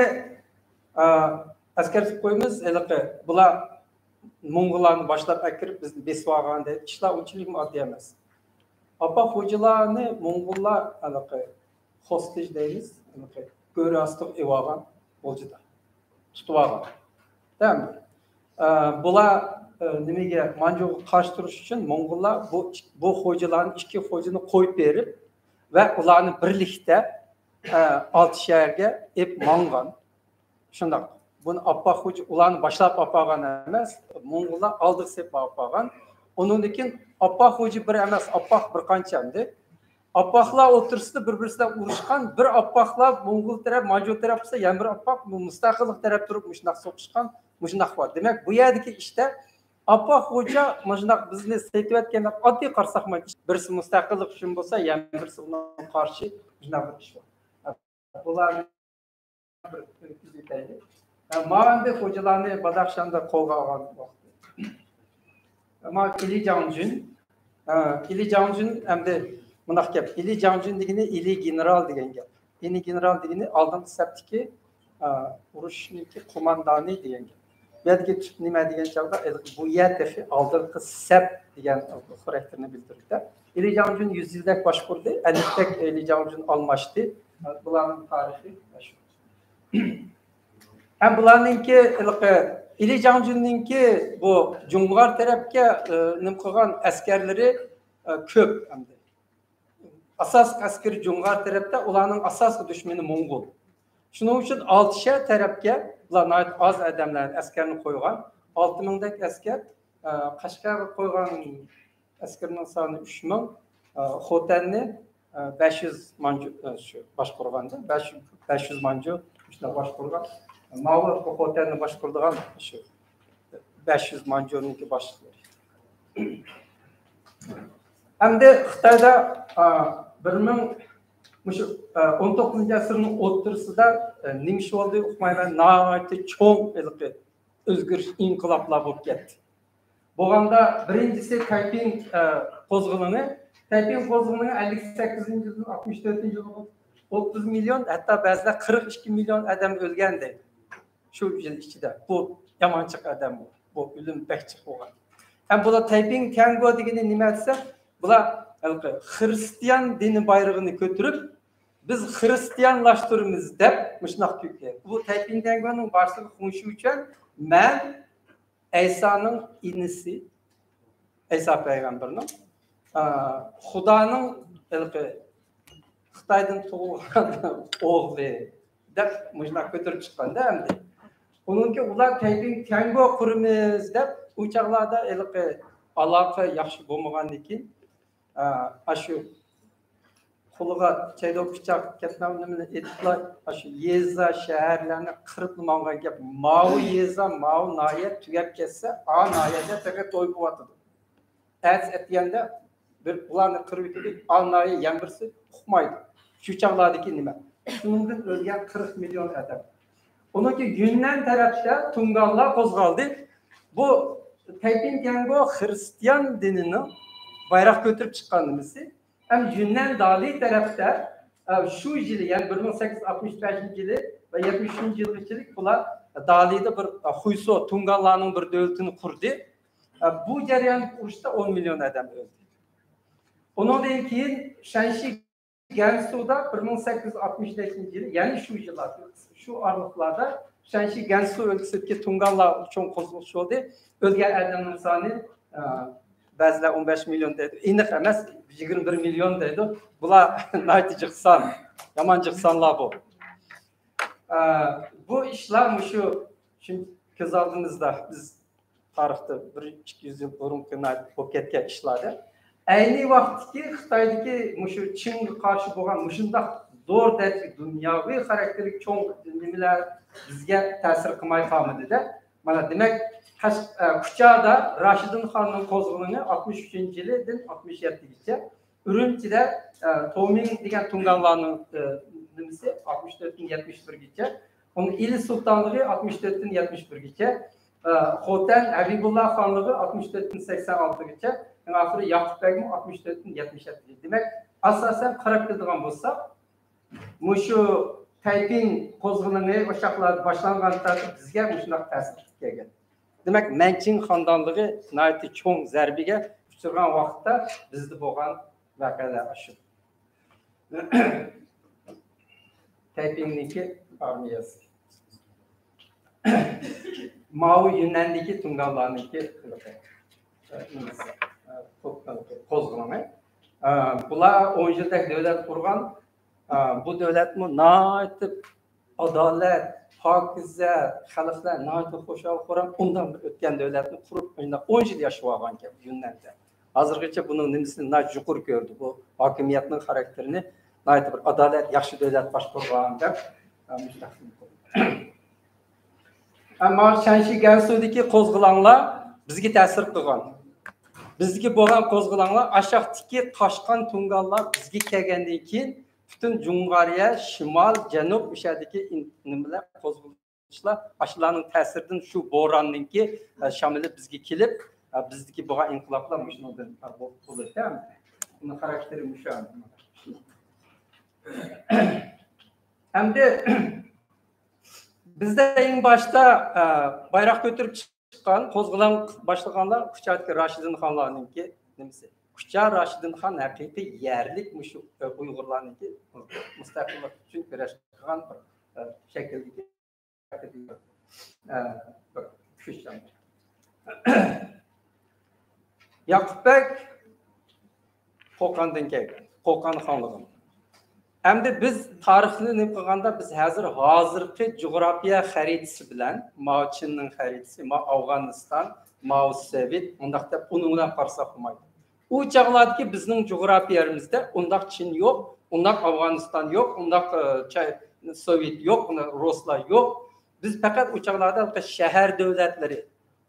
eskartib qo'yamiz. Haliqi bular mo'ng'ullarni boshlab akirib bizni besib olgan deb ishlar unchalik oddiy emas. Appa xo'jalarni mo'ng'ullar haliqi hostage deymiz, haliqi ko'ri ostiga ib olgan xo'jada tutib olgan. Tamam. Bular nimaga manjuga qarshi turish uchun mo'ng'ullar bu bu xo'jalarni ikki xo'jani qo'yib berib va ularni birlikda olti shaharga ib mang'an. Shundoq. بۇنى ئاپپاق خوجا ئۇلارنى باشلاپ ئاپارغان ئەمەس، موڭغۇللار ئالدىغا سېلىپ ئاپارغان. ئۇنىڭدىن كېيىن ئاپپاق خوجا بىر ئەمەس، ئاپپاق بىر قانچە ئەمدى. ئاپپاقلار ئوتتۇرىسىدا بىر-بىرسى بىلەن ئۇرۇشقان، بىر ئاپپاقلار موڭغۇل تەرەپ، مانجۇ تەرەپ بولسا، يەنە بىر ئاپپاق مۇستەقىللىق تەرەپ تۇرۇپ مۇشۇنداق سوقۇشقان، مۇشۇنداق بار. دېمەك، بۇ يەردىكى ئىشتا ئاپپاق خوجا مۇشۇنداق بىزنى سېتىۋەتكەندەك ئاددىي قارىساق، بىرسى مۇستەقىللىق ئۈچۈن بولسا، يەنە بىرسى ئۇنىڭغا قارشى مۇشۇنداق بىر ئىش بار. بۇلارنى بىر ئۆتكۈزۈپ ئۆتەيلى. ھە، ماۋۇ ئەمدى خوجىلارنى باداخشاندا قولغا ئالغان ۋاقتى. ماۋۇ ئىلى جاڭجۈن. ھە، ئىلى جاڭجۈن ئەمدى مۇنداق گەپ. ئىلى جاڭجۈن دېگىنى ئىلى گېنېرال دېگەن گەپ. ئىلى گېنېرال دېگىنى ئالدىنقى سەپتىكى، ھە، ئۇرۇشنىڭكى قوماندانى دېگەن گەپ. بۇ يەردىكى تۈپ نېمە دېگەن چاغدا، بۇ يەر تېخى ئالدىنقى سەپ دېگەن خاراكتېرنى بىلدۈرىدۇ. ئىلى جاڭجۈن يۈز يىلدەك باشقۇردى، ئەللىكتەك ئىلى جاڭجۈن ئالماشتى. بۇلارنىڭ تارىخى شۇ. ھەم بۇلارنىڭكى ھېلىقى ئىلى جاڭجۈننىڭكى بۇ جۇڭغار تەرەپكە، ئە، نېمە قىلغان ئەسكەرلىرى، ئە، كۆپ ئەمدى. ئاساسلىق ئەسكىرى جۇڭغار تەرەپتە، ئۇلارنىڭ ئاساسلىق دۈشمىنى موڭغۇل. شۇنىڭ ئۈچۈن ئالتىشەر تەرەپكە بۇلار ناھايىتى ئاز ئادەملەرنى، ئەسكەرنى قويغان. ئالتە مىڭدەك ئەسكەر، ئە، قەشقەرگە قويغان ئەسكىرىنىڭ سانى ئۈچ مىڭ، ئە، خوتەننى، ئە، بەش يۈز مانجۇ، ئە، شۇ باشقۇرغاندا، بەش، بەش يۈز مانجۇ شۇنداق باشقۇرغان. ماۋۇ خوتەننى باشقۇرىدىغان شۇ بەش يۈز مانجۇنىڭكى باشلىقلىرى. ئەمدى خىتايدا، ئا، بىر مىڭ، مۇشۇ، ئا، ئون توققۇزىنچى ئەسىرنىڭ ئوتتۇرىسىدا، ئا، نېمە ئىش بولدى ئۇقمايمەن، ناھايىتى چوڭ ھېلىقى ئۆزگىرىش، ئىنقىلابلار بولۇپ كەتتى. بولغاندا بىرىنچىسى تەيپىڭ، ئا، قوزغىلىڭى. تەيپىڭ قوزغىلىڭى ئەللىك سەككىزىنچى يىلدىن ئاتمىش تۆتىنچى يىلغا ئوتتۇز مىليون، ھەتتا بەزىلەر قىرىق ئىككى مىليون ئادەم ئۆلگەن دەيدۇ. شۇ يىل ئىچىدە. بۇ يامان جىق ئادەم بۇ. بۇ ئۆلۈم بەك جىق بولغان. ھەم بۇلار تەيپىڭ تيەنگو دېگىنى نېمە دېسە، بۇلار ھېلىقى خىرىستىيان دىنى بايرىقىنى كۆتۈرۈپ، بىز خىرىستىيانلاشتۇرىمىز دەپ مۇشۇنداق كۆكلەيدۇ. بۇ تەيپىڭ تيەنگونىڭ باشلىقى خۇڭ شۇچۈەن، مەن ئەيسانىڭ ئىنىسى، ئەيسا پەيغەمبەرنىڭ، ئا، خۇدانىڭ ھېلىقى خىتايدىن تۇغۇلغان ئوغلى دەپ مۇشۇنداق كۆتۈرۈپ چىققاندا ئەمدى. ئۇنىڭكى ئۇلار تەيپىڭ تيەنگو قۇرىمىز دەپ ئۇ چاغلاردا ھېلىقى ئالاقە ياخشى بولمىغاندىن كېيىن، ئا، ئاشۇ قولىغا چەيدەك پىچاق، كەتمەن نېمىنى ئېتىپلا، ئاشۇ يېزا، شەھەرلەرنى قىرىپلا ماڭغان گەپ. ماۋۇ يېزا، ماۋۇ ناھىيە تۈگەپ كەتسە، ئا ناھىيەدە تېخى توي بولۇۋاتىدۇ. ئەتىسى ئەتىگەندە بىر ئۇلارنى قىرىۋېتىدۇ، ئا ناھىيە يەنە بىرسى ئۇقمايدۇ. شۇ چاغلاردىكى نېمە؟ شۇنىڭدىن ئۆلگەن قىرىق مىليون ئادەم. ئۇنىڭكى يۈننەن تەرەپتە تۇڭگانلار قوزغالدى. بۇ تەيپىن تيەنگو خىرىستىيان دىنىنىڭ بايراق كۆتۈرۈپ چىققان نېمىسى. ھەم يۈننەن دالى تەرەپتە، ئە، شۇ يىلى، يەنى بىر مىڭ سەككىز يۈز ئاتمىش بەشىنچى يىلى ۋە يەتمىش ئۈچىنچى يىلغىچىلىك بۇلار دالىدا بىر، ئە، خۇيسو، تۇڭگانلارنىڭ بىر دۆلىتىنى قۇردى. ئە، بۇ جەرياندا ئۇرۇشتا ئون مىليون ئادەم ئۆلدى. ئۇنىڭدىن كېيىن شەنشى گەنسۇدا بىر مىڭ سەككىز يۈز ئاتمىش بەشىنچى يىلى، يەنى شۇ يىللار، شۇ ئارىلىقلاردا شەنشى گەنسۇ ئۆلكىسىدىكى تۇڭگانلار چوڭ قوزغىلىش بولدى. ئۆلگەن ئادەمنىڭ سانى، ئە، بەزىلەر ئون بەش مىليون دەيدۇ. ئېنىق ئەمەس، يىگىرمە بىر مىليون دەيدۇ. بۇلار ناھايىتى جىق سان، يامان جىق سانلار بۇ. ئە، بۇ ئىشلار مۇشۇ، شۇ كۆز ئالدىمىزدا بىز تارىختا بىر ئىككى يۈز يىل بۇرۇنقى بولۇپ كەتكەن ئىشلاردىن. ئەينى ۋاقىتتىكى خىتايدىكى مۇشۇ چىڭغا قارشى بولغان مۇشۇنداق زور دەرىجىدە دۇنياۋى خاراكتېرلىك چوڭ نېمىلەر بىزگە تەسىر قىلماي قالمىدى-دە. مانا دېمەك، قەش-، ئە، كۇچادا راشىدىن خاننىڭ قوزغىلىڭى ئاتمىش ئۈچىنچى يىلىدىن ئاتمىش يەتتىگىچە، ئۈرۈمچىدە، ئە، تومىڭ دېگەن تۇڭگانلارنىڭ، ئە، نېمىسى ئاتمىش تۆتتىن يەتمىش بىرگىچە، ئۇنىڭ ئىلى سۇلتانلىقى ئاتمىش تۆتتىن يەتمىش بىرگىچە، ئە، خوتەن ھەبىبۇللا خانلىقى ئاتمىش تۆتتىن سەكسەن ئالتىگىچە، ئەڭ ئاخىرى ياقۇپ بەگمۇ ئاتمىش تۆتتىن يەتمىش يەتتىگىچە. دېمەك، ئاساسەن قاراپ كېلىدىغان بولساق، مۇشۇ تەيپىن قوزغىلىڭى ئوشاقلاردا باشلانغان تارتىپ بىزگە مۇشۇنداق تەسىر قىلىپ كەلگەن. دېمەك، مەنچىڭ خاندانلىقى ناھايىتى چوڭ زەربىگە ئۇچرىغان ۋاقىتتا بىزدە بولغان ۋەقەلەر ئاشۇ. تەيپىننىڭكى ئارمىيەسى. ماۋۇ يۈننەندىكى تۇڭگانلارنىڭكى قوزغىلىڭى. بۇلار ئون يىلدەك دۆلەت قۇرغان. بۇ دۆلەتمۇ ناھايىتى ئادالەت، پاكىزە، خەلقلەر ناھايىتى خۇشال-خۇرام، ئۇنداق بىر ئۆتكەن دۆلەتنى قۇرۇپ، مۇنداق ئون يىل ياشىۋالغانىكەن يۈننەندە. ھازىرغىچە بۇنىڭ نېمىسىنى ناھايىتى يۇقىرى كۆردى. بۇ ھاكىمىيەتنىڭ خاراكتېرىنى ناھايىتى بىر ئادالەت، ياخشى دۆلەت باشقۇرغان دەپ، ئە، مۇشۇنداق. ئەمما شەنشى گەنسۇدىكى قوزغىلاڭلار بىزگە تەسىر قىلغان. بىزگە بولغان قوزغىلاڭلار، ئاشاقتىكى قاشقان تۇڭگانلار بىزگە كەلگەندىن كېيىن، پۈتۈن جۇڭغارىيە، شىمال، جەنۇب، ئۇشەدىكى ئىن-، نېمىلەر، قوزغىلىشلار، ئاشۇلارنىڭ تەسىرىدىن شۇ بوراننىڭكى، ئە، شامىلى بىزگە كېلىپ، ئە، بىزدىكى بولغان ئىنقىلابلار مۇشۇنىڭدىن، ئە، بو-، بولىدۇ. ئۇنىڭ خاراكتېرى مۇشۇ. ئەمدى بىزدە ئەڭ باشتا، ئە، بايراق كۆتۈرۈپ چىققان، قوزغىلاڭ باشلىغانلار كۇچادىكى راشىدىن خانلارنىڭكى نېمىسى؟ كۇچا راشىدىن خان ھەقىقىي يەرلىك مۇشۇ، ئە، ئۇيغۇرلارنىڭكى مۇستەقىللىق ئۈچۈن كۈرەش قىلغان بىر، ئە، شەكىلدىكى، ئە، بىر كۈچ. ياقۇپ بەگ قوقاندىن كەلگەن، قوقان خانلىقىدىن. ئەمدى بىز تارىخنى نېمە قىلغاندا، بىز ھازىر، ھازىرقى جۇغراپىيە خەرىتىسى بىلەن، ماۋ چىننىڭ خەرىتىسى، ماۋ ئافغانىستان، ماۋ سوۋېت، مۇنداق دەپ ئۇنىڭ بىلەن قارىساق بولمايدۇ. ئۇ چاغلاردىكى بىزنىڭ جۇغراپىيەمىزدە ئۇنداق چىن يوق، ئۇنداق ئافغانىستان يوق، ئۇنداق، ئە، چە-، سوۋېت يوق، ئۇنداق رۇسلار يوق. بىز پەقەت ئۇ چاغلاردا شەھەر دۆلەتلىرى،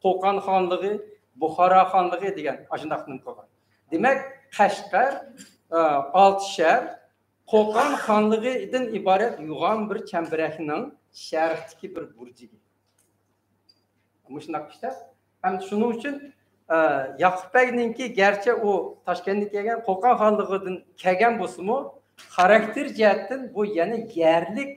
قوقان خانلىقى، بۇخارا خانلىقى دېگەن ئاشۇنداق نېمە قىلغان. دېمەك، قەشقەر، ئە، ئالتە شەھەر، قوقان خانلىقىدىن ئىبارەت يوغان بىر چەمبىرەكنىڭ شەرقتىكى بىر بۇرجىكى. مۇشۇنداق ئىشلەپ، ھەم شۇنىڭ ئۈچۈن، ئە، ياقۇپ بەگنىڭكى گەرچە ئۇ تاشكەنتتىن كەلگەن، قوقان خانلىقىدىن كەلگەن بولسىمۇ، خاراكتېر جەھەتتىن بۇ يەنە يەرلىك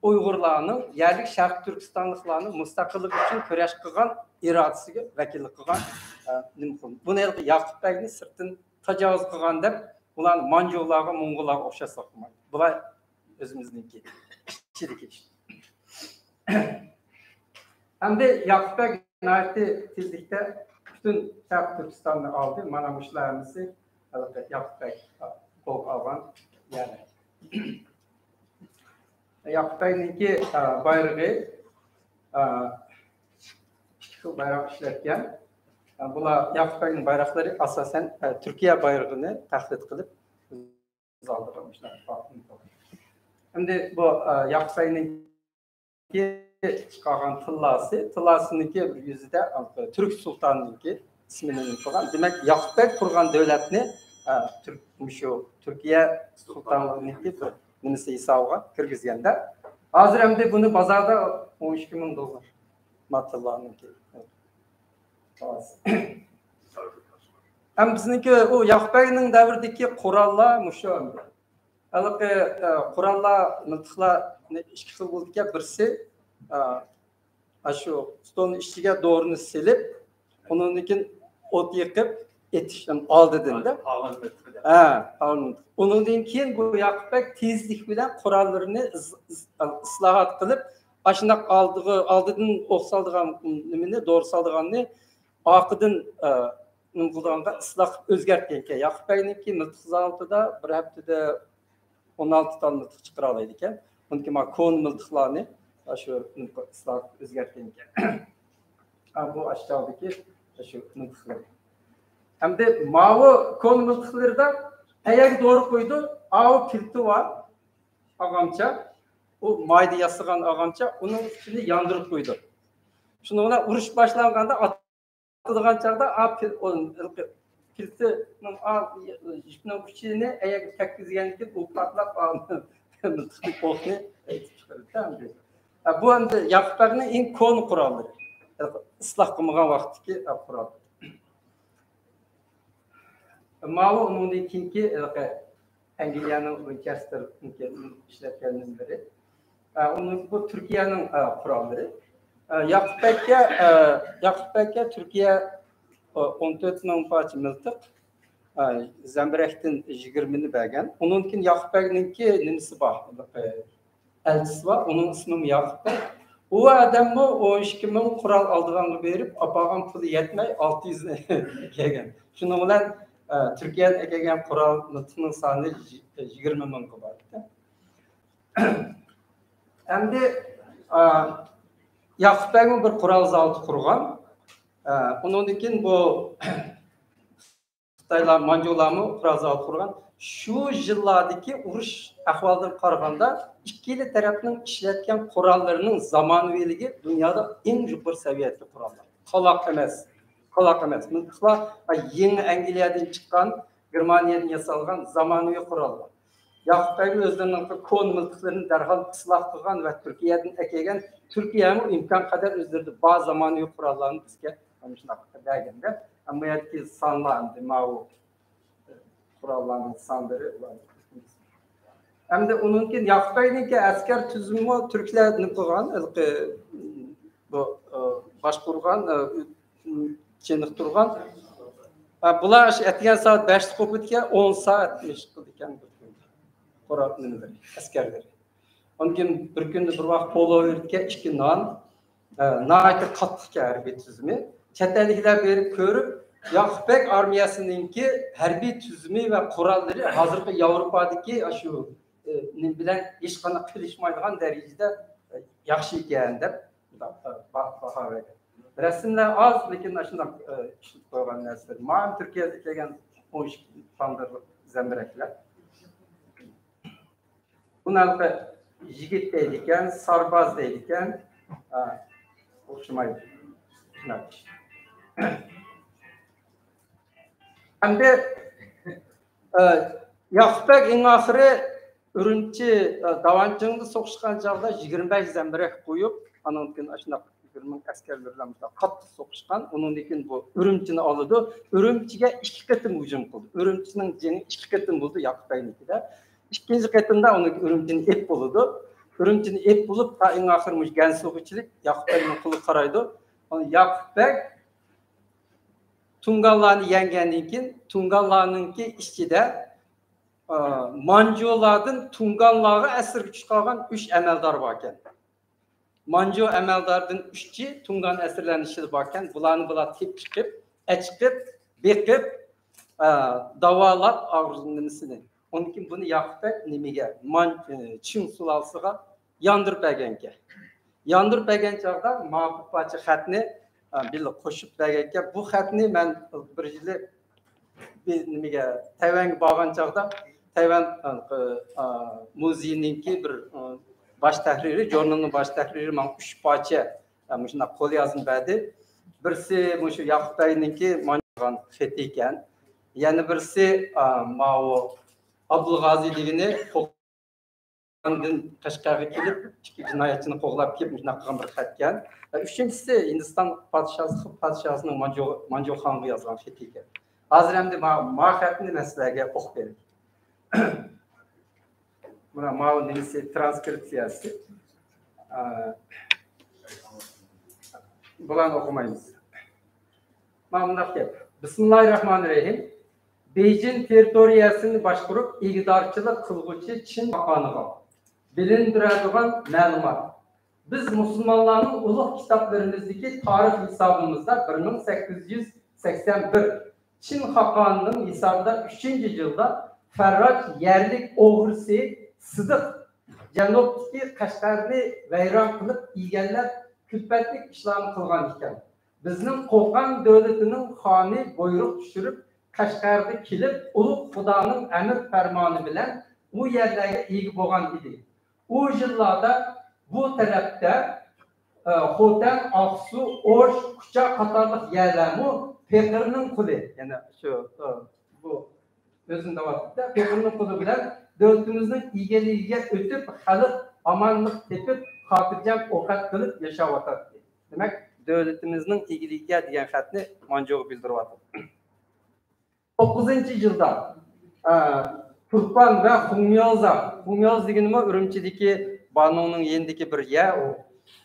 ئۇيغۇرلارنىڭ، يەرلىك شەرقىي تۈركىستانلىقلارنىڭ مۇستەقىللىق ئۈچۈن كۈرەش قىلغان ئىرادىسىگە ۋەكىللىك قىلغان، ئە، نېمە قىلدى. بۇنى ھېلىقى ياقۇپ بەگنى سىرتتىن تاجاۋۇز قىلغان دەپ، ئۇلار مانجۇلارغا، موڭغۇللارغا ئوخشاشلىق قىلمايدۇ. بۇلار ئۆزىمىزنىڭكى ئىچىدىكى ئىش. ئەمدى ياقۇپ بەگ ناھايىتى تېزلىكتە پۈتۈن شەرقىي تۈركىستاننى ئالدى. مانا مۇشۇلار ھەممىسى ھېلىقى ياقۇپ بەگ قولغا ئالغان يەرلەر. ياقۇپ بەگنىڭكى، ئە، بايرىقى، ئە، ئىككى خىل بايراق ئىشلەتكەن. ئە، بۇلار ياقۇپ بەگنىڭ بايراقلىرى ئاساسەن، ئە، تۈركىيە بايرىقىنى تەقلىد قىلىپ ئىمزالىغان مۇشۇنداق. ئەمدى بۇ، ئە، ياقۇپ بەگنىڭكى چىقارغان تىللاسى، تىللاسىنىڭكى بىر يۈزىدە تۈرك سۇلتانىنىڭكى ئىسمىنى قىلغان. دېمەك، ياقۇپ بەگ قۇرغان دۆلەتنى، ئە، تۈرك، مۇشۇ تۈركىيە سۇلتانلىقىنىڭكى بىر نېمىسى ھېسابىغا كىرگۈزگەندە، ھازىر ئەمدى بۇنى بازاردا ئون ئىككى مىڭ دوللار. ماتىللارنىڭكى. ھەم بىزنىڭكى ئۇ ياقۇپ بەگنىڭ دەۋرىدىكى قوراللار مۇشۇ ئەمدى. ھېلىقى، ئە، قوراللار، مىلتىقلار ئىككى خىل بولىدىكەن. بىرسى، ئە، ئاشۇ ستولنىڭ ئىچىگە دورىنى سېلىپ، ئۇنىڭدىن كېيىن ئوت يېقىپ ئېتىش ئالدىدىن دە. ھە، ئالدىن. ئۇنىڭدىن كېيىن بۇ ياقۇپ بەگ تېزلىك بىلەن قوراللىرىنى ئىز-، ئىز-، ئىسلاھات قىلىپ، ئاشۇنداق ئالدىغا، ئالدىدىن ئوق سالىدىغان نېمىنى، دورا سالىدىغاننى ئارقىدىن، ئە، نېمە قىلىدىغانغا ئىسلاھ قىلىپ ئۆزگەرتكەنكەن. ياقۇپ بەگنىڭكى مىلتىق زاۋۇتىدا بىر ھەپتىدە ئون ئالتە تال مىلتىق چىقىرالايدىكەن. ئۇنىڭكى ما كونا مىلتىقلارنى شۇ ئىسلاھ قىلىپ ئۆزگەرتكەنكەن. ھە، بۇ ئاشچاغدىكى شۇ مىلتىقلىرى. ئەمدى ماۋۇ كونا مىلتىقلىرىدا ئەيەگە دورا قويىدۇ، ئاۋۇ پىلتە بار، ئاغامچا. ئۇ مايدا ياسىغان ئاغامچا، ئۇنىڭ ئىچىنى ياندۇرۇپ قويىدۇ. شۇنىڭ بىلەن ئۇرۇش باشلانغاندا ئاتىدىغان چاغدا ئا پىل-، ئۇ پىلتىنىڭ ئا يىپنىڭ ئۇچىنى ئەيەگە تەگكۈزگەندىن كېيىن ئۇ پارتلاپ ئا مىلتىقتىكى ئوقنى ئېتىپ چىقىرىدۇ. ھە، بۇ ئەمدى ياقۇپ بەگنىڭ ئەڭ كونا قوراللىرى. ئىسلاھ قىلمىغان ۋاقىتتىكى قورال. ماۋۇ ئۇنىڭدىن كېيىنكى، ھېلىقى ئەنگلىيەنىڭ ۋىنچېستېر ئىشلەتكەن نېمىلىرى. ئە، ئۇنىڭ، بۇ تۈركىيەنىڭ، ئە، قوراللىرى. ئە، ياقۇپ بەگكە، ئە، ياقۇپ بەگكە تۈركىيە، ئە، ئون تۆت مىڭ پارچە مىلتىق، ئە، زەمبىرەكتىن يىگىرمىنى بەرگەن. ئۇنىڭدىن كېيىن ياقۇپ بەگنىڭكى نېمىسى بار، ھېلىقى ئەلچىسى بار، ئۇنىڭ ئىسمىمۇ ياقۇپ. ئۇ ئادەممۇ ئون ئىككى مىڭ قورال ئالىدىغانغا بېرىپ، ئاپارغان پۇلى يەتمەي، ئالتە يۈزنى ئەكەلگەن. شۇنىڭ بىلەن، ئە، تۈركىيەدىن ئەكەلگەن قورال مىلتىقنىڭ سانى يىگىرمە مىڭغا بارىدىكەن. ئەمدى، ئا، ياقۇپ بەگمۇ بىر قورال زاۋۇتى قۇرغان. ئا، ئۇنىڭدىن كېيىن بۇ خىتايلار، مانجۇلارمۇ قورال زاۋۇتى قۇرغان. شۇ يىللاردىكى ئۇرۇش ئەھۋالىدىن قارىغاندا، ئىككىلا تەرەپنىڭ ئىشلەتكەن قوراللىرىنىڭ زامانىۋىلىكى دۇنيادا ئەڭ يۇقىرى سەۋىيەدىكى قوراللار. قالاق ئەمەس، قالاق ئەمەس. مىلتىقلار يېڭى ئەنگلىيەدىن چىققان، گېرمانىيەدىن ياسالغان زامانىۋى قوراللار. ياقۇپ بەگمۇ ئۆزلىرىنىڭ كونا مىلتىقلىرىنى دەرھال ئىسلاھ قىلغان ۋە تۈركىيەدىن ئەكەلگەن، تۈركىيەمۇ ئىمكان قەدەر ئۆزلىرىدە بار زامانىۋى قوراللارنى بىزگە مانا شۇنداق بەرگەندە، ئەمما بۇ يەردىكى سانلار ئەمدى ماۋۇ قوراللارنىڭ سانلىرى ئۇلار. ئەمدى ئۇنىڭ كېيىن ياقۇپ بەگنىڭكى ئەسكەر تۈزۈمىمۇ تۈركلەر نېمە قىلغان، ھېلىقى بۇ، ئە، باشقۇرغان، ئە، چېنىقتۇرغان. ئە، بۇلار شۇ ئەتىگەن سائەت بەشتە قوپىدىكەن، ئون سائەت مەشىق قىلىدىكەن بىر كۈندە. قورال نېمىلىرى، ئەسكەرلىرى. ئۇنىڭ كېيىن بىر كۈندە بىر ۋاق پولو بېرىدىكەن، ئىككى نان. ئە، ناھايىتى قاتتىق ئىكەن ھەربىي تۈزۈمى. چەت ئەللىكلەر بېرىپ كۆرۈپ، ياقۇپ بەگ ئارمىيەسىنىڭكى ھەربىي تۈزۈمى ۋە قوراللىرى ھازىرقى ياۋروپادىكى شۇ، ئە، نېمە بىلەن ھېچقانداق قىلىشمايدىغان دەرىجىدە، ئە، ياخشى ئىكەن دەپ با-، باھا بەرگەن. رەسىملەر ئاز، لېكىن ئاشۇنداق، ئە، ئىشلىتىپ قويغان نەرسىلەر. مانا تۈركىيەدە كەلگەن ئون ئىككى تاندىرلىق زەمبىرەكلەر. بۇنى ھېلىقى يىگىت دەيدىكەن، سارباز دەيدىكەن. ھە، ئوخشىمايدۇ. شۇنداق. ئەمدى، ئە، ياقۇپ بەگ ئەڭ ئاخىرى ئۈرۈمچى، ئە، داۋانچىڭدا سوقۇشقان چاغدا يىگىرمە بەش زەمبىرەك قويۇپ، ئانىڭدىن كېيىن ئاشۇنداق يىگىرمە مىڭ ئەسكەرلىرى بىلەن مۇشۇنداق قاتتىق سوقۇشقان. ئۇنىڭدىن كېيىن بۇ ئۈرۈمچىنى ئالىدۇ. ئۈرۈمچىگە ئىككى قېتىم ھۇجۇم قىلدى. ئۈرۈمچىنىڭ جېڭى ئىككى قېتىم بولدى ياقۇپ بەگنىڭكىدە. ئىككىنچى قېتىمدا ئۇنى ئۈرۈمچىنى ئېپ بولىدۇ. ئۈرۈمچىنى ئېپ بولۇپ، تا ئەڭ ئاخىرى مۇشۇ گەنسۇغا چىلىق ياقۇپ بەگنىڭ قولىغا قارايدۇ. ياقۇپ بەگ تۇڭگانلارنى يەڭگەندىن كېيىن، تۇڭگانلارنىڭكى ئىچىدە، ئا، مانجۇلاردىن تۇڭگانلارغا ئەسىرگە چۈشۈپ قالغان ئۈچ ئەمەلدار باركەن. مانجۇ ئەمەلداردىن ئۈچى تۇڭگان ئەسىرلەرنىڭ ئىچىدە باركەن. بۇلارنى بۇلار تېپىپ چىقىپ، ئەچىقىپ، بېقىپ، ئە، داۋالاپ ئاغرىنىسىنى. ئۇنىڭدىن كېيىن بۇنى ياقۇپ بەگ نېمىگە؟ مان-، ئە، چىڭ سۇلالىسىغا ياندۇرۇپ بەرگەنكەن. ياندۇرۇپ بەرگەن چاغدا ماۋۇ بىر پارچە خەتنى، ئە، بىللە قوشۇپ بەرگەنكەن. بۇ خەتنى مەن بىر يىلى بىر نېمىگە، تەيۋەنگە بارغان چاغدا تەيۋەن، ئا، ئا، مۇزېيىنىڭكى بىر، ئا، باش تەھرىرى، ژۇرنالنىڭ باش تەھرىرى ماڭا ئۈچ پارچە، ئا، مۇشۇنداق قوليازما بەردى. بىرسى مۇشۇ ياقۇپ بەگنىڭكى ماڭا يازغان خېتى ئىكەن. يەنە بىرسى، ئا، ماۋۇ ئابدۇلغازى دېگىنى ئاندىن قەشقەرگە كېلىپ، ئىككى جىنايەتچىنى قوغلاپ كېلىپ، مۇشۇنداق قىلغان بىر خەتكەن. ئۈچىنچىسى ھىندىستان پادىشاھى، پادىشاھىنىڭ مانجۇ، مانجۇخانغا يازغان خېتى ئىكەن. ھازىر ئەمدى ما، ما خەتنى مەن سىلەرگە ئوقۇپ بېرەي. مانا ماۋۇ نېمىسى، ترانسكرىپسىيەسى. ئا، بۇلارنى ئوقۇمايمىز. مانا مۇنداق گەپ. بىسمىللاھىررەھمانىررەھىم. بېيجىڭ تېررىتورىيەسىنى باشقۇرۇپ ئىگىدارچىلىق قىلغۇچى چىن خاقانىغا بىلىندۈرىدىغان مەلۇمات. بىز مۇسۇلمانلارنىڭ ئۇلۇغ كىتابلىرىمىزدىكى تارىخ ھېسابىمىزدا بىر مىڭ سەككىز يۈز سەكسەن بىر، چىن خاقانىنىڭ ھېسابىدا ئۈچىنچى يىلدا فەرراج يەرلىك ئوغرىسى سىدىق جەنۇبتىكى قەشقەرنى ۋەيران قىلىپ ئىگىلەپ، كۈلپەتلىك ئىشلارنى قىلغان ئىكەن. بىزنىڭ قوقان دۆلىتىنىڭ خانى بۇيرۇق چۈشۈرۈپ، قەشقەرگە كېلىپ، ئۇلۇغ خۇدانىڭ ئەمر پەرمانى بىلەن ئۇ يەرلەرگە ئىگە بولغان ئىدى. ئۇ يىللاردا بۇ تەرەپتە، ئە، خوتەن، ئاقسۇ، ئوش، كۇچا قاتارلىق يەرلەرمۇ پېقىرنىڭ قۇلى، يەنى شۇ، ئە، بۇ ئۆزىنى دەۋاتىدۇ-دە، پېقىرنىڭ قۇلى بىلەن دۆلىتىمىزنىڭ ئىگىلىكىگە ئۆتۈپ، خەلق ئامانلىق تېپىپ، خاتىرجەم ئوقەت قىلىپ ياشاۋاتاتتى. دېمەك، دۆلىتىمىزنىڭ ئىگىلىكىگە دېگەن خەتنى مانجۇغا بىلدۈرۈۋاتىدۇ. توققۇزىنچى يىلدا، ئە، تۇرپان ۋە خۇڭميوزا، خۇڭميوز دېگىنىمۇ ئۈرۈمچىدىكى بانۇنىڭ يېنىدىكى بىر يەر ئۇ.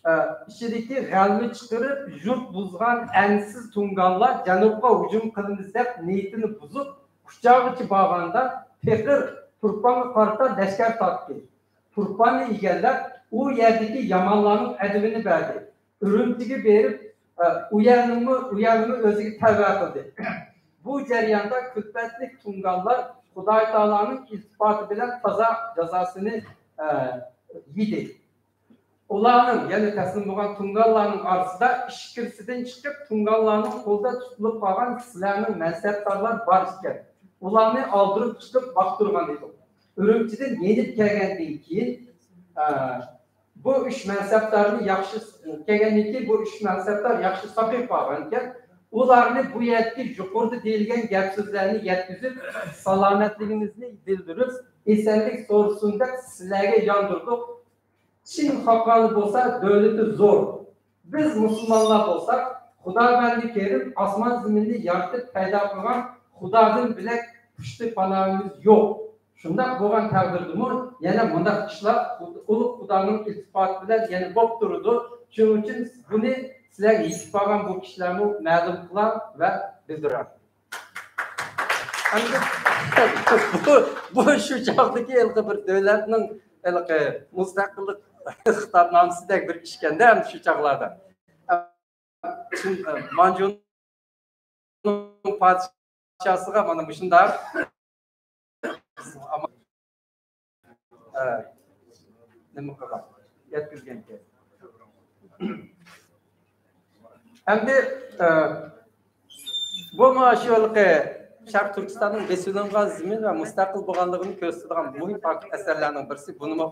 ئە، ئىچىدىكى غەلۋە چىقىرىپ، يۇرت بۇزغان ئەنسىز تۇڭگانلار جەنۇبقا ھۇجۇم قىلىمىز دەپ نىيىتىنى بۇزۇپ، كۇچاغىچە بارغاندا، پېقىر تۇرپانغا قارىتا لەشكەر تارتتى. تۇرپاننى ئىگىلەپ، ئۇ يەردىكى يامانلارنىڭ ئەدىپىنى بەردى. ئۈرۈمچىگە بېرىپ، ئە، ئۇ يەرنىڭمۇ، ئۇ يەرنىمۇ ئۆزىگە تەۋە قىلدى. بۇ جەرياندا كۈلپەتلىك تۇڭگانلار خۇداي تائالانىڭ ئىلتىپاتى بىلەن تازا جازاسىنى، ئە، يېدى. ئۇلارنىڭ، يەنى تەسلىم بولغان تۇڭگانلارنىڭ ئارىسىدا ئىچكىرىسىدىن چىقىپ، تۇڭگانلارنىڭ قولىدا تۇتۇلۇپ قالغان سىلەرنىڭ مەنسەپدارلار بار ئىكەن. ئۇلارنى ئالدۇرۇپ چىقىپ باقتۇرغان ئىدۇق. ئۈرۈمچىدىن يېنىپ كەلگەندىن كېيىن، ئە، بۇ ئۈچ مەنسەپدارنى ياخشى، كەلگەندىن كېيىن بۇ ئۈچ مەنسەپدار ياخشى ساقىيىپ قالغان ئىكەن. ئۇلارنى بۇ يەردىكى يۇقىرىدا دېيىلگەن گەپ سۆزلەرنى يەتكۈزۈپ، سالامەتلىكىمىزنى بىلدۈرۈپ، ئېسەنلىك سورىسۇن دەپ سىلەرگە ياندۇردۇق. چىن خاقانى بولسا دۆلىتى زور. بىز مۇسۇلمانلار بولساق، خۇداۋەندى كەرىم ئاسمان زېمىننى يارىتىپ پەيدا قىلغان خۇدادىن بۆلەك پۇشتى پاناھىمىز يوق. شۇنداق بولغان تەقدىردىمۇ يەنە مۇنداق ئىشلار ئۇلۇغ خۇدانىڭ ئىلتىپاتى بىلەن يەنە بولۇپ تۇرىدۇ. شۇنىڭ ئۈچۈن بۇنى سىلەرگە يېتىپ بارغان بۇ كىشىلەرمۇ مەلۇم قىلار ۋە بىلدۈرەر. ئەمدى بۇ، بۇ شۇ چاغدىكى ھېلىقى بىر دۆلەتنىڭ ھېلىقى مۇستەقىللىق خىتابنامىسىدەك بىر ئىشكەندە، ئەمدى شۇ چاغلاردا. مانجۇنىڭ پادىشاسىغا مانا مۇشۇنداق، ئە، نېمە قىلغان؟ يەتكۈزگەنكەن. ئەمدى، ئە، بۇ مانا شۇ ھېلىقى شەرقىي تۈركىستاننىڭ بېسىۋېلىنغان زېمىن ۋە مۇستەقىل بولغانلىقىنى كۆرسىتىدىغان مۇھىم ئەسەرلەرنىڭ بىرسى. بۇنىمۇ،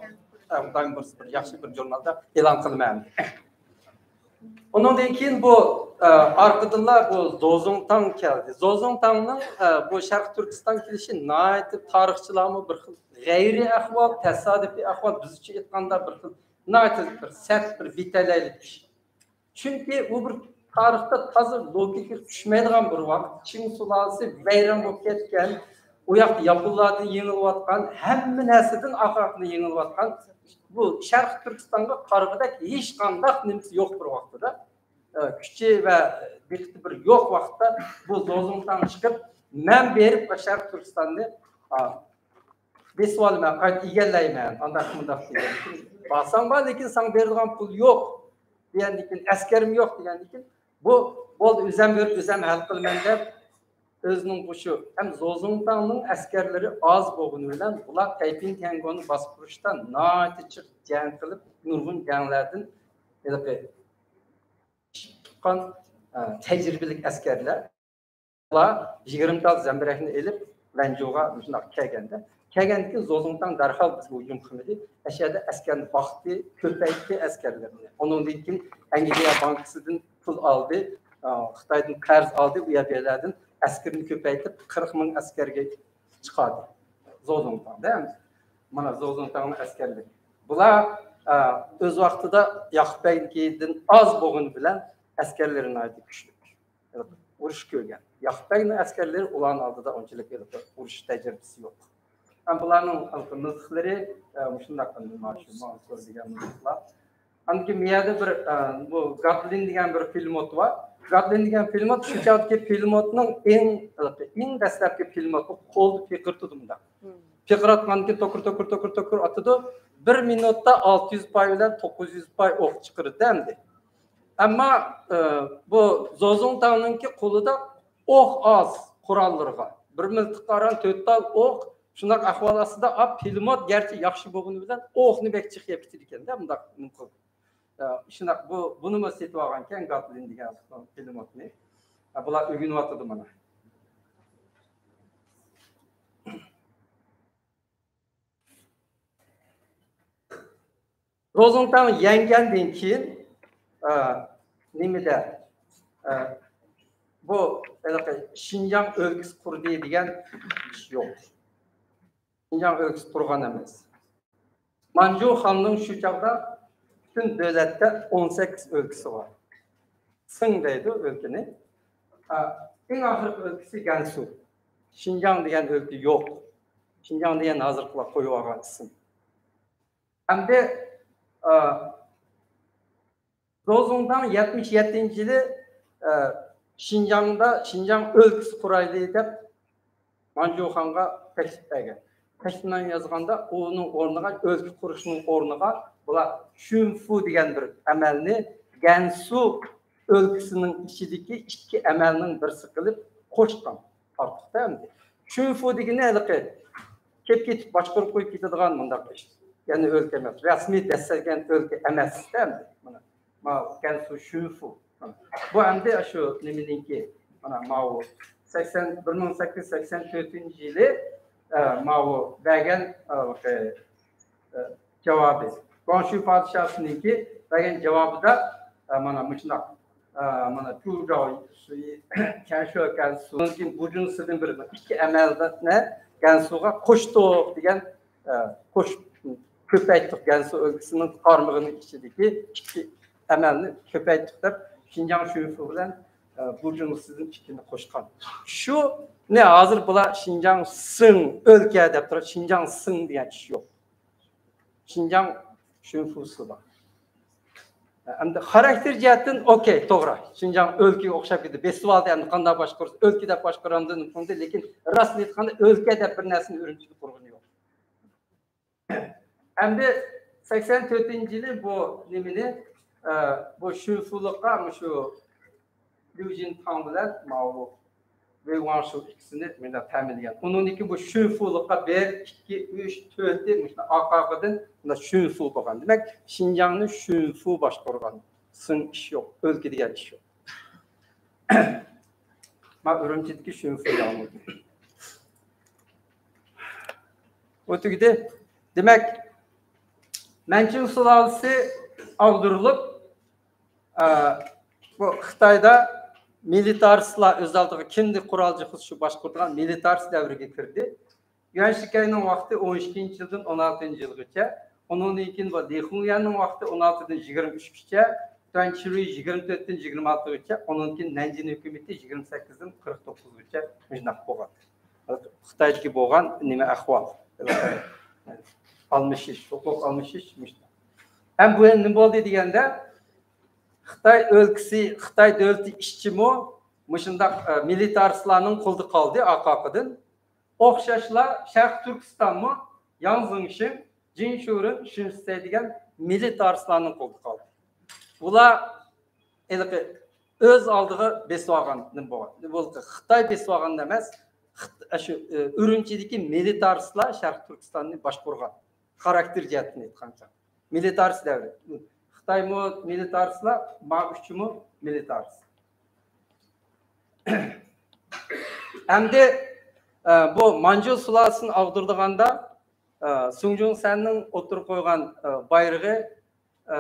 ئە، خۇدايىم بۇيرۇسا بىر ياخشى بىر ژۇرنالدا ئېلان قىلىمەن. ئۇنىڭدىن كېيىن بۇ، ئە، ئارقىدىنلا بۇ زوزۇڭتاڭ كەلدى. زوزۇڭتاڭنىڭ، ئە، بۇ شەرقىي تۈركىستان كېلىشى ناھايىتى تارىخچىلارمۇ بىر خىل غەيرىي ئەھۋال، تاسادىپىي ئەھۋال، بىزچە ئېيتقاندا بىر خىل ناھايىتى بىر سەت، بىر بىتەلەيلىك ئىش. چۈنكى ئۇ بىر تارىختا تازا لوگىكىغا چۈشمەيدىغان بىر ۋاقىت. چىڭ سۇلالىسى ۋەيران بولۇپ كەتكەن، ئۇ ياقتا ياپونلاردىن يېڭىلىۋاتقان، ھەممە نەرسىدىن ئاخىرقىنى يېڭىلىۋاتقان بۇ شەرقىي تۈركىستانغا قارىغۇدەك ھېچقانداق نېمىسى يوق بىر ۋاقتىدا، ئە، كۈچى ۋە دىققىتى بىر يوق ۋاقىتتا بۇ زوزۇڭتاڭ چىقىپ، مەن بېرىپ شەرقىي تۈركىستاننى، ئا، بېسىۋالىمەن، قايتا ئىگىلەيمەن، ئانداق مۇنداق دېگەن. بارساڭ بار، لېكىن ساڭا بېرىدىغان پۇل يوق دېگەندىكىن، ئەسكەرمۇ يوق دېگەندىكىن، بۇ بولدى، ئۆزەم بېرىپ ئۆزەم ھەل قىلىمەن دەپ، ئۆزىنىڭ بۇ شۇ ھەم زوزۇڭتاڭنىڭ ئەسكەرلىرى ئاز بولغىنى بىلەن، بۇلار تەيپىڭ تيەنگونى باسقۇرۇشتا ناھايىتى جىق جەڭ قىلىپ، نۇرغۇن جەڭلەردىن ھېلىقى تۇغقان، ئە، تەجرىبىلىك ئەسكەرلەر. ئۇلار يىگىرمە تال زەمبىرەكنى ئېلىپ، ۋەنجۇغا مۇشۇنداق كەلگەندە، كەلگەندىن كېيىن زوزۇڭتاڭ دەرھال بىزگە ھۇجۇم قىلمىدى. ئەشەدە ئەسكەرنى باقتى، كۆپەيتتى ئەسكەرلىرىنى. ئۇنىڭدىن كېيىن ئەنگلىيە بانكىسىدىن پۇل ئالدى، ئا، خىتايدىن قەرز ئالدى، ئۇ يەر بۇ يەرلەردىن ئەسكىرىنى كۆپەيتىپ، قىرىق مىڭ ئەسكەرگە چىقاردى. زوزۇڭتاڭدا ئەمدى. مانا زوزۇڭتاڭنىڭ ئەسكەرلىرى. بۇلار، ئا، ئۆز ۋاقتىدا ياقۇپ بەگنىڭكىدىن ئاز بولغىنى بىلەن ئەسكەرلىرى ناھايىتى كۈچلۈك. ئۇرۇش كۆرگەن. ياقۇپ بەگنىڭ ئەسكەرلىرى ئۇلارنىڭ ئالدىدا ئۇنچىلىك ئۇرۇش تەجرىبىسى يوق. ھەم بۇلارنىڭ ھېلىقى مىلتىقلىرى، ئە، مۇشۇنداق، مانا شۇ مانسۇر دېگەن مىلتىقلار. ئاندىن كېيىن بۇ يەردە بىر، ئە، بۇ گاتلىن دېگەن بىر پىلىموت بار. گاتلىن دېگەن پىلىموت شۇ چاغدىكى پىلىموتنىڭ ئەڭ، ھېلىقى ئەڭ دەسلەپكى پىلىموت. ئۇ قولدا پىقىرتىدۇ مۇنداق. پىقىراتقاندىن كېيىن توكۇر، توكۇر، توكۇر، توكۇر ئاتىدۇ. بىر مىنۇتتا ئالتە يۈز پاي بىلەن توققۇز يۈز پاي ئوق چىقىرىدۇ ئەمدى. ئەمما، ئە، بۇ زوزۇڭتاڭنىڭكى قولىدا ئوق ئاز قوراللىرىغا. بىر مىلتىققا ئاران تۆت تال ئوق، شۇنداق ئەھۋال ئاستىدا، ئا، پىلىموت گەرچە ياخشى بولغىنى بىلەن ئوقنى بەك جىق يەپ كېتىدىكەن-دە، مۇنداق نېمە قىلىپ. ئە، شۇنداق بۇ، بۇنىمۇ سېتىۋالغانكەن گاتلىن دېگەن پىلىموتنى. ئە، بۇلار ئۆگىنىۋاتىدۇ مانا. زوزۇڭتاڭ يەڭگەندىن كېيىن، ئە، نېمىدە، ئە، بۇ ھېلىقى شىنجاڭ ئۆلكىسى قۇردى دېگەن ئىش يوق. شىنجاڭ ئۆلكىسى قۇرغان ئەمەس. مانجۇ خاننىڭ شۇ چاغدا پۈتۈن دۆلەتتە ئون سەككىز ئۆلكىسى بار. سىڭ دەيدۇ ئۆلكىنى. ئە، ئەڭ ئاخىرقى ئۆلكىسى گەنسۇ. شىنجاڭ دېگەن ئۆلكە يوق. شىنجاڭ دېگەن ھازىرقىلار قويۇۋالغان ئىسىم. ئەمدى، ئە، زوزۇڭتاڭ يەتمىش يەتتىنچى يىلى، ئە، شىنجاڭدا، شىنجاڭ ئۆلكىسى قۇرايلى دەپ مانجۇخانغا تەكلىپ بەرگەن. تەكلىپنامە يازغاندا ئۇنىڭ ئورنىغا، ئۆلكە قۇرۇشنىڭ ئورنىغا بۇلار شۈنفۇ دېگەن بىر ئەمەلنى گەنسۇ ئۆلكىسىنىڭ ئىچىدىكى ئىككى ئەمەلنىڭ بىرسى قىلىپ قوشقان. ئارتۇقتا ئەمدى. شۈنفۇ دېگىنى ھېلىقى كېلىپ كېتىپ باشقۇرۇپ قويۇپ كېتىدىغان مۇنداق ئىش. يەنە ئۆلكە ئەمەس، رەسمىي دەسسەلگەن ئۆلكە ئەمەس ئەمدى. مانا، ماۋۇ گەنسۇ شۈنفۇ. بۇ ئەمدى شۇ نېمىنىڭكى، مانا ماۋۇ سەكسەن، بىر مىڭ سەككىز يۈز سەكسەن تۆتىنچى يىلى، ئە، ماۋۇ بەرگەن، ئە، ئە، جاۋابى. گۇاڭشۈ پادىشاھىنىڭكى بەرگەن جاۋابىدا، ئە، مانا مۇشۇنداق، ئە، مانا جۇجاۋ شۈي، كەنشۆ گەنسۇ، بۇجۇنسىدىن بىر ئىككى ئەمەلدارنى گەنسۇغا قوشتۇق دېگەن، ئە، قوش-، كۆپەيتتۇق، گەنسۇ ئۆلكىسىنىڭ قارمىقىنىڭ ئىچىدىكى ئىككى ئەمەلنى كۆپەيتتۇق دەپ، شىنجاڭ شۈنفۇ بىلەن، ئە، بۇجۇنسىدىن ئىككىنى قوشقان. شۇنى ھازىر بۇلار شىنجاڭ سىڭ ئۆلكە دەپ تۇرۇپ، شىنجاڭ سىڭ دېگەن ئىش يوق. شىنجاڭ شۈنفۇسى بار. ئەمدى خاراكتېر جەھەتتىن ئوكەي، توغرا. شىنجاڭ ئۆلكىگە ئوخشاپ كېتىپ بېسىۋالدى، ئەمدى قانداق باشقۇرسا ئۆلكە دەپ باشقۇرامدۇ، لېكىن راستىنى ئېيتقاندا ئۆلكە دەپ بىر نەرسىنى ئۈرۈمچىدە قۇرغىنى يوق. ئەمدى سەكسەن تۆتىنچى يىلى بۇ نېمىنى، ئە، بۇ شۈنفۇلۇققا مۇشۇ ليۇ جىنتاڭ بىلەن ماۋۇ ۋېي ۋاڭشۇ ئىككىسىنى مۇنداق تەمىنلىگەن. ئۇنىڭدىن كېيىن بۇ شۈنفۇلۇققا بىر، ئىككى، ئۈچ، تۆتى مۇشۇنداق ئارقا-ئارقىدىن مۇنداق شۈنفۇ بولغان. دېمەك، شىنجاڭنى شۈنفۇ باشقۇرغان. سىڭ ئىش يوق، ئۆلكە دېگەن ئىش يوق. ما ئۈرۈمچىدىكى شۈنفۇ ياڭ. ئۇ تۈگىدى. دېمەك، مەنچىڭ سۇلالىسى ئاغدۇرۇلۇپ، ئە، بۇ خىتايدا مىلىتارىستلار ئۆز ئالدىغا كىمدە قورال جىخىز شۇ باشقۇرىدىغان مىلىتارىست دەۋرىگە كىردى. يۈەن شىكەينىڭ ۋاقتى ئون ئىككىنچى يىلدىن ئون ئالتىنچى يىلغىچە، ئۇنىڭدىن كېيىن بۇ لى خۇڭيەننىڭ ۋاقتى ئون ئالتىدىن يىگىرمە ئۈچكىچە، تۈەن چىرۇي يىگىرمە تۆتتىن يىگىرمە ئالتىغىچە، ئۇنىڭدىن كېيىن نەنجىڭ ھۆكۈمىتى يىگىرمە سەككىزدىن قىرىق توققۇزغىچە مۇشۇنداق بولغان. خىتايدىكى بولغان نېمە ئەھۋال؟ ئالمىشىش، ھوقۇق ئالمىشىش مۇشۇنداق. ھەم بۇ يەردە نېمە بولدى دېگەندە، خىتاي ئۆلكىسى، خىتاي دۆلىتى ئىچىمۇ مۇشۇنداق، ئە، مىلىتارىستلارنىڭ قولىدا قالدى ئارقا-ئارقىدىن. ئوخشاشلا شەرقىي تۈركىستانمۇ ياڭ زېڭشىڭ، جىن شۇرېن، شىن سەي دېگەن مىلىتارىستلارنىڭ قولىدا قالدى. بۇلار ھېلىقى ئۆز ئالدىغا بېسىۋالغان نېمە بولغان. بۇ خىتاي بېسىۋالغان ئەمەس، خىت-، شۇ، ئە، ئۈرۈمچىدىكى مىلىتارىستلار شەرقىي تۈركىستاننى باشقۇرغان. خاراكتېر جەھەتتىن ئېيتقاندا. مىلىتارىست دەۋرى. خىتايمۇ مىلىتارىستلار، ماۋۇ ئۈچىمۇ مىلىتارىست. ئەمدى، ئە، بۇ مانجۇ سۇلالىسىنى ئاغدۇرىدىغاندا، ئە، سۇڭجۇڭسەننىڭ ئوتتۇرىغا قويغان، ئە، بايرىقى، ئە،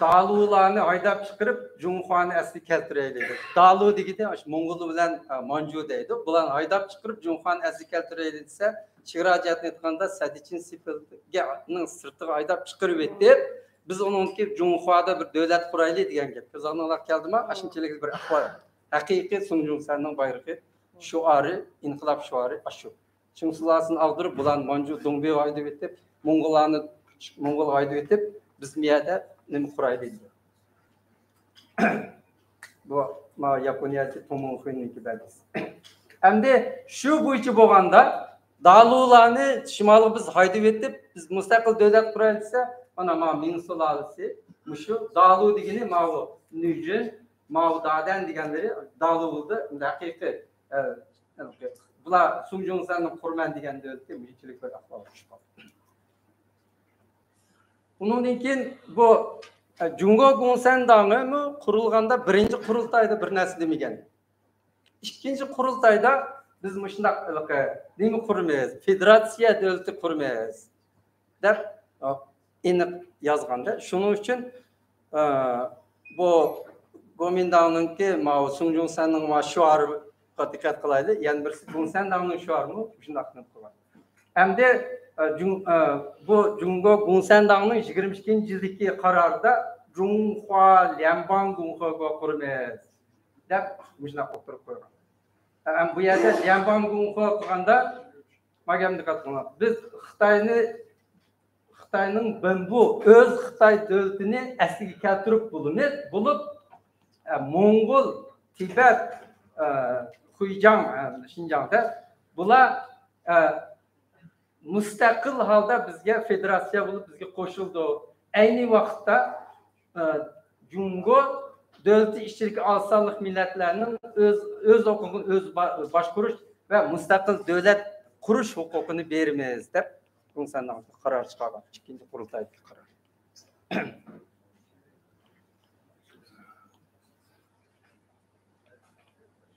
دالۇلارنى ھايداپ چىقىرىپ، جۇڭخۇانى ئەسلىگە كەلتۈرەيلى دېدى. دالۇ دېگىنى ئاشۇ موڭغۇل بىلەن، ئە، مانجۇ دەيدۇ. بۇلارنى ھايداپ چىقىرىپ، جۇڭخۇانى ئەسلىگە كەلتۈرەيلى دېسە، چېگرا جەھەتتىن ئېيتقاندا، سەددىچىن سىپىلگەننىڭ سىرتىغا ھايداپ چىقىرىۋېتىپ، بىز ئۇنىڭدىن كېيىن جۇڭخۇادا بىر دۆلەت قۇرايلى دېگەن گەپ. كۆز ئالدىڭلارغا كەلدىمۇ؟ ئاشۇنچىلىك بىر ئەھۋال. ھەقىقىي سۇڭجۇڭسەننىڭ بايرىقى، شوئارى، ئىنقىلاب شوئارى ئاشۇ. چىڭ سۇلالىسىنى ئاغدۇرۇپ، بۇلارنى مانجۇ، دۇڭبىيغا ھايدىۋېتىپ، موڭغۇللارنى، موڭغۇلغا ھايدىۋېتىپ، بىز بۇ يەردە نېمە قۇرايلى دېدى. بۇ، ما، ياپونىيەدىكى تومونخۇينىڭكى بەلگىسى. ئەمدى شۇ بويىچە بولغاندا، دالۇلارنى شىمالغا بىز ھايدىۋېتىپ، بىز مۇستەقىل دۆلەت قۇرايلى دېسە، مانا، ما، مىڭ سۇلالىسى، مۇشۇ دالۇ دېگىنى ماۋۇ نۈجۈن، ماۋۇ دادەن دېگەنلىرى دالۇ بولدى. ھەقىقىي، ئە، بۇلار سۇڭجۇڭسەننىڭ قۇرىمەن دېگەن دۆلىتى مۇشۇنچىلىك بىر ئەھۋال چۈشۈپ قالدى. ئۇنىڭدىن كېيىن بۇ، ئە، جۇڭگو گۇڭسەن داڭىمۇ قۇرۇلغاندا بىرىنچى قۇرۇلتايدا بىر نەرسە دېمىگەن. ئىككىنچى قۇرۇلتايدا بىز مۇشۇنداق ھېلىقى نېمە قۇرىمىز، فېدېراتسىيە دۆلىتى قۇرىمىز دەپ، ئېنىق يازغاندا. شۇنىڭ ئۈچۈن، ئە، بۇ گومىنداڭنىڭكى ماۋۇ سۇڭجۇڭسەننىڭ ماۋۇ شوئارىغا دىققەت قىلايلى. يەنە بىرسى گۇڭسەنداڭنىڭ شوئارىمۇ شۇنداق قىلغان. ئەمدى، ئە، جۇڭ-، ئە، بۇ جۇڭگو گۇڭسەنداڭنىڭ يىگىرمە ئىككىنچى يىلدىكى قارارىدا جۇڭخۇا ليەنباڭ گۇڭخېگو قۇرىمىز دەپ مۇشۇنداق ئوتتۇرىغا قويغان. ئە، بۇ يەردە ليەنباڭ گۇڭخېگو قىلغاندا، ماگەم دىققەت قىلىڭلار. بىز خىتاينى، خىتاينىڭ بىڭبۇ ئۆز خىتاي دۆلىتىنى ئەسلىگە كەلتۈرۈپ بولىمىز، بولۇپ، ئە، موڭغۇل، تىبەت، ئە، خۇيجاڭ، ئە، شىنجاڭدا بۇلار، ئە، مۇستەقىل ھالدا بىزگە فېدېراتسىيە بولۇپ بىزگە قوشۇلىدۇ. ئەينى ۋاقىتتا، ئە، جۇڭگو دۆلىتى ئىچىدىكى ئاز سانلىق مىللەتلەرنىڭ ئۆز، ئۆز ھوقۇقىنى ئۆزى با-، باشقۇرۇش ۋە مۇستەقىل دۆلەت قۇرۇش ھوقۇقىنى بېرىمىز دەپ كونگرېسسىنىڭ قارار چىقارغان، ئىككىنچى قۇرۇلتايدىكى قارار.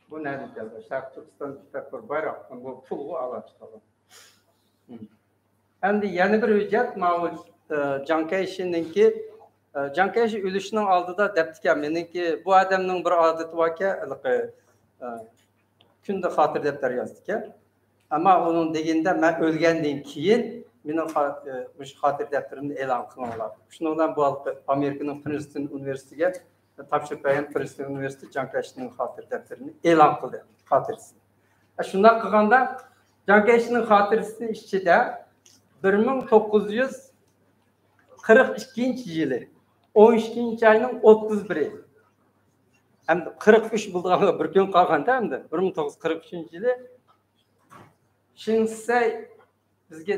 بۇ نەدىن كەلدى؟ شەرقىي تۈركىستان تەكبىر بايراق. بۇ پۇلغا ئالاقە قىلغان. ئەمدى يەنە بىر ھۆججەت، ماۋۇ، ئە، جاڭ كەيشىنىڭكى، ئە، جاڭ كەيشى ئۆلۈشنىڭ ئالدىدا دەپتىكەن، مېنىڭكى بۇ ئادەمنىڭ بىر ئادىتى باركەن، ھېلىقى، ئە، كۈندە خاتىرە دەپتەر يازىدىكەن. ئەمما ئۇنىڭ دېگىنىدە، مەن ئۆلگەندىن كېيىن مېنىڭ خا-، ئە، مۇشۇ خاتىرە دەپتىرىمنى ئېلان قىلىڭلار. شۇنىڭ بىلەن بۇ ھالقى ئامېرىكىنىڭ پرىنستون ئۇنىۋېرسىتېتىگە تاپشۇرۇپ بەرگەن، پرىنستون ئۇنىۋېرسىتېتى جاڭ كەيشىنىڭ خاتىرە دەپتىرىنى ئېلان قىلدى، خاتىرىسىنى. شۇنداق قىلغاندا، جاڭ كەيشىنىڭ خاتىرىسىنىڭ ئىچىدە بىر مىڭ توققۇز يۈز قىرىق ئىككىنچى يىلى، ئون ئىككىنچى ئاينىڭ ئوتتۇز بىرى، ھەمدە قىرىق ئۈچ بولىدىغانغا بىر كۈن قالغاندا، ھەمدە بىر مىڭ توققۇز يۈز قىرىق ئۈچىنچى يىلى شېڭ شىسەي بىزگە،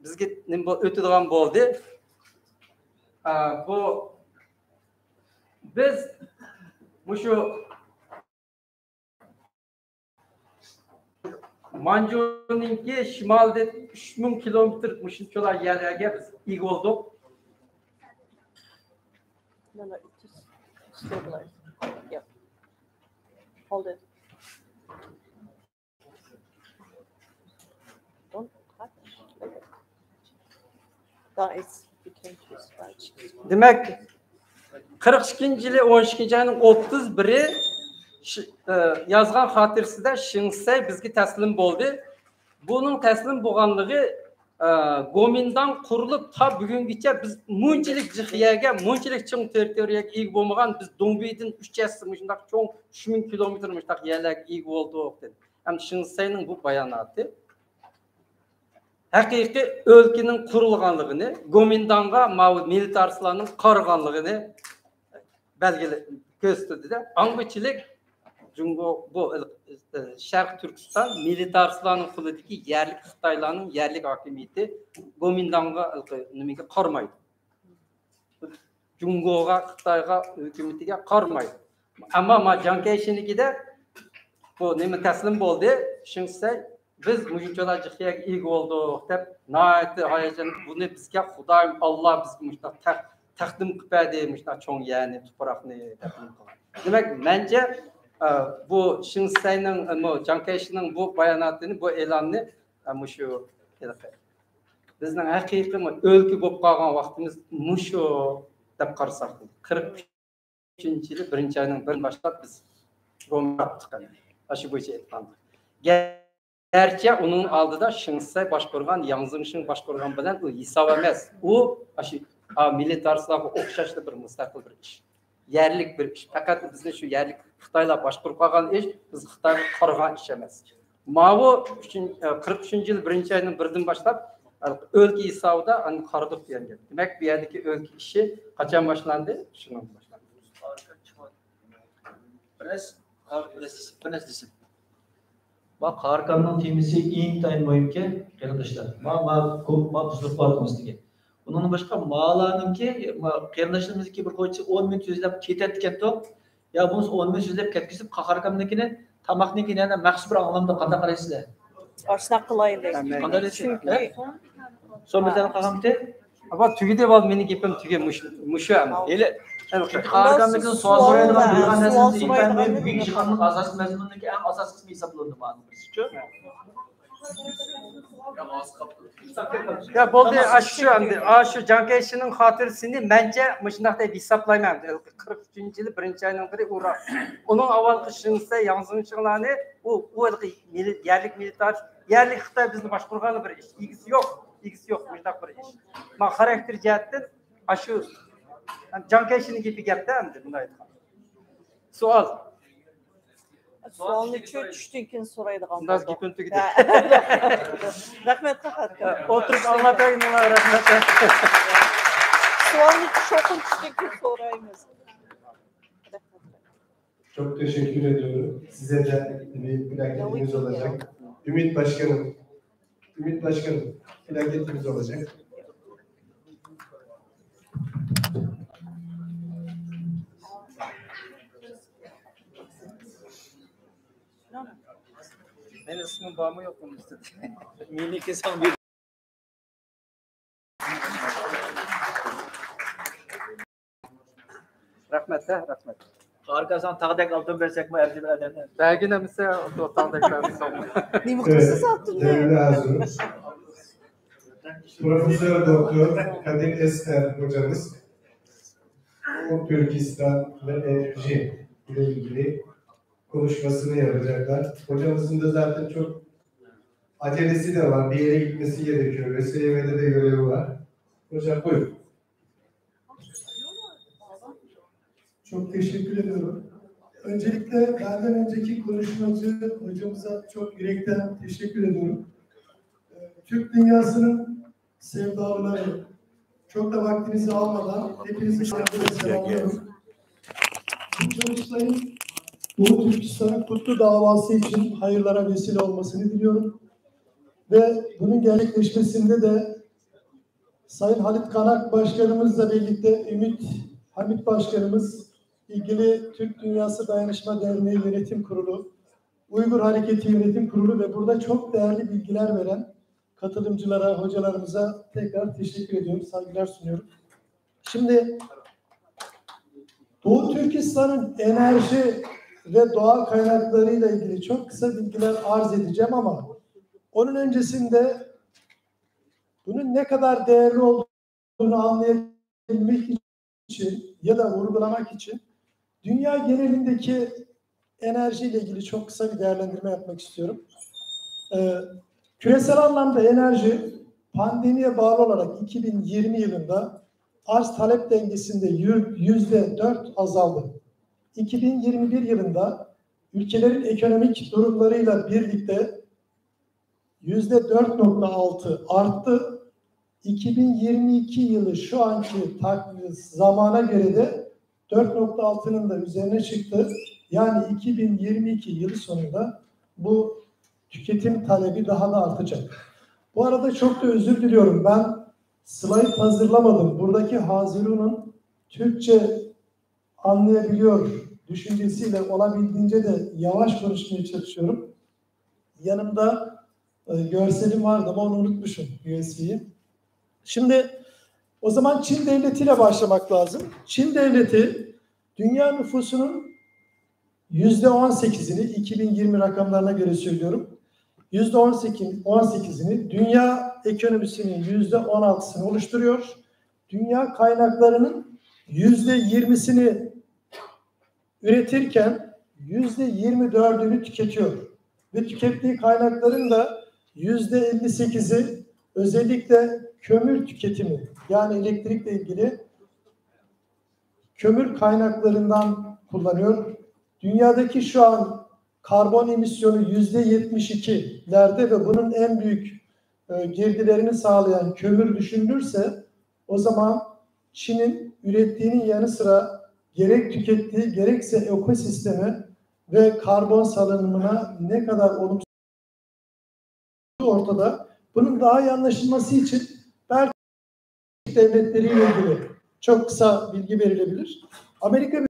بىزگە نېمە بول-، ئۆتىدىغان بولدى. ئا، بۇ، بىز مۇشۇ مانجۇنىڭكى شىمالىدىن ئۈچ مىڭ كىلومېتىر مۇشۇنچىلا يەرلەرگە بىز ئىگە بولدۇق. No, no, it is stabilized. Yep. Hold it. Don't touch. That is, you can just touch. دېمەك، قىرىق ئىككىنچى يىلى، ئون ئىككىنچى ئاينىڭ ئوتتۇز بىرى شى-، ئە، يازغان خاتىرىسىدە شېڭ شىسەي بىزگە تەسلىم بولدى. بۇنىڭ تەسلىم بولغانلىقى، ئە، گومىنداڭ قۇرۇلۇپ، تا بۈگۈنگىچە بىز مۇنچىلىك جىق يەرگە، مۇنچىلىك چوڭ تېررىتورىيەگە ئىگە بولمىغان، بىز دۇڭبىدىن ئۈچ ھەسسە مۇشۇنداق چوڭ، ئۈچ مىڭ كىلومېتىر مۇشۇنداق يەرلەرگە ئىگە بولدۇق، دېدى. ھەم شېڭ شىسەينىڭ بۇ باياناتى ھەقىقىي ئۆلكىنىڭ قۇرۇلغانلىقىنى، گومىنداڭغا ماۋۇ مىلىتارىستلارنىڭ قارىغانلىقىنى بەلگىلەپ كۆرسىتىدۇ-دە. ئاڭغىچىلىك جۇڭگو بۇ، ئە، شەرقىي تۈركىستان مىلىتارىستلارنىڭ قولىدىكى يەرلىك خىتايلارنىڭ يەرلىك ھاكىمىيىتى گومىنداڭغا، ئە، نېمىگە قارىمايدۇ. جۇڭگوغا، خىتايغا، ھۆكۈمىتىگە قارىمايدۇ. ئەمما ما جاڭ كەيشىنىڭكىدە بۇ نېمە تەسلىم بولدى، شېڭ شىسەي، بىز مۇشۇنچىلا جىق يەرگە ئىگە بولدۇق دەپ، ناھايىتى ھاياجان، بۇنى بىزگە خۇدايىم ئاللا بىزگە مۇشۇنداق تەق-، تەقدىم قىلىپ بەردى، مۇشۇنداق چوڭ يەرنى، تۇپراقنى دەپ نېمە قىلغان. دېمەك، مەنچە، ئە، بۇ شېڭ شىسەينىڭ، ئە، مۇ-، جاڭ كەيشىنىڭ بۇ باياناتىنى، بۇ ئېلاننى، ئە، مۇشۇ ھېلىقى بىزنىڭ ھەقىقىي ئۆلكە بولۇپ قالغان ۋاقتىمىز مۇشۇ دەپ قارىساق، قىرىق ئۈچىنچى يىلى بىرىنچى ئاينىڭ بىرىدىن باشلاپ بىز رومغا چىققان. ئاشۇ بويىچە ئېيتقاندا. گەرچە ئۇنىڭ ئالدىدا شېڭ شىسەي باشقۇرغان، ياڭ زېڭشىڭ باشقۇرغان بىلەن ئۇ ھېساب ئەمەس. ئۇ ئاشۇ، ئا، مىلىتارىستلارغا ئوخشاشلا بىر مۇستەقىل بىر ئىش. يەرلىك بىر ئىش. پەقەت بىزنى شۇ يەرلىك خىتايلار باشقۇرۇپ قالغان ئىش، بىز خىتايغا قارىغان ئىش ئەمەس. ماۋۇ ئۈچىن-، قىرىق ئۈچىنچى يىل بىرىنچى ئاينىڭ بىرىدىن باشلاپ ئۆلكە ھېسابىدا ئاندىن قارىدۇق دېگەن گەپ. دېمەك، بۇ يەردىكى ئۆلكە ئىشى قاچان باشلاندى؟ شۇنىڭ باشلاندى. بىر نەرسە، بىر نەرسە دېسەم. ما قاھاركامنىڭ تېمىسى ئىنتايىن مۇھىمكەن، قېرىنداشلار. ما، ما، ما بۇزۇلۇپ باراتىمىز دېگەن. ئۇنىڭدىن باشقا مالارنىڭكى، ما، قېرىنداشلىرىمىزنىڭكى بىر قويچىسى ئون مىنۇت سۆزلەپ كېتەتتىكەنتۇ. يا بولمىسا ئون مىنۇت سۆزلەپ كەتكۈزۈپ، قاھاركامنىڭكىنى، تاماقنىڭكىنى يەنە مەخسۇس بىر ئاڭلامدا قانداق قارايسىزلەر؟ ئاشۇنداق قىلايلى. قانداق دەيسىز؟ چۈنكى ھە؟ سومىدان قالغانتى؟ ئاپا، تۈگىدى بال، مېنىڭ گېپىم تۈگە، مۇشۇ، مۇشۇ ئەمدى. ھېلى، ھېلى چۈنكى قاھاركامنىڭكىدىن سوئال سورايدىغان، بىلگەن نەرسىنى ئېيتماي، بۈگۈنكى ئىشخانىنىڭ ئاساسلىق مەزمۇنىدىكى ئەڭ ئاساسلىقى ھېسابلىنىدۇ مانا بىرسىچۇ. يا بولدى، ئاشۇ ئەمدى، ئاشۇ جاڭ كەيشىنىڭ خاتىرىسىنى مەنچە مۇشۇنداق دەپ ھېسابلايمەن. قىرىق ئۈچىنچى يىلى بىرىنچى ئاينىڭ بىرى ئۇرا. ئۇنىڭ ئاۋۋالقى شېڭ شىسەي، ياڭ زېڭشىڭلارنى ئۇ، ئۇ ھېلىقى مىللەت، يەرلىك مىللەتلەر، يەرلىك خىتاي بىزنى باشقۇرغان بىر ئىش. ئىگىسى يوق، ئىگىسى يوق مۇشۇنداق بىر ئىش. ما خاراكتېر جەھەتتىن ئاشۇ جاڭ كەيشىنىڭ گېپى گەپتە ئەمدى بۇنداق ئېيتقان. سوئال. سوئالنى چۈشتىن كېيىن سورايدىغان بولدۇق. گېپىم تۈگىدى. رەھمەت، قاھاركام. ئولتۇرۇپ ئاڭلاپ بەرگىنىڭلارغا رەھمەت. سوئالنى چوقۇم چۈشتىن كېيىن سورايمىز. رەھمەت. Çok teşekkür ediyorum. Size de bir plaketimiz olacak. Ümit Başkanım, Ümit Başkanım, plaketimiz olacak. Benim ismim var mı yok mu listede? Mini kesin bir رەھمەت، ھە، رەھمەت. ئارقىسىغا تاغدەك ئالتۇن بەرسەكمۇ ئەرزىيدۇ ئادەمنى. بەرگىن ئەمىسە، تاغدەك بەرمىسەڭ. نېمە قىلىسىز ئالتۇننى؟ Değerli hazırımız, Profesör Doktor Kadir Eser hocamız Doğu Türkistan ve enerji ile ilgili konuşmasını yapacaklar. Hocamızın da zaten çok acelesi de var. Bir yere gitmesi gerekiyor. ÖSYM'de de görevi var. Hocam buyurun. Çok teşekkür ediyorum. Öncelikle benden önceki konuşmacı hocamıza çok yürekten teşekkür ediyorum. Ee, Türk dünyasının sevdalıları, çok da vaktinizi almadan hepinizi saygıyla selamlıyorum. Bu çalıştayın Doğu Türkistan'ın kutlu davası için hayırlara vesile olmasını diliyorum. Ve bunun gerçekleşmesinde de Sayın Halit Kanak Başkanımızla birlikte Ümit Hamit Başkanımız, ilgili Türk Dünyası Dayanışma Derneği Yönetim Kurulu, Uygur Hareketi Yönetim Kurulu ve burada çok değerli bilgiler veren katılımcılara, hocalarımıza tekrar teşekkür ediyorum, saygılar sunuyorum. Şimdi Doğu Türkistan'ın enerji ve doğal kaynaklarıyla ilgili çok kısa bilgiler arz edeceğim ama onun öncesinde bunun ne kadar değerli olduğunu anlayabilmek için ya da vurgulamak için dünya genelindeki enerjiyle ilgili çok kısa bir değerlendirme yapmak istiyorum. Ee, Küresel anlamda enerji pandemiye bağlı olarak iki bin yirmi yılında arz talep dengesinde yür- yüzde dört azaldı. iki bin yirmi bir yılında ülkelerin ekonomik durumlarıyla birlikte yüzde dört nokta altı arttı. iki bin yirmi iki yılı şu anki tak- zamana göre de dört nokta altının da üzerine çıktı. Yani iki bin yirmi iki yılı sonunda bu tüketim talebi daha da artacak. Bu arada çok da özür diliyorum. Ben slide hazırlamadım. Buradaki Hazirun'un Türkçe anlayabiliyor düşüncesiyle olabildiğince de yavaş konuşmaya çalışıyorum. Yanımda e, görselim vardı ama onu unutmuşum, U S B'yi. Şimdi o zaman Çin devletiyle başlamak lazım. Çin devleti dünya nüfusunun yüzde on sekizini, iki bin yirmi rakamlarına göre söylüyorum, yüzde on sekiz, on sekizini, dünya ekonomisinin yüzde on altısını oluşturuyor. Dünya kaynaklarının yüzde yirmisini üretirken yüzde yirmi dördünü tüketiyor. Ve tükettiği kaynakların da yüzde elli sekizi özellikle kömür tüketimi, yani elektrikle ilgili kömür kaynaklarından kullanıyor. Dünyadaki şu an karbon emisyonu yüzde yetmiş ikilerde ve bunun en büyük e, girdilerini sağlayan kömür düşünülürse, o zaman Çin'in ürettiğinin yanı sıra gerek tükettiği gerekse ekosisteme ve karbon salınımına ne kadar olumsuz ortada. Bunun daha iyi anlaşılması için belki devletleriyle ilgili çok kısa bilgi verilebilir. Amerika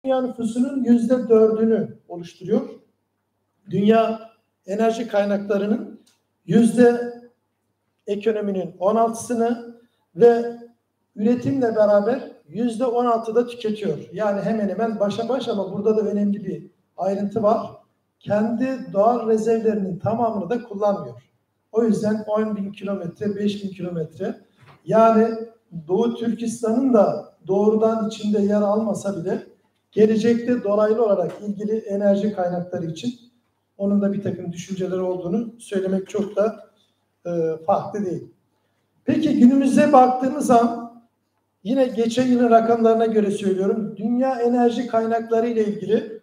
dünya nüfusunun yüzde dördünü oluşturuyor. Dünya enerji kaynaklarının yüzde ekonominin on altısını ve üretimle beraber yüzde on altıda tüketiyor. Yani hemen hemen başa baş ama burada da önemli bir ayrıntı var. Kendi doğal rezervlerinin tamamını da kullanmıyor. O yüzden on bin kilometre, beş bin kilometre. Yani Doğu Türkistan'ın da doğrudan içinde yer almasa bile gelecekte dolaylı olarak ilgili enerji kaynakları için onun da bir takım düşünceleri olduğunu söylemek çok da e, farklı değil. Peki günümüze baktığımız zaman yine geçen yılın rakamlarına göre söylüyorum. Dünya enerji kaynakları ile ilgili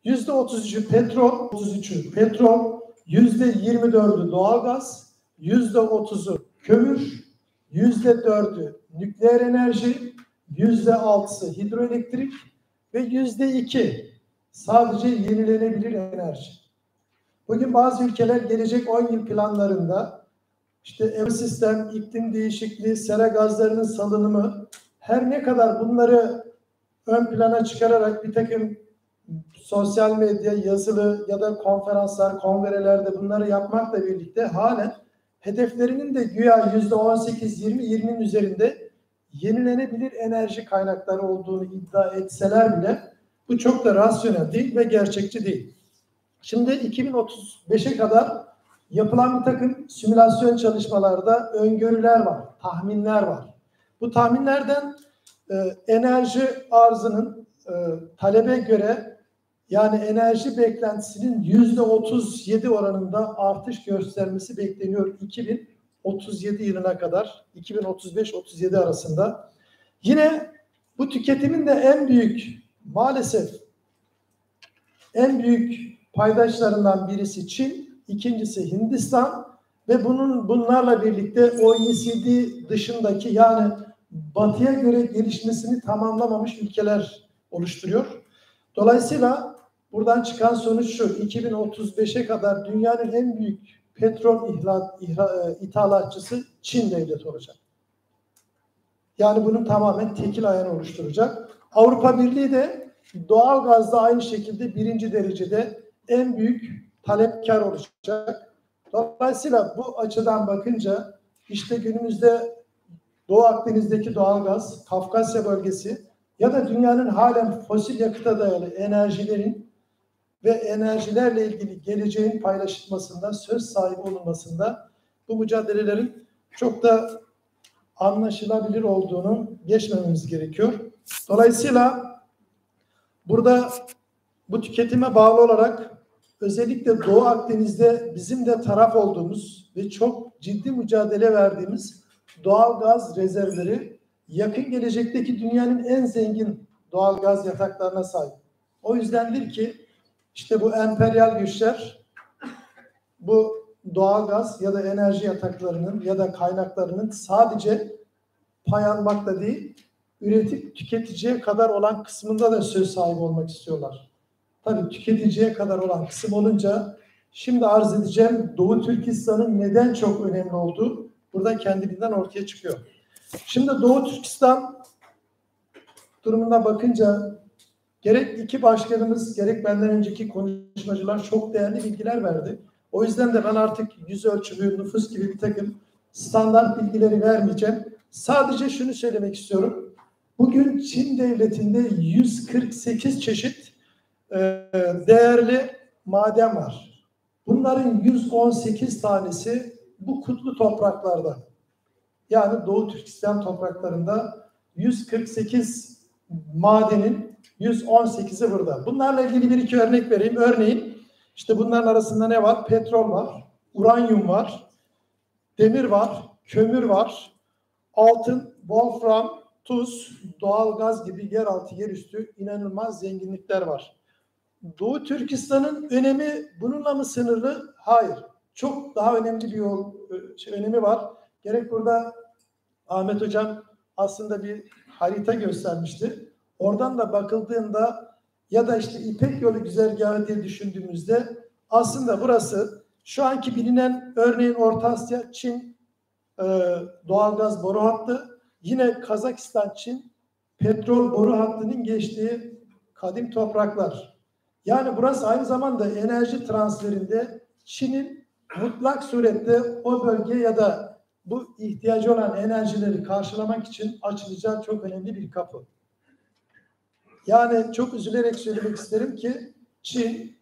yüzde otuz üçü petrol, otuz üçü petrol, yüzde yirmi dördü doğalgaz, yüzde otuzu kömür, yüzde dördü nükleer enerji, yüzde altısı hidroelektrik ve yüzde iki sadece yenilenebilir enerji. Bugün bazı ülkeler gelecek on yıl planlarında işte ekosistem, iklim değişikliği, sera gazlarının salınımı, her ne kadar bunları ön plana çıkararak bir takım sosyal medya, yazılı ya da konferanslar, kongrelerde bunları yapmakla birlikte halen hedeflerinin de güya yüzde on sekiz, yirmi, yirminin üzerinde yenilenebilir enerji kaynakları olduğunu iddia etseler bile bu çok da rasyonel değil ve gerçekçi değil. Şimdi iki bin otuz beşe kadar yapılan bir takım simülasyon çalışmalarda öngörüler var, tahminler var. Bu tahminlerden e, enerji arzının e, talebe göre, yani enerji beklentisinin yüzde otuz yedi oranında artış göstermesi bekleniyor iki bin otuz yedi yılına kadar, iki bin otuz beş otuz yedi arasında. Yine bu tüketimin de en büyük, maalesef en büyük paydaşlarından birisi Çin, ikincisi Hindistan ve bunun bunlarla birlikte O E C D dışındaki, yani batıya göre gelişmesini tamamlamamış ülkeler oluşturuyor. Dolayısıyla buradan çıkan sonuç şu: iki bin otuz beşe kadar dünyanın en büyük petrol ihla- ihra- e, ithalatçısı Çin devleti olacak. Yani bunun tamamen tekil ayağını oluşturacak. Avrupa Birliği de doğal gazda aynı şekilde birinci derecede en büyük talepkar olacak. Dolayısıyla bu açıdan bakınca işte günümüzde Doğu Akdeniz'deki doğal gaz, Kafkasya bölgesi ya da dünyanın halen fosil yakıta dayalı enerjilerin ve enerjilerle ilgili geleceğin paylaşılmasında, söz sahibi olunmasında bu mücadelelerin çok da anlaşılabilir olduğunu geçmememiz gerekiyor. Dolayısıyla burada bu tüketime bağlı olarak özellikle Doğu Akdeniz'de bizim de taraf olduğumuz ve çok ciddi mücadele verdiğimiz doğal gaz rezervleri yakın gelecekteki dünyanın en zengin doğal gaz yataklarına sahip. O yüzdendir ki işte bu emperyal güçler bu doğal gaz ya da enerji yataklarının ya da kaynaklarının sadece pay almakta değil, üretip tüketiciye kadar olan kısmında da söz sahibi olmak istiyorlar. Tabii tüketiciye kadar olan kısım olunca şimdi arz edeceğim Doğu Türkistan'ın neden çok önemli olduğu burada kendiliğinden ortaya çıkıyor. Şimdi Doğu Türkistan durumuna bakınca gerek iki başkanımız, gerek benden önceki konuşmacılar çok değerli bilgiler verdi. O yüzden de ben artık yüz ölçümü, nüfus gibi bir takım standart bilgileri vermeyeceğim. Sadece şunu söylemek istiyorum. Bugün Çin devletinde yüz kırk sekiz çeşit e, değerli maden var. Bunların yüz on sekiz tanesi bu kutlu topraklarda. Yani Doğu Türkistan topraklarında yüz kırk sekiz madenin yüz on sekizi burada. Bunlarla ilgili bir iki örnek vereyim. Örneğin işte bunların arasında ne var? Petrol var, uranyum var, demir var, kömür var, altın, wolfram, tuz, doğal gaz gibi yeraltı, yerüstü inanılmaz zenginlikler var. Doğu Türkistan'ın önemi bununla mı sınırlı? Hayır. Çok daha önemli bir yol, e, şey, önemi var. Gerek burada Ahmet Hocam aslında bir harita göstermişti. Oradan da bakıldığında ya da işte İpek Yolu güzergahı diye düşündüğümüzde aslında burası şu anki bilinen örneğin Orta Asya, Çin e, doğalgaz boru hattı, yine Kazakistan, Çin petrol boru hattının geçtiği kadim topraklar. Yani burası aynı zamanda enerji transferinde Çin'in mutlak surette o bölge ya da bu ihtiyacı olan enerjileri karşılamak için açılacağı çok önemli bir kapı. Yani çok üzülerek söylemek isterim ki Çin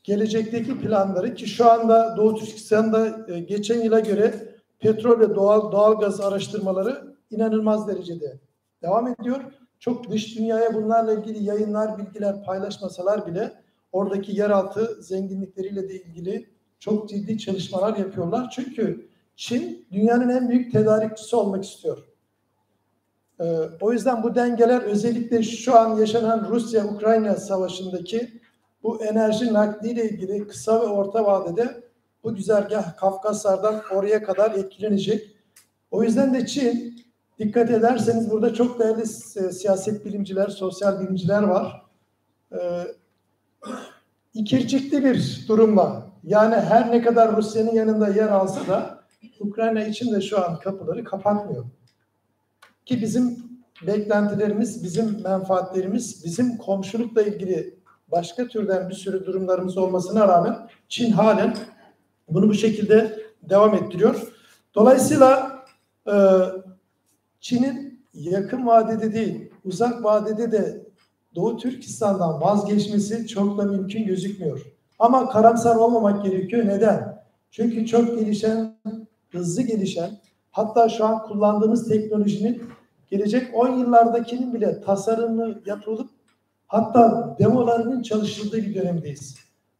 gelecekteki planları ki şu anda Doğu Türkistan'da e, geçen yıla göre petrol ve doğal doğal gaz araştırmaları inanılmaz derecede devam ediyor. Çok dış dünyaya bunlarla ilgili yayınlar, bilgiler paylaşmasalar bile oradaki yeraltı zenginlikleriyle de ilgili çok ciddi çalışmalar yapıyorlar. Çünkü Çin dünyanın en büyük tedarikçisi olmak istiyor. Ee, o yüzden bu dengeler özellikle şu an yaşanan Rusya-Ukrayna savaşındaki bu enerji nakliyle ilgili kısa ve orta vadede bu güzergah Kafkaslardan oraya kadar etkilenecek. O yüzden de Çin, dikkat ederseniz burada çok değerli si- siyaset bilimciler, sosyal bilimciler var. Ee, ikircikli bir durumla, yani her ne kadar Rusya'nın yanında yer alsa da Ukrayna için de şu an kapıları kapatmıyor. Ki bizim beklentilerimiz, bizim menfaatlerimiz, bizim komşulukla ilgili başka türden bir sürü durumlarımız olmasına rağmen Çin halen bunu bu şekilde devam ettiriyor. Dolayısıyla e, Çin'in yakın vadede değil, uzak vadede de Doğu Türkistan'dan vazgeçmesi çok da mümkün gözükmüyor. Ama karamsar olmamak gerekiyor. Neden? Çünkü çok gelişen, hızlı gelişen, hatta şu an kullandığımız teknolojinin gelecek on yıllardakinin bile tasarımı yapılıp hatta demolarının çalışıldığı bir dönemdeyiz.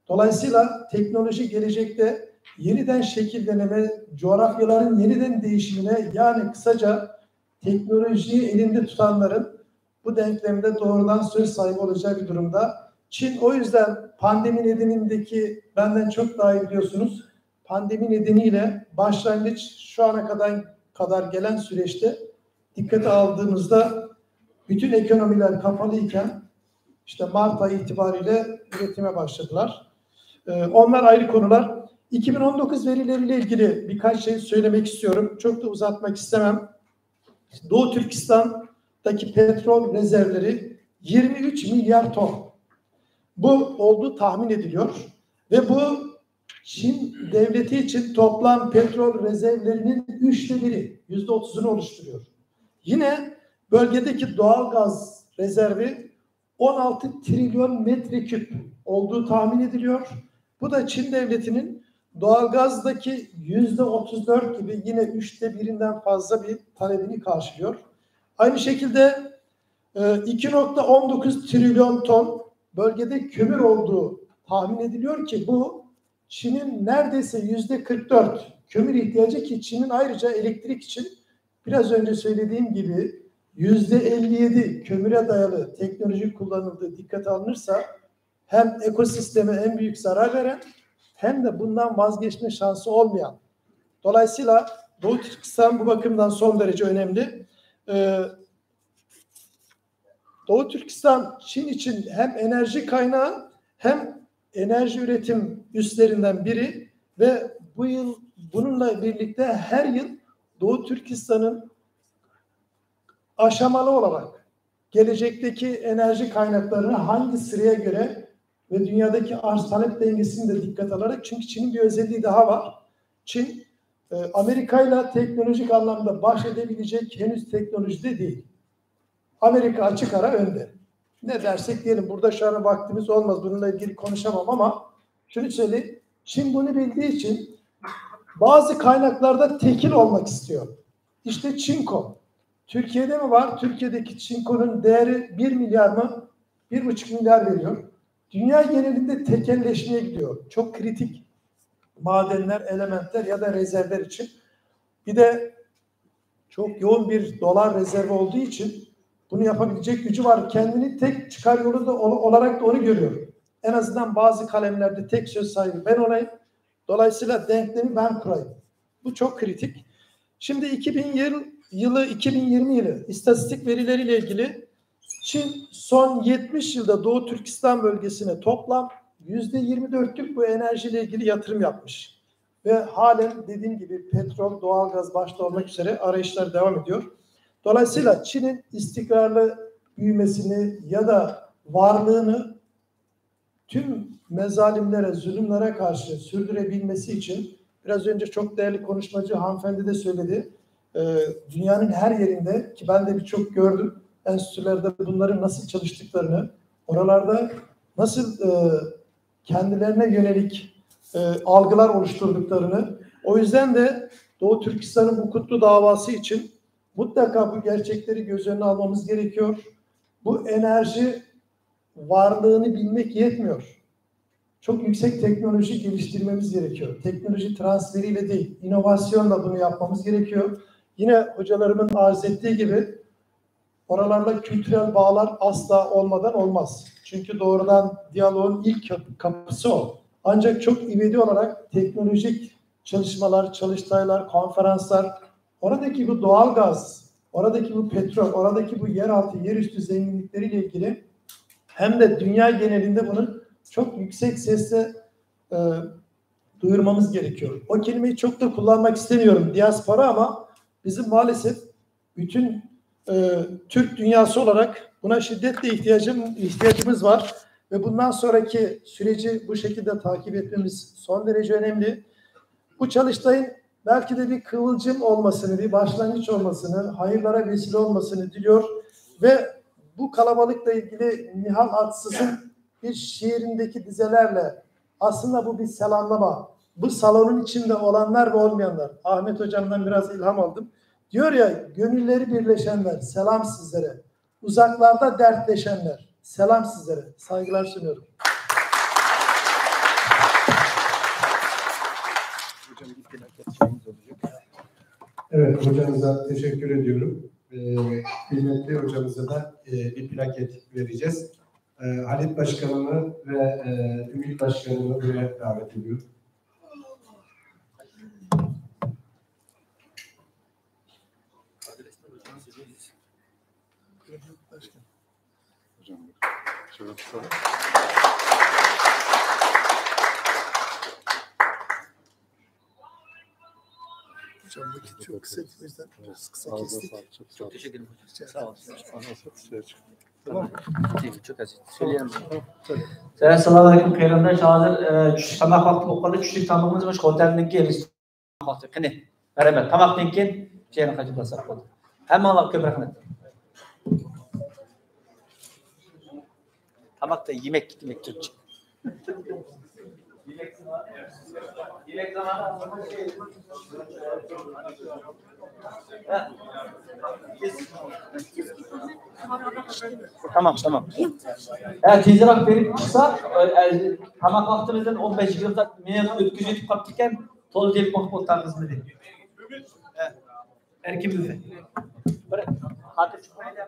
Dolayısıyla teknoloji gelecekte yeniden şekillenme, coğrafyaların yeniden değişimine, yani kısaca teknolojiyi elinde tutanların bu denklemde doğrudan söz sahibi olacağı bir durumda. Çin o yüzden pandemi nedeniyle, benden çok daha iyi biliyorsunuz, pandemi nedeniyle başlangıç şu ana kadar kadar gelen süreçte dikkate aldığımızda bütün ekonomiler kapalıyken işte Mart ayı itibariyle üretime başladılar. Ee, onlar ayrı konular. iki bin on dokuz verileriyle ilgili birkaç şey söylemek istiyorum. Çok da uzatmak istemem. Doğu Türkistan'daki petrol rezervleri yirmi üç milyar ton. Bu olduğu tahmin ediliyor ve bu Çin devleti için toplam petrol rezervlerinin üçte biri, yüzde otuzunu oluşturuyor. Yine bölgedeki doğal gaz rezervi on altı trilyon metreküp olduğu tahmin ediliyor. Bu da Çin devletinin doğalgazdaki yüzde otuz dört gibi yine üçte birinden fazla bir talebini karşılıyor. Aynı şekilde e, iki nokta on dokuz trilyon ton bölgede kömür olduğu tahmin ediliyor ki bu Çin'in neredeyse yüzde kırk dört kömür ihtiyacı ki Çin'in ayrıca elektrik için biraz önce söylediğim gibi yüzde elli yedi kömüre dayalı teknoloji kullanıldığı dikkate alınırsa hem ekosisteme en büyük zarar veren hem de bundan vazgeçme şansı olmayan. Dolayısıyla Doğu Türkistan bu bakımdan son derece önemli. Ee, Doğu Türkistan Çin için hem enerji kaynağı hem enerji üretim üslerinden biri ve bu yıl bununla birlikte her yıl Doğu Türkistan'ın aşamalı olarak gelecekteki enerji kaynaklarını hangi sıraya göre ve dünyadaki arz talep dengesini de dikkate alarak, çünkü Çin'in bir özelliği daha var. Çin e, Amerika ile teknolojik anlamda baş edebilecek henüz teknolojide değil. Amerika açık ara önde. Ne dersek diyelim, burada şu an vaktimiz olmaz, bununla ilgili konuşamam ama şunu söyleyeyim. Çin bunu bildiği için bazı kaynaklarda tekil olmak istiyor. İşte Çinko. Türkiye'de mi var? Türkiye'deki Çinko'nun değeri bir milyar mı? Bir buçuk milyar veriyor. Dünya genelinde tekelleşmeye gidiyor. Çok kritik madenler, elementler ya da rezervler için. Bir de çok yoğun bir dolar rezervi olduğu için bunu yapabilecek gücü var. Kendini tek çıkar yolu da olarak da onu görüyor. En azından bazı kalemlerde tek söz sahibi ben olayım. Dolayısıyla denklemi ben kurayım. Bu çok kritik. Şimdi iki bin yıl, yılı, iki bin yirmi yılı istatistik verileriyle ilgili Çin son yetmiş yılda Doğu Türkistan bölgesine toplam yüzde yirmi dörtlük bu enerjiyle ilgili yatırım yapmış. Ve halen dediğim gibi petrol, doğalgaz başta olmak üzere arayışlar devam ediyor. Dolayısıyla Çin'in istikrarlı büyümesini ya da varlığını tüm mezalimlere, zulümlere karşı sürdürebilmesi için biraz önce çok değerli konuşmacı hanımefendi de söyledi. E, dünyanın her yerinde ki ben de birçok gördüm enstitülerde bunların nasıl çalıştıklarını, oralarda nasıl e, kendilerine yönelik e, algılar oluşturduklarını. O yüzden de Doğu Türkistan'ın bu kutlu davası için mutlaka bu gerçekleri göz önüne almamız gerekiyor. Bu enerji varlığını bilmek yetmiyor. Çok yüksek teknoloji geliştirmemiz gerekiyor. Teknoloji transferiyle değil, inovasyonla bunu yapmamız gerekiyor. Yine hocalarımın arz ettiği gibi oralarla kültürel bağlar asla olmadan olmaz. Çünkü doğrudan diyaloğun ilk kap- kapısı o. Ancak çok ivedi olarak teknolojik çalışmalar, çalıştaylar, konferanslar, oradaki bu doğal gaz, oradaki bu petrol, oradaki bu yeraltı, yerüstü zenginlikleriyle ilgili hem de dünya genelinde bunu çok yüksek sesle e, duyurmamız gerekiyor. O kelimeyi çok da kullanmak istemiyorum, diaspora, ama bizim maalesef bütün e, Türk dünyası olarak buna şiddetle ihtiyacım, ihtiyacımız var. Ve bundan sonraki süreci bu şekilde takip etmemiz son derece önemli. Bu çalıştayın belki de bir kıvılcım olmasını, bir başlangıç olmasını, hayırlara vesile olmasını diliyor ve bu kalabalıkla ilgili Nihal Atsız'ın bir şiirindeki dizelerle, aslında bu bir selamlama. Bu salonun içinde olanlar ve olmayanlar. Ahmet hocamdan biraz ilham aldım. Diyor ya, gönülleri birleşenler, selam sizlere. Uzaklarda dertleşenler, selam sizlere. Saygılar sunuyorum. Evet, hocamıza teşekkür ediyorum. Ee, kıymetli hocamıza da e, bir plaket vereceğiz. Ee, Halit Başkanımı ve e, Ümit Başkanımı buraya davet ediyorum. Hocam vakit çok kısa, o yüzden biraz kısa kestik. Çok teşekkür ederim hocam. Sağ olun. Tamam. Çok az. Söyleyemem. ئەسسالامۇ ئەلەيكۇم قېرىنداش. ھازىر ئە، چۈشلۈك تاماق ۋاقتى بولۇپ قالدى. چۈشلۈك تامىقىمىز مۇشۇ خوتەلنىڭكى رېستوران ۋاقتى. قېنى، بەرەمەت. تاماقتىن كېيىن جاينى قايتىپ قىلساق بولدى. ھەممىڭلارغا كۆپ رەھمەت. تاماقتا يېمەك، يېمەك تۈركچە. تامام، تامام. ھە، تېزرەك بېرىپ چىقساق، ئە، تاماق ۋاقتىمىزدىن ئون بەش يىگىرمە مىنۇت ئۆتكۈزۈپ قاپتىكەن، تولا تېلېفون قىلىپ ئولتۇرغىنىمىزنى. ئەركىن بىلدى. بىر خاتىرە چىقمايلى.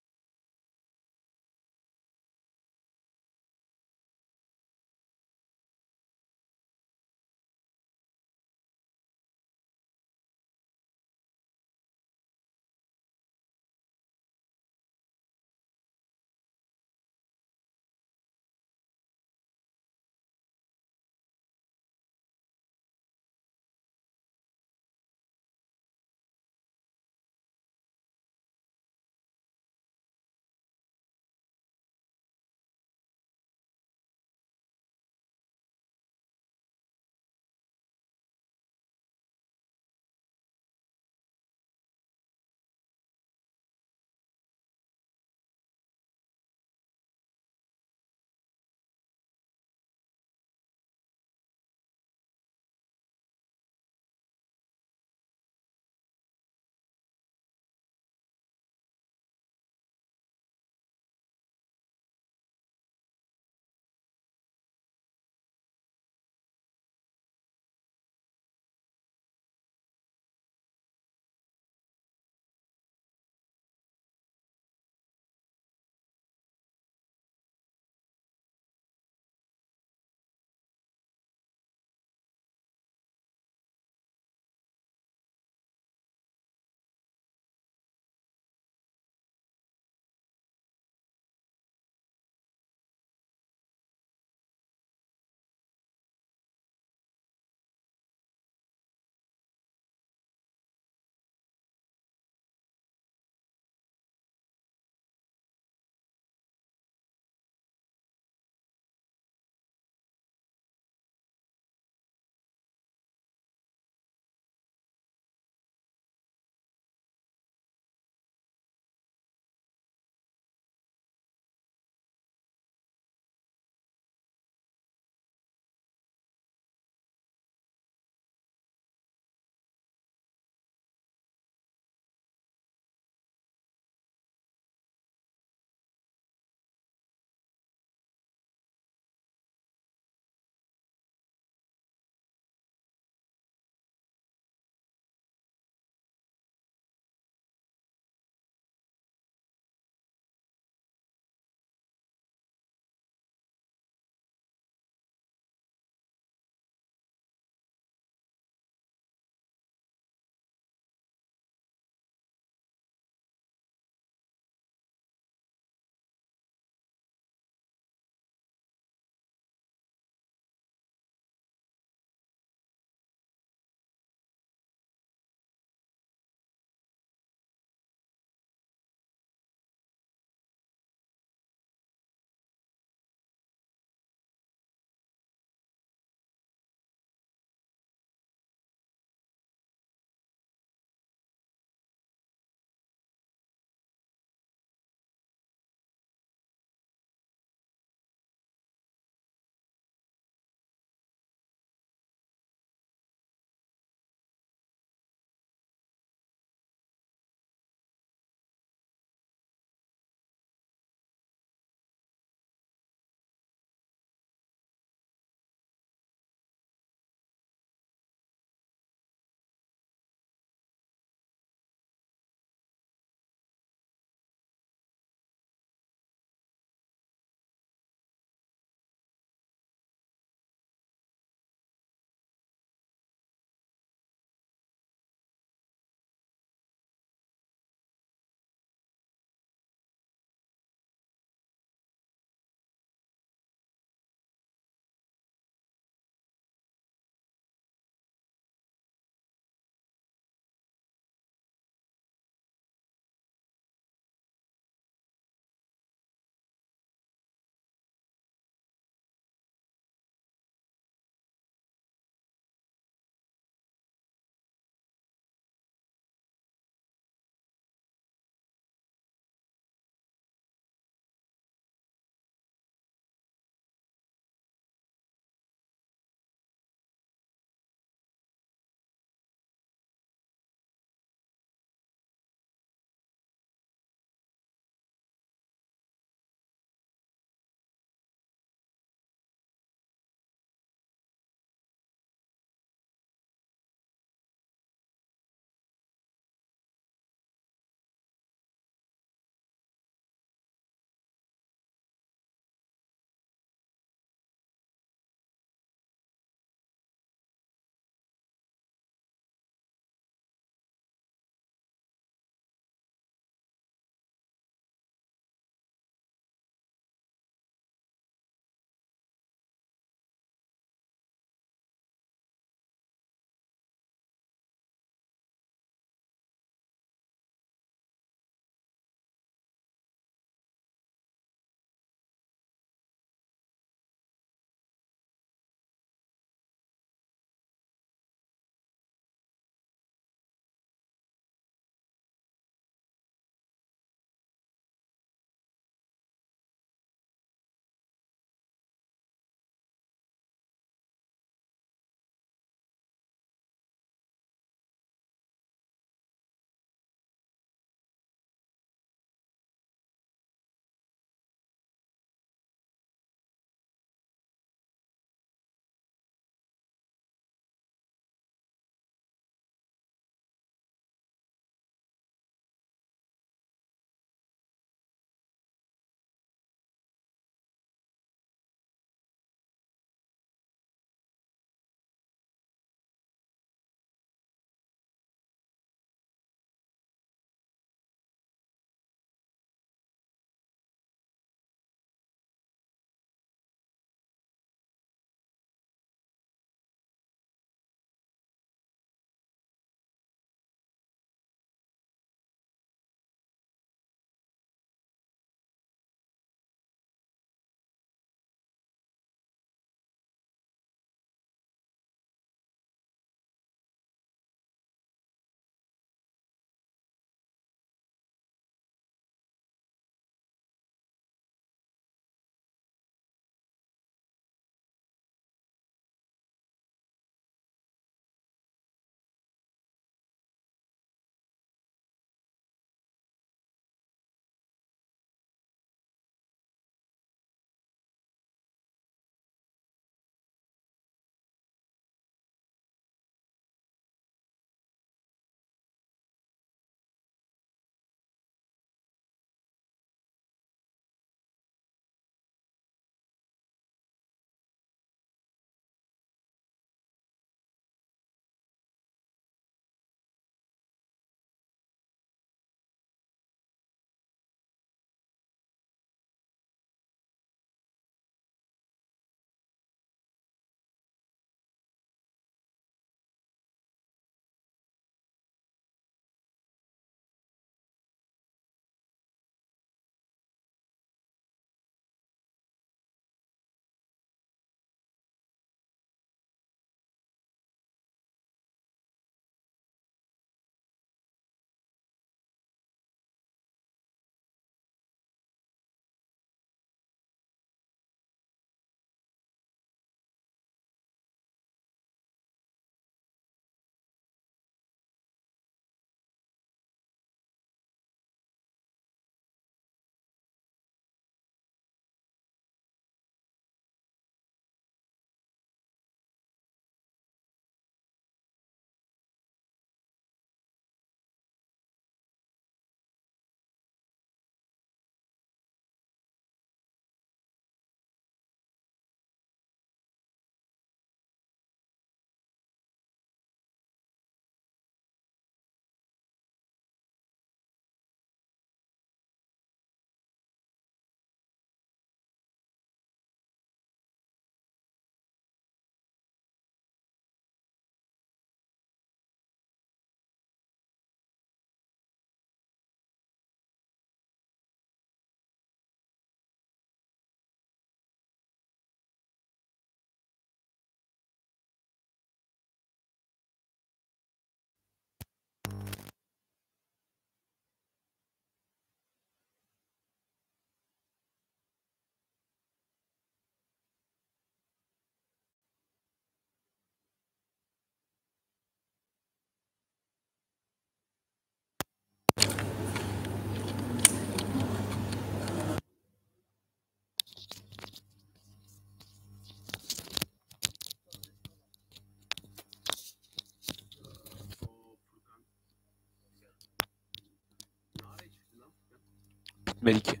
Belki.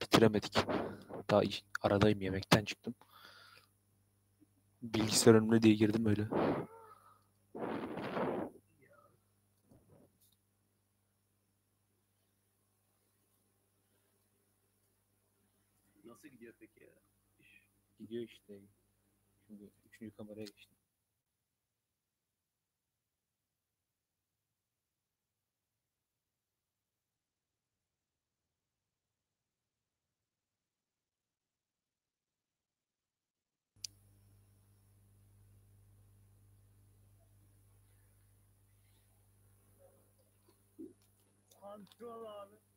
Bitiremedik. Daha iş, aradayım, yemekten çıktım. Bilgisayar önüne diye girdim öyle. Nasıl gidiyor peki ya? İş? Gidiyor işte. Şimdi üçüncü kameraya geçtim. Kontrol abi.